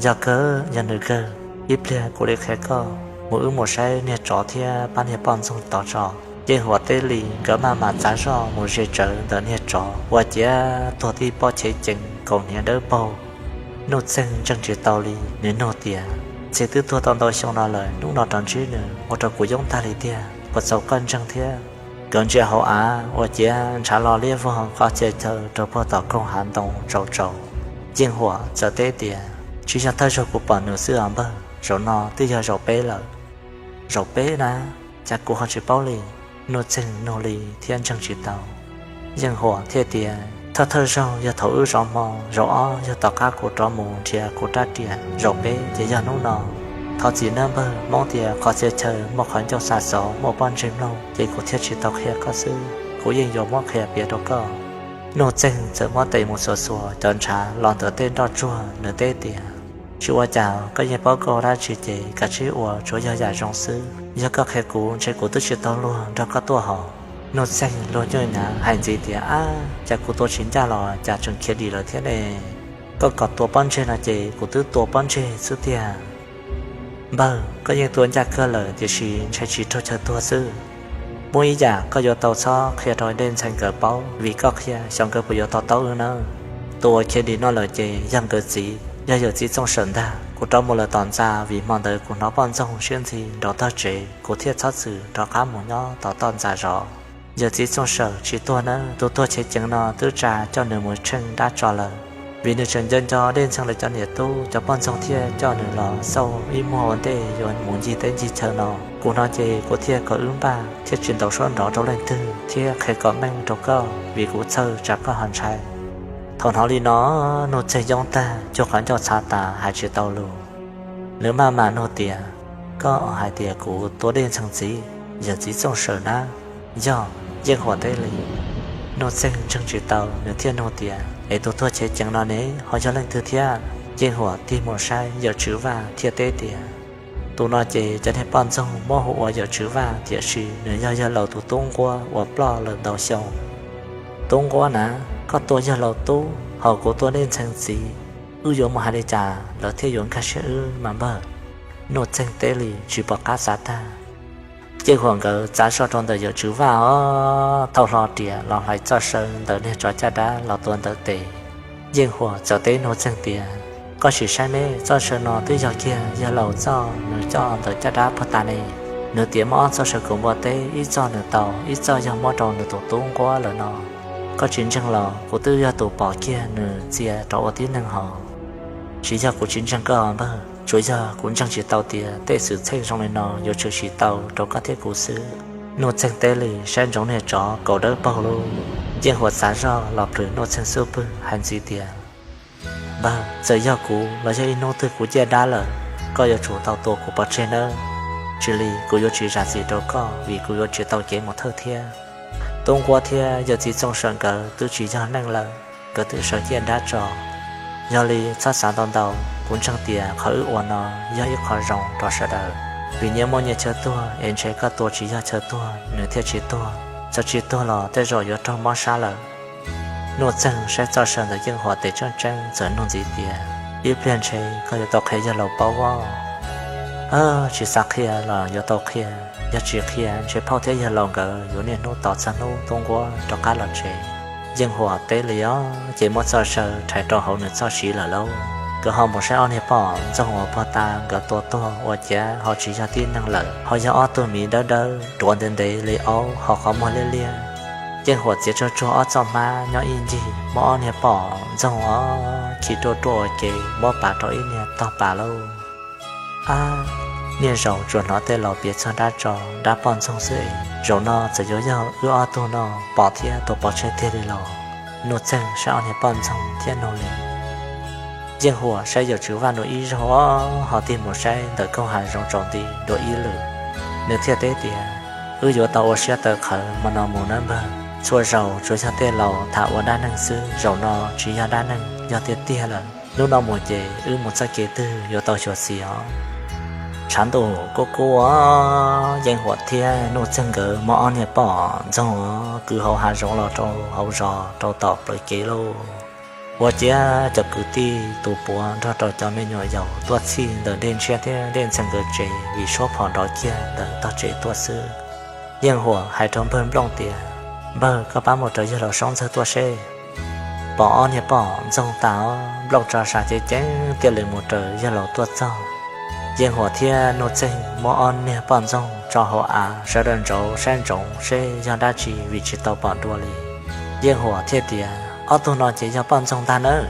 Yog kawg, yog nws kawg. Ib pliag kuv li qhia koj mus wb mus saib niag tsov thiab pab niag poj ntxoog tod tso. Yeej Huam teb li, nkawd maj mam txav zoj mus ze tsawv ntawm niag tsov uas ciav tuag tib pob chev cees kaus hniav dawb paug. Nuj Txeeg ntseeg tsis tau li, nws nug tias, Ntxhi twb tuag tau ntau xyoo no lawm, hnub no rov ntsib nws ua rau kuv yoob tag li tiag, puas txaus koj ntseeg thiab? Nkawd ntsia hauv av uas ciav ntshav lo liab vog qhov txhia chaw rau puag tom koog hav ntoo tsaus tsaus. Yeej Huam txawm teb tias, Tsis yog thawj zaug kuv pom nws xwb os npawg, zaum no twb yog zaum peb lawm. Zaum peb na? Cas kuv ho tsis paub li? Nuj Txeeg nug li thiab ntseeg tsis tau. Yeej Huam thiaj tias, Thawj thawj zaug yog thaum wb zov hmo, zaum ob yog tom qab kuv rov mus nrhiav kuv rab riam, zaum peb ces yog hnub no. Thov txim nawb npawg, Hmoob tias qhov txhia chaw muaj qhov ncauj xa xov muaj pob ntseg mloog, ces kuv thiaj tsis tau qhia koj xwb, kuv yeej yuav muab qhia piav rau koj. Nuj Txeeg txawm muab tes mus xuas xuas cov ntshav los ntawm tej nroj tsuag, nws teb tias, Tsis ua cas, koj yeej paub koj ua dab tsi ces kav tsij ua, tsuav yog yam zoo xwb. Yog koj qhia kuv ntshe kuv twb tsis tau luag nrog koj tuaj hos. Nuj Txeeg luag nyuaj nyav hais ntxiv tias, Ab, cas kuv tua tsis ncaj los cas tseem khiav dim lawm thiab ne? Koj kom tua pob ntseg no ces kuv twb tua pob ntseg xwb tiag. Npawg, koj yeej tua ncaj kawg lawm tiam sis ntshai tsis raug chaw tuag xwb. Muaj ib yam koj yuav tau txhob qhia rau Dej Ntxhee nkawd paub, vim koj qhia xyov nkawd puas yuav to taub wb nawb. Tus uas khiav dim no lawm ces yog nkawd txiv, yog yawm txiv Txooj Sawm ntag. Kuv rov mus lawm tom ntxa vim hmo ntawd kuv hnov poj ntxoog siab ntxhi nrov tag tsev, kuv thiaj txhob txwm rov qab mus nyob tom toj ntxa zov. Yawm txiv Txooj Sawm tsis tuag nawb, tus tuag chev ceev no twb tsa coj nws mus tsheej dab tso lawm. Vim nws tseem nco nco Dej Ntxhee lawv cov niam tub, cov poj ntxoog thiaj coj nws los xauj ib muag ua ntej yuav mus ncig teb ncig chaw no. Kuv hnov ces kuv thiaj kom wb npaj thiaj tsis ntaus suab nrov rau leej twg thiab qhia kom meej rau koj vim kuv txhawj tsam koj ho ntshai. Thaum hnov li no, Nuj Txeeg yoob tag, cuag qhov ncauj txhav tas hais tsis tau lus. Nws maj mam nug tias, Koj hais tias kuv tua Dej Ntxhee txiv, yawm txiv Txooj Sawm nab? Yog, Yeej Huam teb li. Nuj Txeeg ntseeg tsis tau, nws thiaj nug tias, Es tus tuag chev ceev no ne ho yog leej twg thiab? Yeej Huam tig mus saib yawm Tswv Vaj thiaj teb tias, Tus no ces cov niag poj ntxoog muab hu ua yawm Tswv Vaj, tiam sis nws yog yawg laus tus tub nquab uas ploj lawm ntau xyoo. Tub nquab na, koj tua yawg laus tub, ho kuv tua Dej Ntxhee txiv, wb yuav mus hais li cas lawv thiaj yuav nkag siab wb mas npawg? Nuj Txeeg teb li tsis pom qab xav tag. Yeej Huam nkawd txav zoj rau ntawm yawm Tswv Vaj os, thauj hlo riam los hlais txoj saw ntawm niag tsov caj dab los tua ntawm tes. Yeej Huam txawm teb Nuj Txeeg tias, Koj sim saib me, txoj saw no twb yog kiag yawg laus txoj nws coj ntawm caj dab puag ta ne. Nws tias muaj ob txoj saw kaum npua teb, ib txoj nws tau, ib txoj yog muab rau nws tus tub nquab lawm no. Koj tsis ntseeg los kuv twb yog tus pom kiag nws txia rov ua tib neeg hos. Tsis yog kuv tsis ntseeg koj npawg, tsuas yog kuv ntseeg tsis tau tias tej xwm txheej zoo li no yuav tshwm sim tau rau koj thiab kuv xwb. Nuj Txeeg teb li saib ntsoov niag tsov kaus dawb paug lub. Yeej Huam txav zoj los plhws Nuj Txeeg xub pwg hais ntxiv tias, Npawg, txawm yog kuv los yog ib hnub twg kuv ciaj dab lawm, koj yuav tsum tau tua kuv pov tseg nawb. Tsis li kuv yuav tsis zam txim rau koj vim kuv yuav tsis tau kev mus thawj thiab. Tub nquab thiab yawm txiv Txooj Sawm nkawd twb tsis yog neeg lawm, nkawd twb sawv ciaj dab tso. Yog li txhob xav ntau ntau, kuv ntseeg tias qhov wb ua no yog ib qho zoo rau sawv daws. Vim nyias muaj nyias chaw tuag es ntshe koj tua tsis yog chaw tuag nws thiaj tsis tuag, txawm tsis tuag los tej zaum yuav raug mob sab lawm. Nuj Txeeg saib txoj saw ntawm Yeej Huam tes tseeb tseeb txawm nug ntxiv tias, Ib pliag ntshe koj yuav tau qhia yawg laus paub os. Tsis xav qhia los yuav tau qhia, yog tsis qhia ntshe phauj thiab yawg laus nkawd yuav niaj hnub tos txog hnub tub nquab rov qab los tsev. Yeej Huam teb li os, ces muab txoj saw rhais rau hauv nws txoj siv lawm lauj. Nkawd ho mus saib ob niag poj ntxoog uas puag ta nkawd tua tuag ua ciav ho tsis yog tib neeg lawm, ho yog ob tug miv dawb dawb ruav ntev ntev li aub ho qhov muag liab liab. Yeej Huam txiav tsuag tsuag ob txoj hmab nyob ib ncig, muab ob niag poj ntxoog os khi ruaj ruaj ua ke muab pav rau ib niag tog pas lauj. Ab, niaj zaus tsuas hnov tej laus piav txog dab tso dab poj ntxoog xwb es zaum no txawm yuav yog wb ob tug no pom thiab tua pov tseg tiag li los? Nuj Txeeg saib ob niag poj ntxoog thiab nug li, Yeej Huam saib Yawm Tswv Vaj dua ib zaug, ho tig mus saib ntawm koog hav zoov tsaus nti dua ib lwm. Nws thiaj teb tias, Wb yuav tau ua siab tawv qhawv hmo no mus nawb npawg. Txhua zaus tsuas yog tej laus tham ua dab neeg xwb, zaum no tsis yog dab neeg, yog tiag tiag lawm. Hnub no mus ces wb mus txoj kev twg yuav tau xyuam xim os. Tshav ntuj kub kub, Yeej Huam thiab Nuj Txeeg nkawd muab ob niag poj ntxoog kwv hauv hav zoov los rau hauv zos rau tom plawv kev lauj. Ua ciav cov kwv tij tus puav nrog rau cov me nyuam yaus tuaj txhij ntawm Dej Ntshiab thiab Dej Ntxhee nkawd tsev vim suab phom nrov kiag ntawm tog tsev tuaj xwb. Yeej Huam hais rau npawg Nplooj tias, Npawg, koj pab mus raws yawg laus Soob Ntxawg tuaj seb. Pom ob niag poj ntxoog tas, Nplooj tso sam ceev ceev tiaj lwm mus raws yawg laus tuaj txog. Yeej Huam thiab Nuj Txeeg muab ob niag poj ntxoog tso hauv av, sawv daws ntsoov saib ntsoov seb yog dab tsi vim tsis tau pom dua li. Yeej Huam thiaj tias, Ob tug no ces yog poj ntxoog ntag nawb.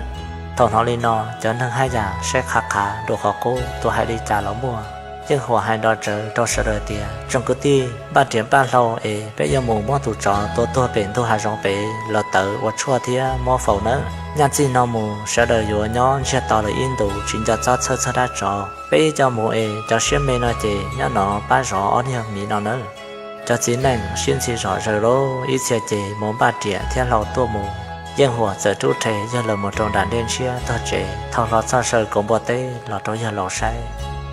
Thaum hnov li no cov neeg haj yam saib qhav qhav dua qhov qub, tus hais li cas los muaj. Yeej Huam hais nrov tsawv rau sawv daws tias, Tsoom kwv tij, npaj riam npaj hlau es peb yuav mus muab tus tsov tua tuag pem ntug hav zoov pem los tawv ua tshuaj thiab muab faus nawb. Nyaj txij no mus sawv daws yuav nyob ntsiag to lawm ib ntus tsis nco txob txhawj txog dab tsov. Peb ib co mus es cov siab me no ces nyob no pab zov ob niag miv no nawb. Cov txiv neej sib ntxhi zom zaws lawm, ib txhia ces mus npaj riam thiab hlau tuaj mus. Yeej Huam txawm rub rhe yawg laus mus rau nram Dej Ntshiab tog tsev, thau hlo txoj saw kauv npua teb los rau yawg laus saib.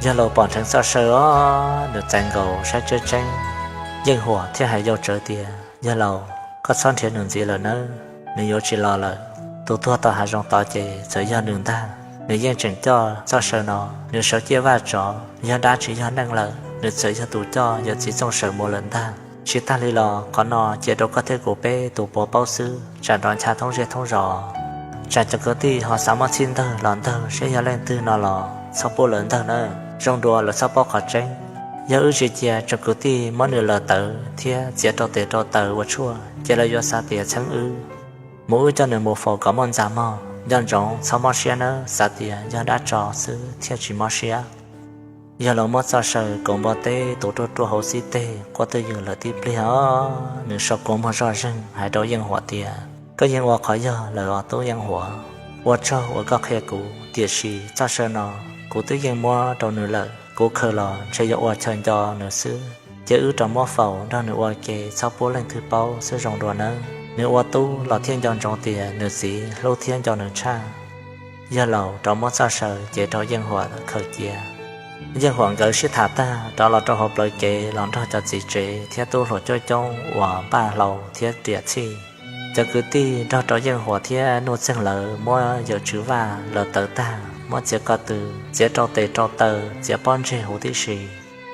Yawg laus pom nrheev txoj saw os, nws txais nkaus saib tseeb tseeb. Yeej Huam thiaj hais yau tsawv tias, Yawg laus, koj txhob nrhiav nws ntxiv lawm nawb, nws yuav tsis los lawm. Tus tuag tom hav zoov tod ces txawm yog nws ntag. Nws yeej tseem coj txoj saw no, nws sawv ciaj vaj tsov, yog dab tsis yog neeg lawm, nws txawm yog tus coj yawm txiv Txooj Saw mus lawm ntag. Tsis tag li los qhov no cia rau koj thiab kuv peb tus puav paub xwb, tsam nrov ncha thoob zej thoob zos. Tsam cov kwv tij ho xav muab txhij ntawg los ntawg seb yog leej twg no los txhob pub lawv ntawg nawb, zoo dua lawv txhob paub qhov tseeb. Yog wb tsis cia tsoom kwv tij muab nws los tawv thiab txiav rau tes rau taw ua tshuaj ces lawv yuav xav tias txheeb wb. Mus wb coj nws mus faus kom muaj ntxa mog, nco ntsoov txhob mob siab nawb, xav tias yog dab tsov xwb thiaj tsis mob siab. Yawg laus muab txoj saw kauv npua teb tuav ruaj ruaj hauv xib teg, quaj twj ywm lawm tib pliag os. Nws sau kua muag zoj zeeg hais rau Yeej Huam tias, Koj yeej ua qhov yog lawm os tub Yeej Huam. Ua tsaug uas koj qhia kuv, tiam sis txoj saw no kuv twb yeej muab rau nws lawm, kuv khaws los ntshe yuav ua chaw nco nws xwb. Cia wb rov muab faus nrog nws ua ke txhob pub leej twg paub xwb zoo dua nawb. Nws ua tub los thiaj nco ntsoov tias nws txiv hlub thiab nco nws tshaj. Yawg laus rov muab txoj saw cev rau Yeej Huam khaws cia. Yeej Huam nkawd sib tham tag rov los rau hauv plawv kev los nrog cov txiv tsev thiab tub hluas coob coob uas npaj hlau thiab riam txhij. Cov kwv tij nrog rau Yeej Huam thiab Nuj Txeeg lawv muab Yawm Tswv Vaj lawv tawv tag, muab txiav ko tw, txiav rau tes rau taw, txiav pob ntseg huv tib si.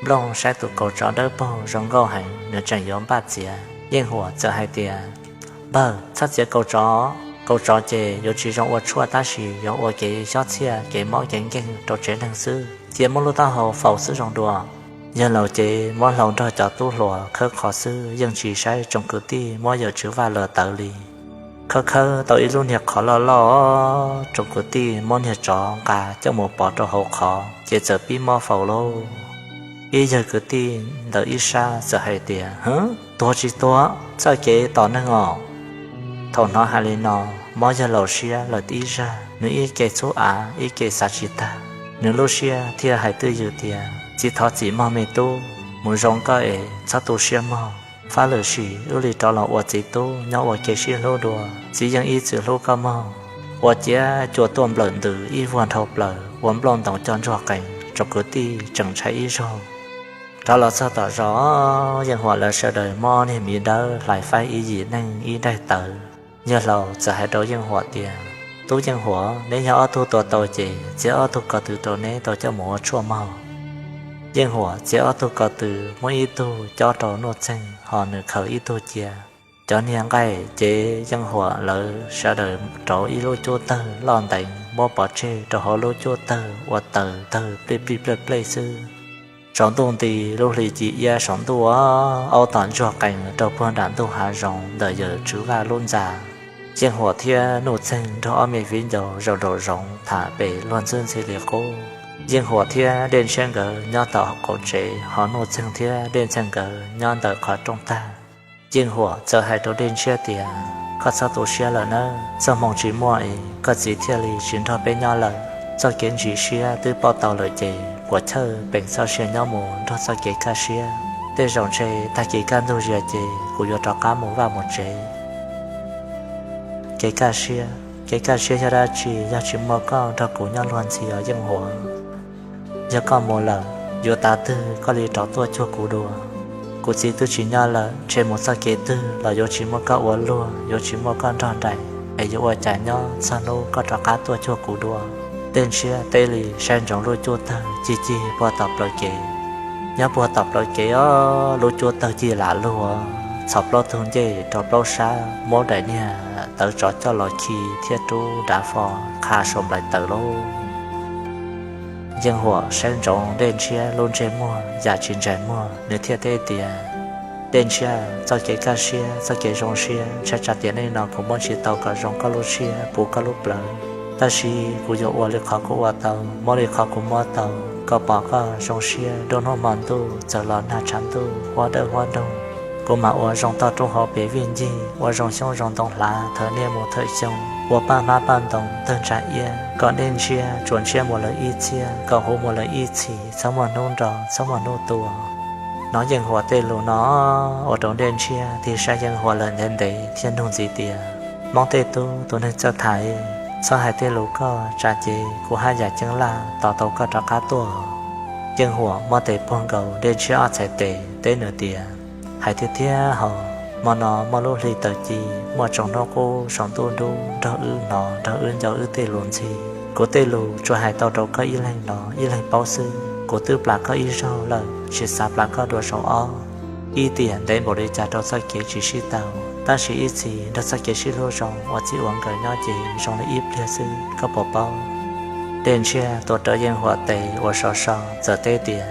Nplooj saib tus kaus tsov dawb paug zoo nkauj heev, nws tseem yuav npaj txiav. Yeej Huam txawm hais tias, Npawg, txhob txiav kaus tsov. Kaus tsov ces yuav tsis zoo ua tshuaj tab sis yuav ua kev xyob txhiaj kev mob kev nkeeg rau tsev neeg xwb. Cia muab lub taub hau faus xwb zoo dua. Yawg laus ces muab hlau nrog cov tub hluas khawb qhov xwb, yeej tsis saib tsoom kwv tij muab Yawm Tswv Vaj lawv tawv li. Khawb khawb tau ib lub niag qhov loj loj, tsoom kwv tij muab niag tsov nqa coj mus pov rau hauv qhov ces txawm pib mob faus lauj. Ib yawg kwv tij ntawm ib sab txawm hais tias, Hwv, tuag tsis tuag, txoj kev tom neeg os. Thaum hnov hais li no, mob yawg laus siab lawm ib zag, nws ib ke txhub av ib ke xav tsis tag. Nws lub siab thiaj hais twj ywm tias, Txiv thov txim mog me tub, mus zoo koj es txhob tu siab mog. Fab lwm sim wb li rov los ua txiv tub nyob ua ke sib hlub dua, txiv yeej ib txwm hlub koj mog. Ua ciav cua tuaj nplawm ntws ib vuag nrhau plaws ua nplooj ntoos coj ntsuag qees, tsoom kwv tij tseem ntshai ib zaug. Rov los txog tom zos, Yeej Huam lawv sawv daws muab niag miv dawb hlais faib ib yim neej ib daig tawv. Yawg laus txawm hais rau Yeej Huam tias, Tub Yeej Huam, neb yog ob tug tua tau ces txiav ob tug ko tw rau neb tau coj mus ua tshuaj mog. Yeej Huam txiav ob tug ko tw, muab ib tug cob rau Nuj Txeeg ho nws khaws ib tug cia. Cov niag nqaij ces Yeej Huam lawv sawv daws rauv ib lub cub tawg loj nteev muab pov tseg rau hauv lub cub tawg ua taws tawg plij plij plej plej xwb. Tsaus ntuj nti, lub hli ci iab saum ntuj, aub tom ntsuag qees rau puag nram ntug hav zoov ntawm Yawm Tswv Vaj lub ntxa. Yeej Huam thiab Nuj Txeeg nrog ob me viv ncaus zaum nraum zoov tham pem luag ntxwb ntxhi li qub. Yeej Huam thiab Dej Ntshiab nkawd nyob tom qaum tsev ho Nuj Txeeg thiab Dej Ntxhee nkawd nyob ntawm qhov rooj tag. Yeej Huam txawm hais rau Dej Ntshiab tias, Koj txhob tu siab lawm nawb, txoj hmoo tsis muaj es koj txiv thiaj li tsis nrog peb nyob lawm. Txoj kev ntsim siab twb pauj tau lawm ces puas chawj peem txoj sia nyob mus nrog txoj kev kaj siab. Tej zaum ntshe tag kis kaj ntug zias ces kuv yuav rov qab mus vaj mus tsev. Kev kaj siab, kev kaj siab yog dab tsi yog tsis muaj koj nrog kuv nyob luag ntxhi os Yeej Huam? Yog koj mus lawm, yuav tav twg koj li rov tuaj cuag kuv dua? Kuv txiv twb tsis nyob lawm, ntshe mus txoj kev twg los yuav tsis muaj koj ua luag, yuav tsis muaj koj nrog nraim, es yuav ua cas nyob txog hnub koj rov qab tuaj cuag kuv dua? Dej Ntshiab teb li saib ntsoov lub cuab tawg cig cig puag tom plawv kev. Nyob puag tom plawv kev os, lub cuab tawg cig lam lug, txhos plaub tug ncej rau plaub sab, muab daim niag tawv tsov coj los khi thiab rub dav fo qha saum nplaim tawv lauj. Yeej Huam saib ntsoov Dej Ntshiab lub ntsej muag yam tsis ntsais muag, nws thiaj teb tias, Dej Ntshiab, txoj kev kaj siab, txoj kev zoo siab, ntshai tsam tiam neej no kuv muab tsis tau kom zoo koj lub siab, puv koj lub plawv. Tab sis kuv yuav ua li qhov kuv ua tau, muab li qhov kuv muab tau, kom pom koj zoo siab nruab hnub hmo ntuj, txawm los nag tshav ntuj, huab dawb huab doog. Kuv mam ua zoo toj roob hauv pes vij ncig, ua zoo xyoob zoo ntoo hlav thawm niaj mus thawm xyoo, ua paj hmab paj ntoos tawg ntsa iab, kom Dej Ntshiab tsuas ntshiab mus lawm ib txhiab, kom huv mus lawm ib txhis, txhob muaj hnub nrau, txhob muaj hnub tua. Hnov Yeej Huam tej lus no, ua rau Dej Ntshiab tig saib Yeej Huam lawm ntev ntev thiab nug ntxiv tias, Hmoob tej tub, tus neeg txawj tham, txhob hais tej lus koj tsam ces kuv haj yam ceeb laj tos tau koj rov qab tuaj. Yeej Huam muab tes puag nkaus Dej Ntshiab ob txhais tes teb nws tias, Hais tiag tiag hos, hmo no muaj lub hli tawm ci, muaj tsoom hnub qub saum ntuj dub nrog wb hnov nrog wb nco wb tej lus ntxhi. Kuv tej lus tsuas hais tau rau koj ib leeg hnov ib leeg paub xwb. Kuv twb plam koj ib zaug lawm, tsis xav plam koj dua zaum ob. Ib tiam ntev npaum li cas rau txoj kev tsis sib tau, tab sis ib txhis nrog txoj kev sib hlub zoo ua txij ua nkawm nyob ces zoo li ib pliag xwb, koj puas paub? Dej Ntshiab tuav rawv Yeej Huam tes ua so so txawm teb tias,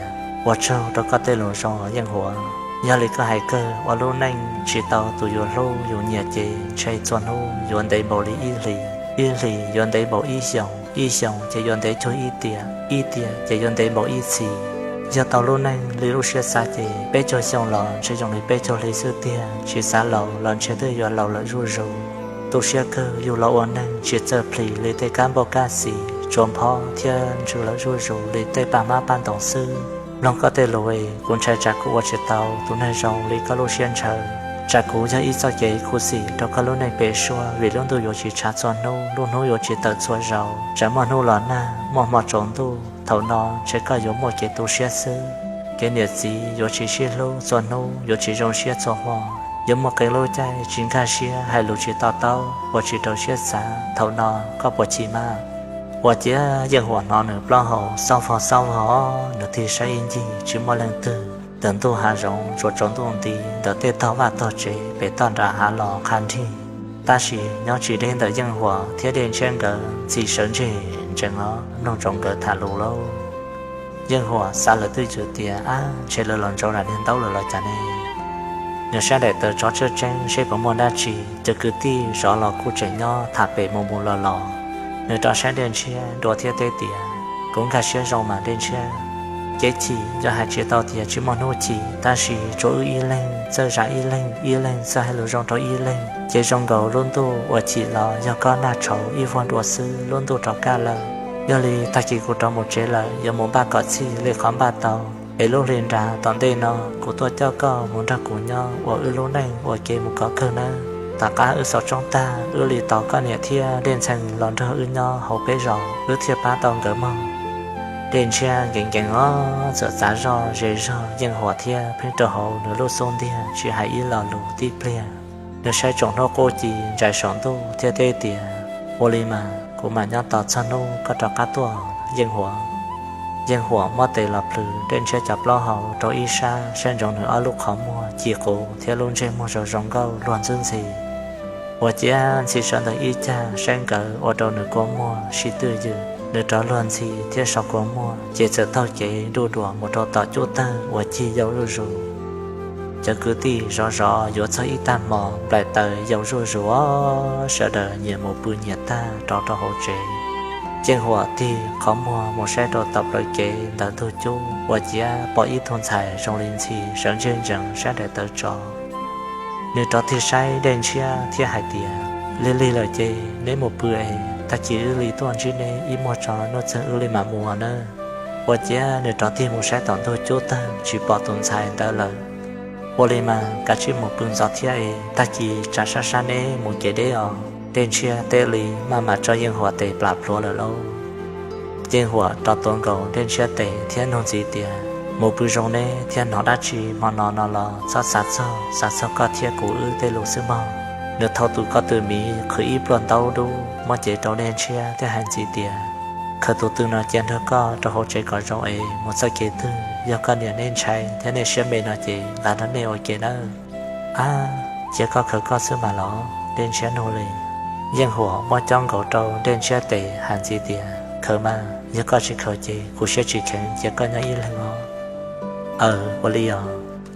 Ua tsaug rau koj tej lus zoo Yeej Huam. Yog li koj hais kawg, ua lub neej tsis tau tus yus hlub yus nyiam ces ntshe txhua hnub yuav ntev npaum li ib hlis, ib hlis yuav ntev npaum ib xyoos, ib xyoos ces yuav ntev cuag ib tiam, ib tiam ces yuav ntev npaum ib txhis. Yog tau lub neej li lub siab xav ces peb caug xyoo los ntshe zoo li peb caug hli xwb tiag, tsis xav laus los ntshe twb yuav laus lawm zuj zus. Tu siab kawg yug los ua neeg tsis txawj plhis li tej kab npauj kab xis, tsuas nphob thiab ntsws lawm zuj zus li tej paj hmab paj ntoos xwb. Mloog koj tej lus es kuv ntshai tsam kuv ua tsis tau tus neeg zoo li koj lub siab ntshaw, tsam kuv yog ib txoj kev khuv xim rau koj lub neej pem suab, vim lub ntuj yuav tsis tshav txhua hnub, lub hnub yuav tsis tawm txhua zaus, tsam muaj hnub los nag, muaj hmo tsaus ntuj, thaum no ntshe koj yuav muaj kev tu siab xwb. Kev niam txiv yuav tsis sib hlub txhua hnub, yuav tsis zoo siab txhua hmo, yuav muaj qee lub caij tsis nkag siab, hais lus tsis to taub, ua tsis rau siab xav, thaum no koj puas chim mas? Ua ciav Yeej Huam hnov nws plaub hau xaub vog xaub vog, nws tig saib ib ncig tsis muaj leej twg. Ntawm ntuj hav zoov tsuas tsaus ntuj nti, ntawm tej tog vaj tog tsev pem toj nram hav los qha nrig. Tab sis nyob tsis deb ntawm Yeej Huam thiab Dej Ntshiab nkawd ntxhi sawv ntseg ntsees os, mloog ntsoov nkawd tham lus lauj. Yeej Huam xav lawm twj ywm tias, Ab, ntshe lawv los ntsaum daim niag ntaub lawm los cas ne? Nws saib daim tawv tsov tseeb tseeb seb puas muaj dab tsi, cov kwv tij zov los kuj tseem nyob tham pem mus mus los los. Nws rov saib Dej Ntshiab dua thiab teb tias, Kuv nkag siab zoo mas Dej Ntshiab. Kev chim yog hais tsis tau tias tsis muaj hnub chim, tab sis tsuas wb ib leeg txawj zam ib leeg, ib leeg txawj hais lus zoo rau ib leeg, ces zoo nkaus lub ntuj uas chim los yog kob nag tshauv ib vuag dua xwb, lub ntuj rov kaj lawm. Yog li tag kis kuv rov mus tsev lawm, yuav mus npaj kom txhij li qhov npaj tau, es lub hli nrad tom ntej no kuv tuaj coj koj mus nrog kuv nyob ua wb lub neej ua ke mus kom kawg nawb. Tom qab wb xov tsoob tag, wb li tos koj niam thiab Dej Ntxhee los nrog wb nyob hauv peb zos, wb thiaj pab tau nkawd mog. Dej Ntshiab nkees nkees os, txawm txav zoj ze zog Yeej Huam thiab pheej rau hauv nws lub xub ntiag tsis hais ib lo lus tib pliag. Nws saib tsoom hnub qub ci ntsais saum ntuj thiab teb tias, Ua li mas kuv mam nyob tos txog hnub koj rov qab tuaj Yeej Huam. Yeej Huam muab tes los plhws Dej Ntshiab cov plaub hau rau ib sab, saib ntsoov nws ob lub qhov muag ci qus thiab lub ntsej muag zoo zoo nkauj luag ntxwb ntxhi. Ua ciav ntxhi sawv ntawd ib cag saib nkawd ua rau nws kua muag sib twj ywm, nws rov luag ntxhi thiab so kua muag ces txawm taug kev nruj duas mus rau tom cub tawg uas cig yau zuj zus. Cov kwv tij zov zov yuav txog ib tag hmo, nplaim taws yau zuj zus, sawv daws nyias mus pw nyias tag rov rau hauv tsev. Yeej Huam tig qhov muag mus saib rau tom plawv kev ntawm ntug cub, ua ciav pom ib tug ntxhais zoo li ntxhi sawv ntseg ntsees saib daim tawv tsov. Nws rov tig saib Dej Ntshiab thiab hais tias, Lig lig lawm ces neb mus pw es Tag kis wb li tuaj ntsib neb ib muag tso, nuj txeeg wb li mam mus nawb. Ua ciav nws rov tig mus saib tom ntug cub tawg tsis pom tus ntxhais ntawd lawm. Ua li mas kav tsij mus pw ntxov thiab es tag kis tsam sab sab neb mus kev deb os. Dej Ntshiab teb li maj mam tso Yeej Huam tes plam plhuav lawm lauj. Yeej Huam rov tuav nkaus Dej Ntshiab tes thiab nug ntxiv tias, mus pw zoo neb thiab hnov dab tsi hmo no no los txhob xav txog, xav txog koj thiab kuv wb tej lus xwb mog. Nws thau tus ko tw miv qhwv ib pluag ntaub dub muab cev rau Dej Ntshiab thiab hais ntxiv tias, khaws tus tw no cia nrog koj rau hauv tsev kom zoo es mus txoj kev twg yog koj niam neb ntshai thiab nej siab me no ces nqa nrog nej ua ke nawb. Ab, cia koj khaws koj xwb mas los, Dej Ntshiab nug li. Yeej Huam muab cob nkaus rau Dej Ntshiab tes hais ntxiv tias, khaws mas, yog koj tsis khaws ces kuv siab tsis kheev cia koj nyob ib leeg os. Aws, ua li os,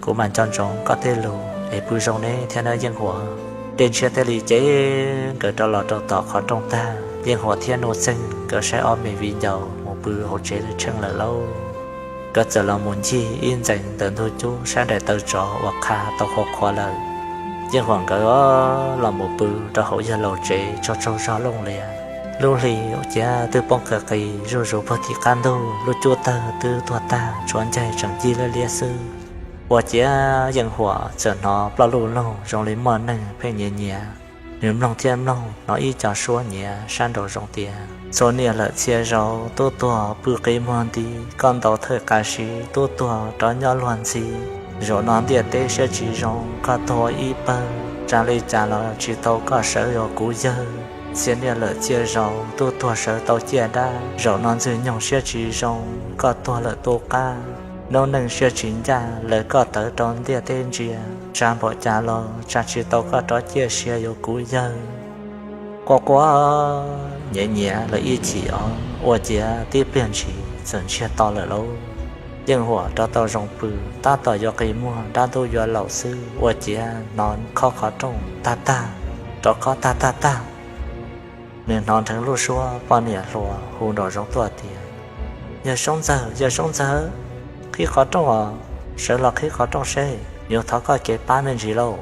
kuv mam nco ntsoov koj tej lus es pw zoo neb thiab nawb Yeej Huam. Dej Ntshiab thiaj li cev nkawd rov los rau tom qhov rooj tag, Yeej Huam thiab Nuj Txeeg nkawd saib ob me viv ncaus mus pw hauv tsev tsheej lawm lauj. Nkawd txawm los mus ncig ib ntxees ntawm ntug cub sab nraim taw tsov uas qha tau qhuav qhuav lawm. Yeej Huam nkawd los mus pw rau hauv Yawg Laus tsev tsaug tsaug zog looj lias. Lub hli ciav twb poob qis qis zuj zus puag tim qab ntug, lub cub tawg twb tuag tag, tshuav ncaig tseem cig liab liab xwb. Ua ciav Yeej Huam txawm hnov ploj luj loog zoo li muaj neeg pheej nyiav nyiav. Nws mloog thiab mloog hnov ib co suab nyiav sab nraum zoov tias, txhua niaj lawm txhia zaus tub tuag pw qi muag nti, koj ntaus thawj qa si tub tuag rov nyob luag ntxhi. Zaum no ntiaj teb siab tsis zoo, koj tuag ib pawg, tsa li cas los tsis tau koj sawv yuav kuv yawg. Txhia niaj lawm txhia zaus tub tuag sawv tau ciaj dab, zaum no Ntxwg Nyoog siab tsis zoo, koj tuag lawm tu qab. Noob neej siab tsis ncaj, lawv koj tawv rau ntiaj teb ntsia, tsa npaum cas los tsa tsis tau koj rov ciaj sia yuav kuv yawg. Quaj quaj nyiav nyiav lawm ib chim os, ua ciav tib pliag ntshis txawm ntsiag to lawm lauj. Yeej Huam rov tau zoo pw, tab tom yuav qi muag dab ntub yuav laus xwb, ua ciav hnov khob qhov rooj tag tag, rov khob tag tag tag. Nws hnov nrheev lub suab poj niam hluas hu nraum zoov tuaj tias, yawg Soob Ntxawg, yawg Soob Ntxawg, qhib qhov rooj os, sawv los qhib qhov rooj seb, yuav thov koj kev pab me ntsis lauj.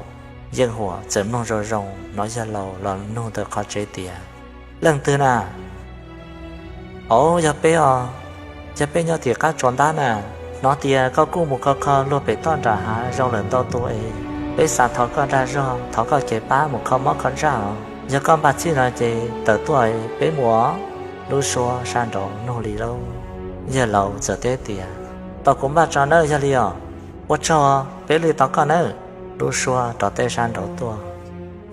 Yeej Huam txawm mloog zoo zoo hnov yawg laus los nug ntawm qhov tsev tias, leej twg na? Au, yog peb os, yog peb nyob tim qab tsuas ntab na. Hnov tias koj kuj mus kho kho luag pem toj nram hav zoo lawm ntau tus es, peb xav thov koj dag zog, thov koj kev pab mus kho mob kho ntsaj os. Yog koj npaj txhij no ces tawm tuaj peb mus os. Lub suab sab nraud nug li lauj. Yawg laus txawm teb tias, tau kuv npaj tso nawb yog li os. Ua tsaug, peb li tos koj nawb. Lub suab rov teb sab nraud tuaj.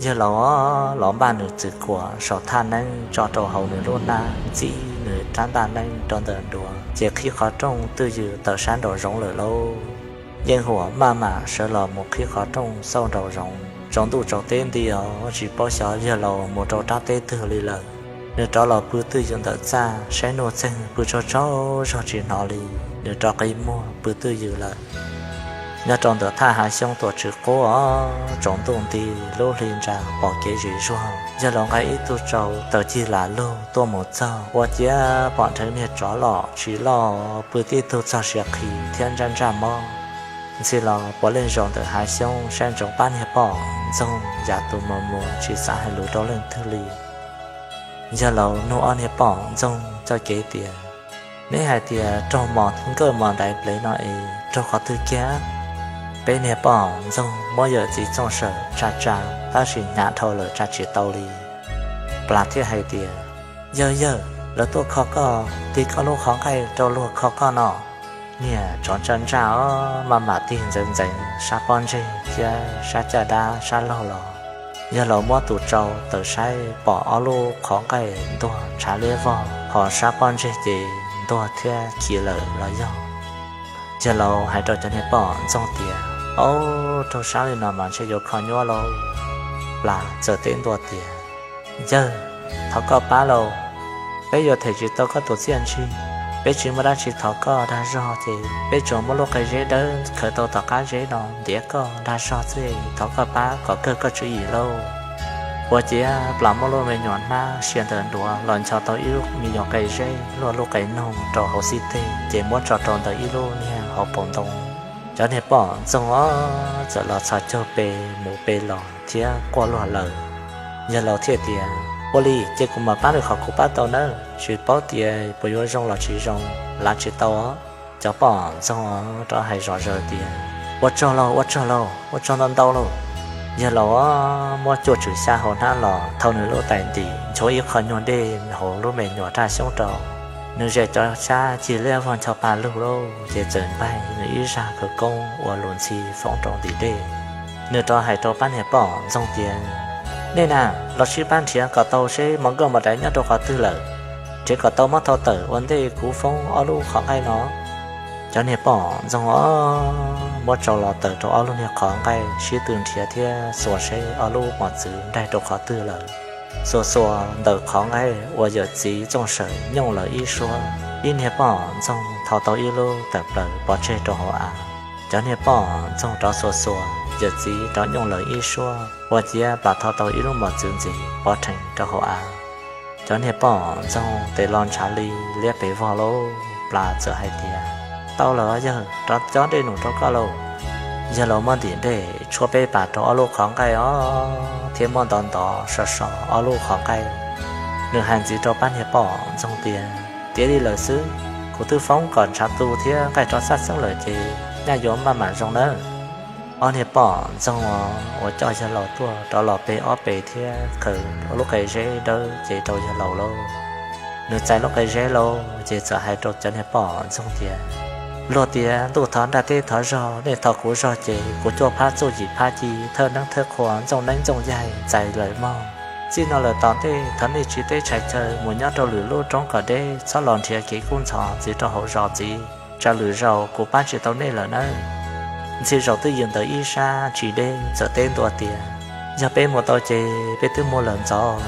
Yawg laus los npaj nws txwm kuam saum thaj neeb tso rau hauv nws lub hnab, ntxib nws rab ntaj neeb rau ntawm duav ces qhib qhov rooj twj ywm tawm sab nraum zoov lawm lauj. Yeej Huam maj mam sawv los mus qhib qhov rooj xauj nraum zoov. Tsaus ntuj tsaus teb nti os, tsis paub xyov yawg laus mus rau rab teb twg li lawm. Nws rov los pw twj ywm ntawm txaj saib Nuj Txeeg pw tsaug tsaug zog tsis hnov li. Nws rov qi muag pw twj ywm lawm. Nyob rau ntawm thaj hav xyoob tuam tswv qub os, tsaus ntuj nti, lub hli ntsa pom kev zim zuag. Yawg laus nqa ib tug tsau taws cig lam lug tuaj mus txog, ua ciav pom nrheev niag tsov loj tsis loj pw tib tug txog siav qhi thiab ntsaj ntsaj mob. Ntxhi los puav leej zaum ntawm hav xyoob saib ntsoov pab niag poj ntxoog yam tus mos mos tsis xav hais lus rau leej twg li. Yawg laus nug ob niag poj ntxoog coj kev tias, neb hais tias raug mos nkawj mos ntaiv plev no es raug qhov twg kiag? Peb niag poj ntxoog muab yawm txiv txooj sawm tsa tsa, tab sis hnyav dhau lawm tsa tsis tau li. Plas thiaj hais tias, yawg yawg, lawv tuaj kho koj, tig koj lub qhov nqaij rau luag kho koj no. Niag tsov ntsaj ntsaj os, maj mam tig ntxeev ntxeev sab pob ntseg thiab sab caj dab sab laug los. Yawg laus muab tus tsau taws saib pom ob lub qhov nqaij ntuag tshav liab vog, ho sab pob ntseg ces ntuag thiab khi lawm los yog. Yawg laus hais rau cov niag poj ntxoog tias, au, raug sab li no mas ntshe yuav kho nyuaj lauj. Plas txawm teb ntua tias, yawg, thov koj pab lauj, peb yuav them tsis tau koj tus txiaj ntsig. Peb tsis muaj dab tsi thov koj dag zog ces peb tsuas muaj lub qe zeb dawb khaws tau tom qab zeb no ntiav koj dag zog xwb, thov koj pab kom kawg koj tswv yim lauj. Ua ciav Plas muab lub me nyuam hnab sia ntawm duav los ncho tau ib lub me nyuam qe zeb luaj lub qe noog rau hauv xib teg ces muab tso rau ntawm ib lub niag hauv paus ntoo. Cov niag poj ntxoog os txawm los txhos caug pe mus pe los thiab quaj luag lawm. Yawg laus thiaj tias, Ua li ces kuv mam pab nws qhov kuv pab tau nawb, tsis paub tias puas yuav zoo los tsis zoo, lav tsis tau. Cov poj ntxoog rov hais zom zaws tias, Ua tsaug lauj, ua tsaug lauj, ua tsaug ntau ntau lauj. Yawg laus muab cuaj tswm xya hauv hnab los thau nws lub tais ntim, nchuav ib qho nyuag dej hauv lub me nyuam raj xyoob rau. Nws zes cov xyab cig liab vog ncho pa lug lauj, ces txawm npaig nws ib zaj khawv koob ua lus ntxhi foob rau ntim dej. Nws rov hais rau pab niag poj ntxoog tias, Nej na, los sib pab nrhiav kom tau seb mos nkauj mos daiv nyob rau qhov twg lawm, nrhiav kom tau muab thau tawm ua ntej kuv foob ob lub qhov nqaij no. Cov niag poj ntxoog muab tsau los tawm rau ob lub niag qhov nqaij, sib tw nrhiav thiab xuas seb ob lub mos txwv nraig rau qhov twg lawm. Xuas xuas ntawm qhov nqaij uas yawm txiv Txooj Sawm nyooj lawv ib suab, ib niag poj ntxoog thau tau ib lub tawm plaws pov tseg rau hauv av. Cov niag poj ntxoog rov xuas xuas, yawm txiv rov nyooj lawv ib suab, ua ciav plam thau tau ib lub mos txwv ntxiv pov rhees rau hauv av. Cov niag poj ntxoog tes los ntshav li liab pes vog lauj, plam txawm hais tias, Tau lawm yawg, rov cob dej num rau koj lauj. Yawg laus muab ntim dej tshuab peb pas rau ob lub qhov nqaij os, thiab muab ntov ntov so so ob lub qhov nqaij. Nws hais ntxiv rau pab niag poj ntxoog tias, Tiav li lawm xwb, kuv twb foob kom ntshav tu thiab nqaij rov xab xeeb lawm ces nyaj yuav maj mam zoo nawb. Ob niag poj ntxoog uas coj yawg laus tuaj rov los pe ob pes thiab khaws lub qe zeb dawb cev rau yawg laus lauj. Nws txais lub qe zeb lauj ces txawm hais rau cov niag poj ntxoog tias, Luag tias ntuj thov nraj teb thov zog, nej thov kuv zog ces kuv cuaj phab txuj yim phab ci, thawj neeb thawj qhua, ntxooj neeb ntxooj yaig txais lawm mog. Txij no lawm tom ntej thov nej tsiv teb tshais chaw mus nyob rau lwm lub roob kom deb, txhob los nrhiav kev kub ntxhov ntxiv rau hauv zos ntxiv, tsam lwm zaus kuv pab tsis tau nej lawm nawb. Ntxhi zaum twj ywm ntawd ib sab tsis deb txawm teb ntua tias, Yog peb mus tau ces peb twb mus lawm ntxov.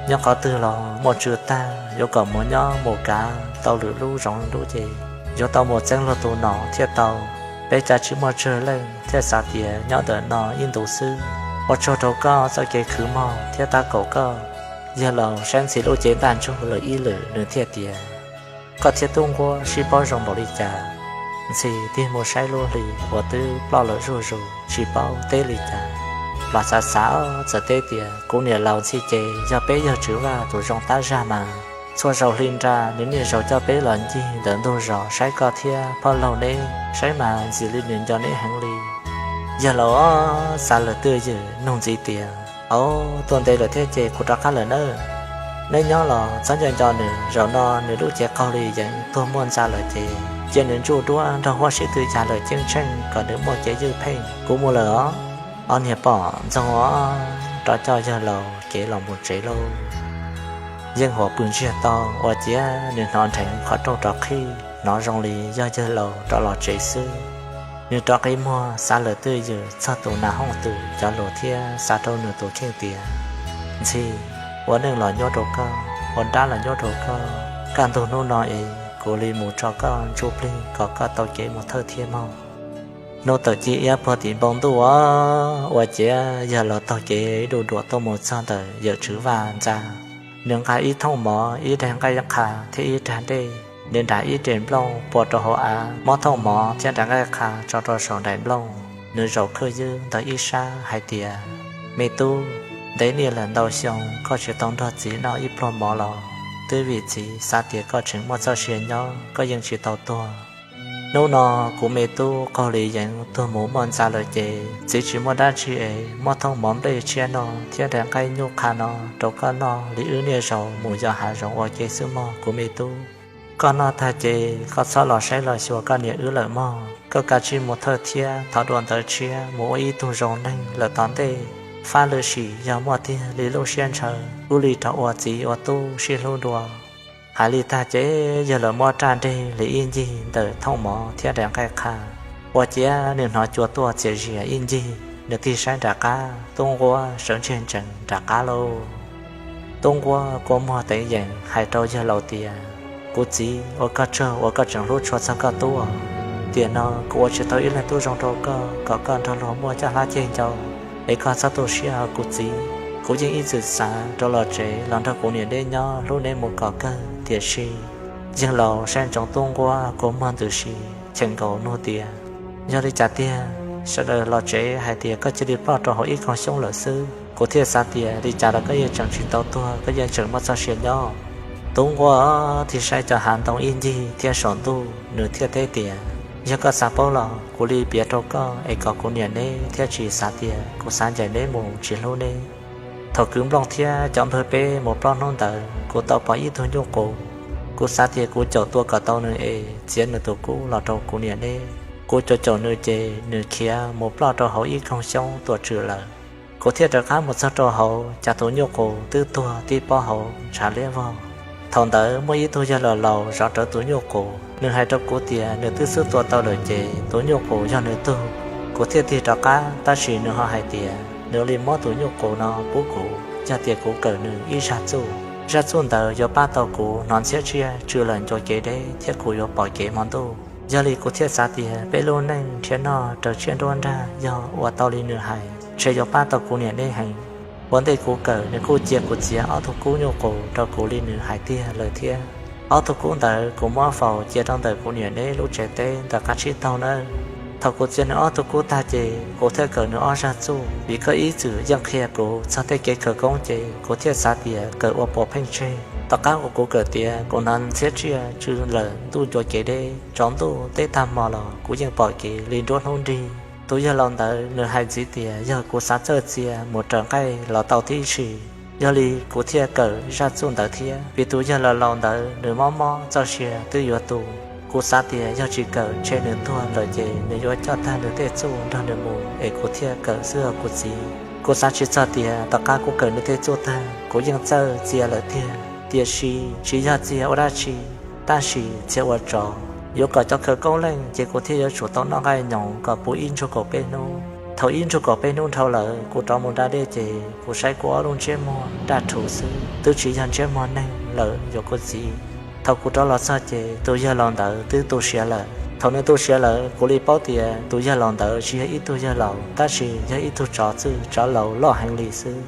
Nyob qhov twg los muaj tswv tag, yuav kom mus nyob mus kav tau lwm lub zoov lub ces yuav tau mus txeeb luag tus nom thiaj tau. Peb cas tsis muaj tsawg leej thiaj xav tias nyob ntawm no ib ntus xwb. Ua tsaug rau koj txoj kev khwv mog thiab tab kaum koj. Yawg laus saib Ntxhi lub cev ntaj ntsug lawm ib lwm nws thiaj tias, Koj thiab tub nquab sib paub zoo npaum li cas? Ntxhi tig mus saib lub hli uas twb ploj lawm zuj zus tsis paub teb li cas. Plam xav xav txawm teb tias, Kuv niam laus Ntxhi ces yog peb yawg Tswv Vaj tus zoo tab zag mas. Txhua zaus hli nra nws niaj zaus coj peb los ncig ntawm ntug zos saib koj thiab phauj laug neb, saib mas ntxim li nws nco neb heev li. Yawg laus xav lawm twj ywm nug ntxiv tias, Au, tuaj ntev lawm thiab ces kuv rov qab lawm nawb. Neb nyob los txhob nco nco nws, zaum no nws lub cev qaug li yeev tuag muaj ntxa lawm ces cia nws ntsuj duab nrog huab sib tw ya lawm ceeb tsheej kom nws muaj kev ywj pheej. Kuv mus lawm os. Ob niag poj ntxoog rov coj yawg laus kev los mus tsev lauj. Yeej huam pw ntsiag to ua ciav nws hnov nrheev qhov rooj rov qhib, hnov zoo li yog yawg laus rov los tsev xwb. Nws rov qi muag xav lawm twj ywm txog tus nas hooj twm cov lus thiab xav rau nws tus kheej tias, Ntxhi, ua neej los nyuaj rau koj, ua dab los nyuaj rau koj. Kaj ntug hnub no es kuv li mus tso koj ntsuj plig kom koj tau kev mus thawj thiab mog. Hnub tawm ci iab puag tim npoo ntuj ua ciav yawg laus taug kev du duam tuaj mus txog ntawm yawm Tswv Vaj ntxa. Nws nqa ib thooj mov, ib daim nqaij qha thiab ib rag dej. Nws nram ib re nplooj pua rau hauv av, muab thooj mov thiab daim nqaij qha tso rau saum nraim nplooj. Nws zaum khwj ywb ntawm ib sab hais tias, Me tub, ntev niaj lawm ntau xyoo koj tsis tau nrog txiv noj ib pluag mov los twb vim txiv xav tias koj tseem muaj txoj sia nyob koj yeej tsis tau tuag. Hnub no kuv me tub qaug li yeev tuag mus muaj ntxa lawm ces txiv tsis muaj dab tsi es muab thooj mov nplej tshiab no thiab daim nqaij nyuj qha no rau koj noj li wb niaj zaus mus yos hav zoov ua ke xwb mog kuv me tub. Koj noj tag ces koj txhob los saib los xyuas koj niam wb lawm mog. Koj kav tsij mus thawj thiab thov dua ntawv tshiab mus ua ib tug zoo neeg lawm tom ntej, fab lwm sim yog muaj tiag li lub siab ntshaw wb li rov ua txiv ua tub sib hlub dua. Hais li tag ces yawg laus muab raj nreg li ib ncig ntawm thooj mov thiab daim nqaij qha, ua ciav nws hnov cua tuaj txias zias ib ncig. Nws tig saib nram qab, tub nquab sawv ntseg ntsees nram qab lauj. Tub nquab kua muag teev yees hais rau yawg laus tias, Kuv txiv, ua koj tsaug uas koj tseem hlub tshua txog koj tub. Tiam no kuv ua tsis tau ib leeg tub zoo rau koj kom koj nrog luag muaj caj hlab ceg ncau, es koj txhob tu siab os kuv txiv. Kuv yeej ib txwm xav rov los tsev los nrog kuv niam neb nyob hlub neb mus kom kawg, tiam sis yawg laus saib ntsoov tub nquab kua muag ntws si, cheem nkaus nug tias, Yog li cas tiag? Sawv daws los tsev hais tias koj cia li ploj rau hauv ib koog xyoob lawm xwb. Kuv thiaj xav tias li cas los koj yeej tseem tsis tau tuag, koj yeej tseem muaj txoj sia nyob. Tub Nquab thiaj saib cov hav ntoo ib ncig thiab saum ntuj, nws thiaj teb tias, yog koj xav paub los kuv li piav rau koj es kom kuv niam neb thiaj tsis xav tias kuv xav ncaim neb mus tsis hlub neb. Thaum kwv Nplooj thiab cov npawg peb mus plob hnub ntawd, kuv tau pom ib tug nyuj qus. Kuv xav tias kuv caum tua kom tau nws es txiav nws tus kub los rau kuv niam neb. Kuv caum caum nws ces nws khiav mus ploj rau hauv ib koog xyoob tuam tswm lawm. Kuv thiaj rov qab mus txog rau hauv, cas tus nyuj qus twb tuag tib pob hauv ntshav liab vog. Thaum ntawd muaj ib tug yawg laus laus zov rawv tus nyuj qus, nws hais rau kuv tias nws twb xub tua tau lawm ces tus nyuj qus yog nws tug. Kuv thiaj tig rov qab, tab sis nws ho hais tias nws li muab tus nyuj qus no pub kuv yog tias kuv kawm nws ib zaj txuj. Zaj txuj ntawd yuav pab tau kuv hnov ntxhiab tsiaj tsw lawm ncua kev deb thiab kuv yuav pom kev hmo ntuj. Yog li kuv thiaj xav tias peb lub neej nrhiav noj raws tsiaj nruab nrag yog ua tau li nws hais, ntshe yuav pab tau kuv niam neb heev. Ua ntej kuv kawm nws kuj cia kuv txiav ob tug kub nyuj qus rau kuv li nws hais tiag lawm thiab. Ob tug kub ntawd kuv muab faus cia rau ntawm kuv niam neb lub tsev teb ntawm qab tsib taug nawb. Thaum kuv txiav nws ob tug kub tag ces kuv thiaj kawm nws ob zaj txuj, vim koj ib txwm yeej qhia kuv txog tej kev khawv koob ces kuv thiaj xav tias kawm ua puas pheej tseg. Tom qab uas kuv kawm tiav kuv hnov ntxhiab tsiaj tsw lawm ntuj ncua kev deb, tsaus ntuj teb tag hmo los kuv yeej pom kev li nruab hnub nrig. Tus yawg laus ntawd nws hais ntxiv tias yog kuv xav txawj txia mus raws nqaij los tau tib si. Yog li kuv thiaj kawm zaj txuj ntawd thiab, vim tus yawg laus laus ntawd nws mob mob txoj sia twb yuav tu. Kuv xav tias yog tsis kawm ntshe nws tuag lawm ces nws yuav coj tag nws tej txuj nrog nws mus es kuv thiaj kawm xwb os kuv txiv. Kuv xav tsis txog tias tom qab kuv kawm nws tej txuj tag kuv yeej txawj txia lawm tiag. Tiam sis tsis yog txia ua dab tsi, tab sis txia ua tsov. Yuav kom cov khawv koob leej ces kuv thiaj yuav tsum tau noj nqaij nyoos kom puv ib ntsug kaum peb hnub. Thaum ib ntsug kaum peb hnub dhau lawm kuv rov mus da dej ces kuv saib kuv ob lub ntsiab muag daj rhuv xwb, twb tsis yog ntsiab muag neeg lawm yuav kuv txiv. Thaum kuv rov los txog ces tus yawg laus ntawd twb tu siav lawm. Thaum nws tu siav lawm kuv li paub tias tus yawg laus ntawd tsis yog ib tug yawg laus, tab sis yog ib tug tsov txwj tsov laus loj heev li xwb.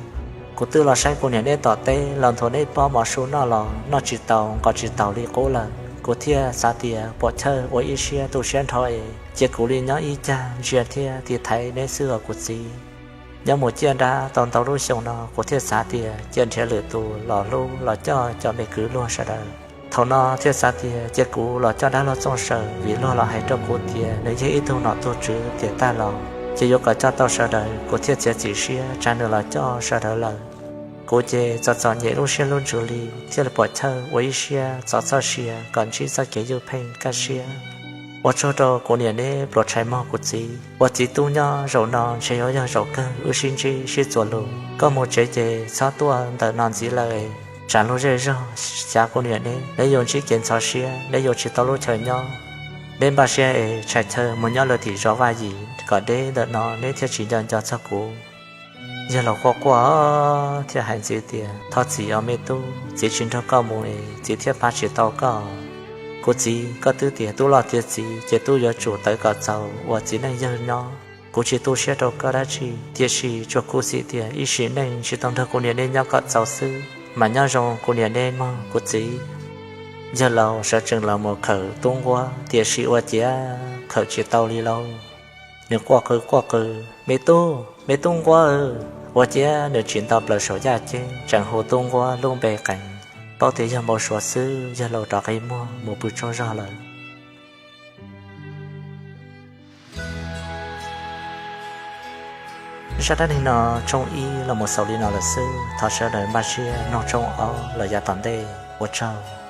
Kuv twb los saib kuv niam neb tom teb los nthuav neb pob mov su noj los noj tsis tau nqos tsis taus li qub lawm. Kuv thiaj xav tias puam chawj ua ib siab tu siab nrho es cia kuv li nyob ib cag ntsia thiab tiv thaiv neb xwb os kuv txiv. Nyob mus ciaj dab tau ntau lub xyoo no kuv thiaj xav tias cia nrhiav lwm tus los hlub los coj cov me kwv luag sawv daws. Thaum no thiaj xav tias cia kuv los coj dab laug Txooj Sawm vim luag los hais rau kuv tias nws yog ib tug nom tug tswv tiam tag los ces yuav kom coj tau sawv daws. Kuv thiaj txiav txim siab tsa nws los coj sawv daws lawm. Kuv ces txom txom nyem lub siab lub ntsws li thiaj li puam chawj ua ib siab txov txoj sia kom ntsib txoj kev ywj pheej kaj siab. Ua tsaug rau kuv niam neb pluas tshais mog kuv txiv. Ua txiv tub nyob zaum no ntshe yuav yog zaum kawg wb sib ntsib sib txuas lus. Koj mus tsev ces txhob tuaj ntawm no ntxiv lawm es tsam lub zej zog xyav kuv niam neb, neb yuav ntsib kev ntxhov siab, neb yuav tsis tau lub chaw nyob. Neb npaj siab es tshais chaw mus nyob lawm tim zos Vaj Yim kom deb ntawm no neb thiaj tsis nco nco txog kuv. Yawg laus quaj quaj thiaj hais ntxiv tias thov txim os me tub, txiv tsis nrog koj mus es txiv thiaj pab tsis tau koj. Kuv txiv, koj twb tias tub loj tiav txiv ces tub yuav tsum tawv kom txaus ua txiv neej yawg nyob. Kuv tsis tu siab rau koj dab tsi, tiam sis tsuas khuv xim tias ib sim neej tsis tau nrog kuv niam neb nyob kom txaus xwb. Mas nyob zoo kuv niam neb mog kuv txiv. Yawg laus sawv tsees los mus khawm tub nquab, tiam sis ua ciav khawm tsis tau li lauj. Nws quaj qw quaj qw, me tub, me tub nquab, ua ciav nws tsim nto plaws saum yaj ceeb tseem hu tub nquab lub npe qees. Paub tias yog npau suav xwb, yawg laus rov qi muag mus pw tsaug zog lawm. Zaj dab neeg no tshooj ib los mus xaus li no lawm xwb, thov sawv daws npaj siab mloog tshooj ob los yav tom ntej, ua tsaug.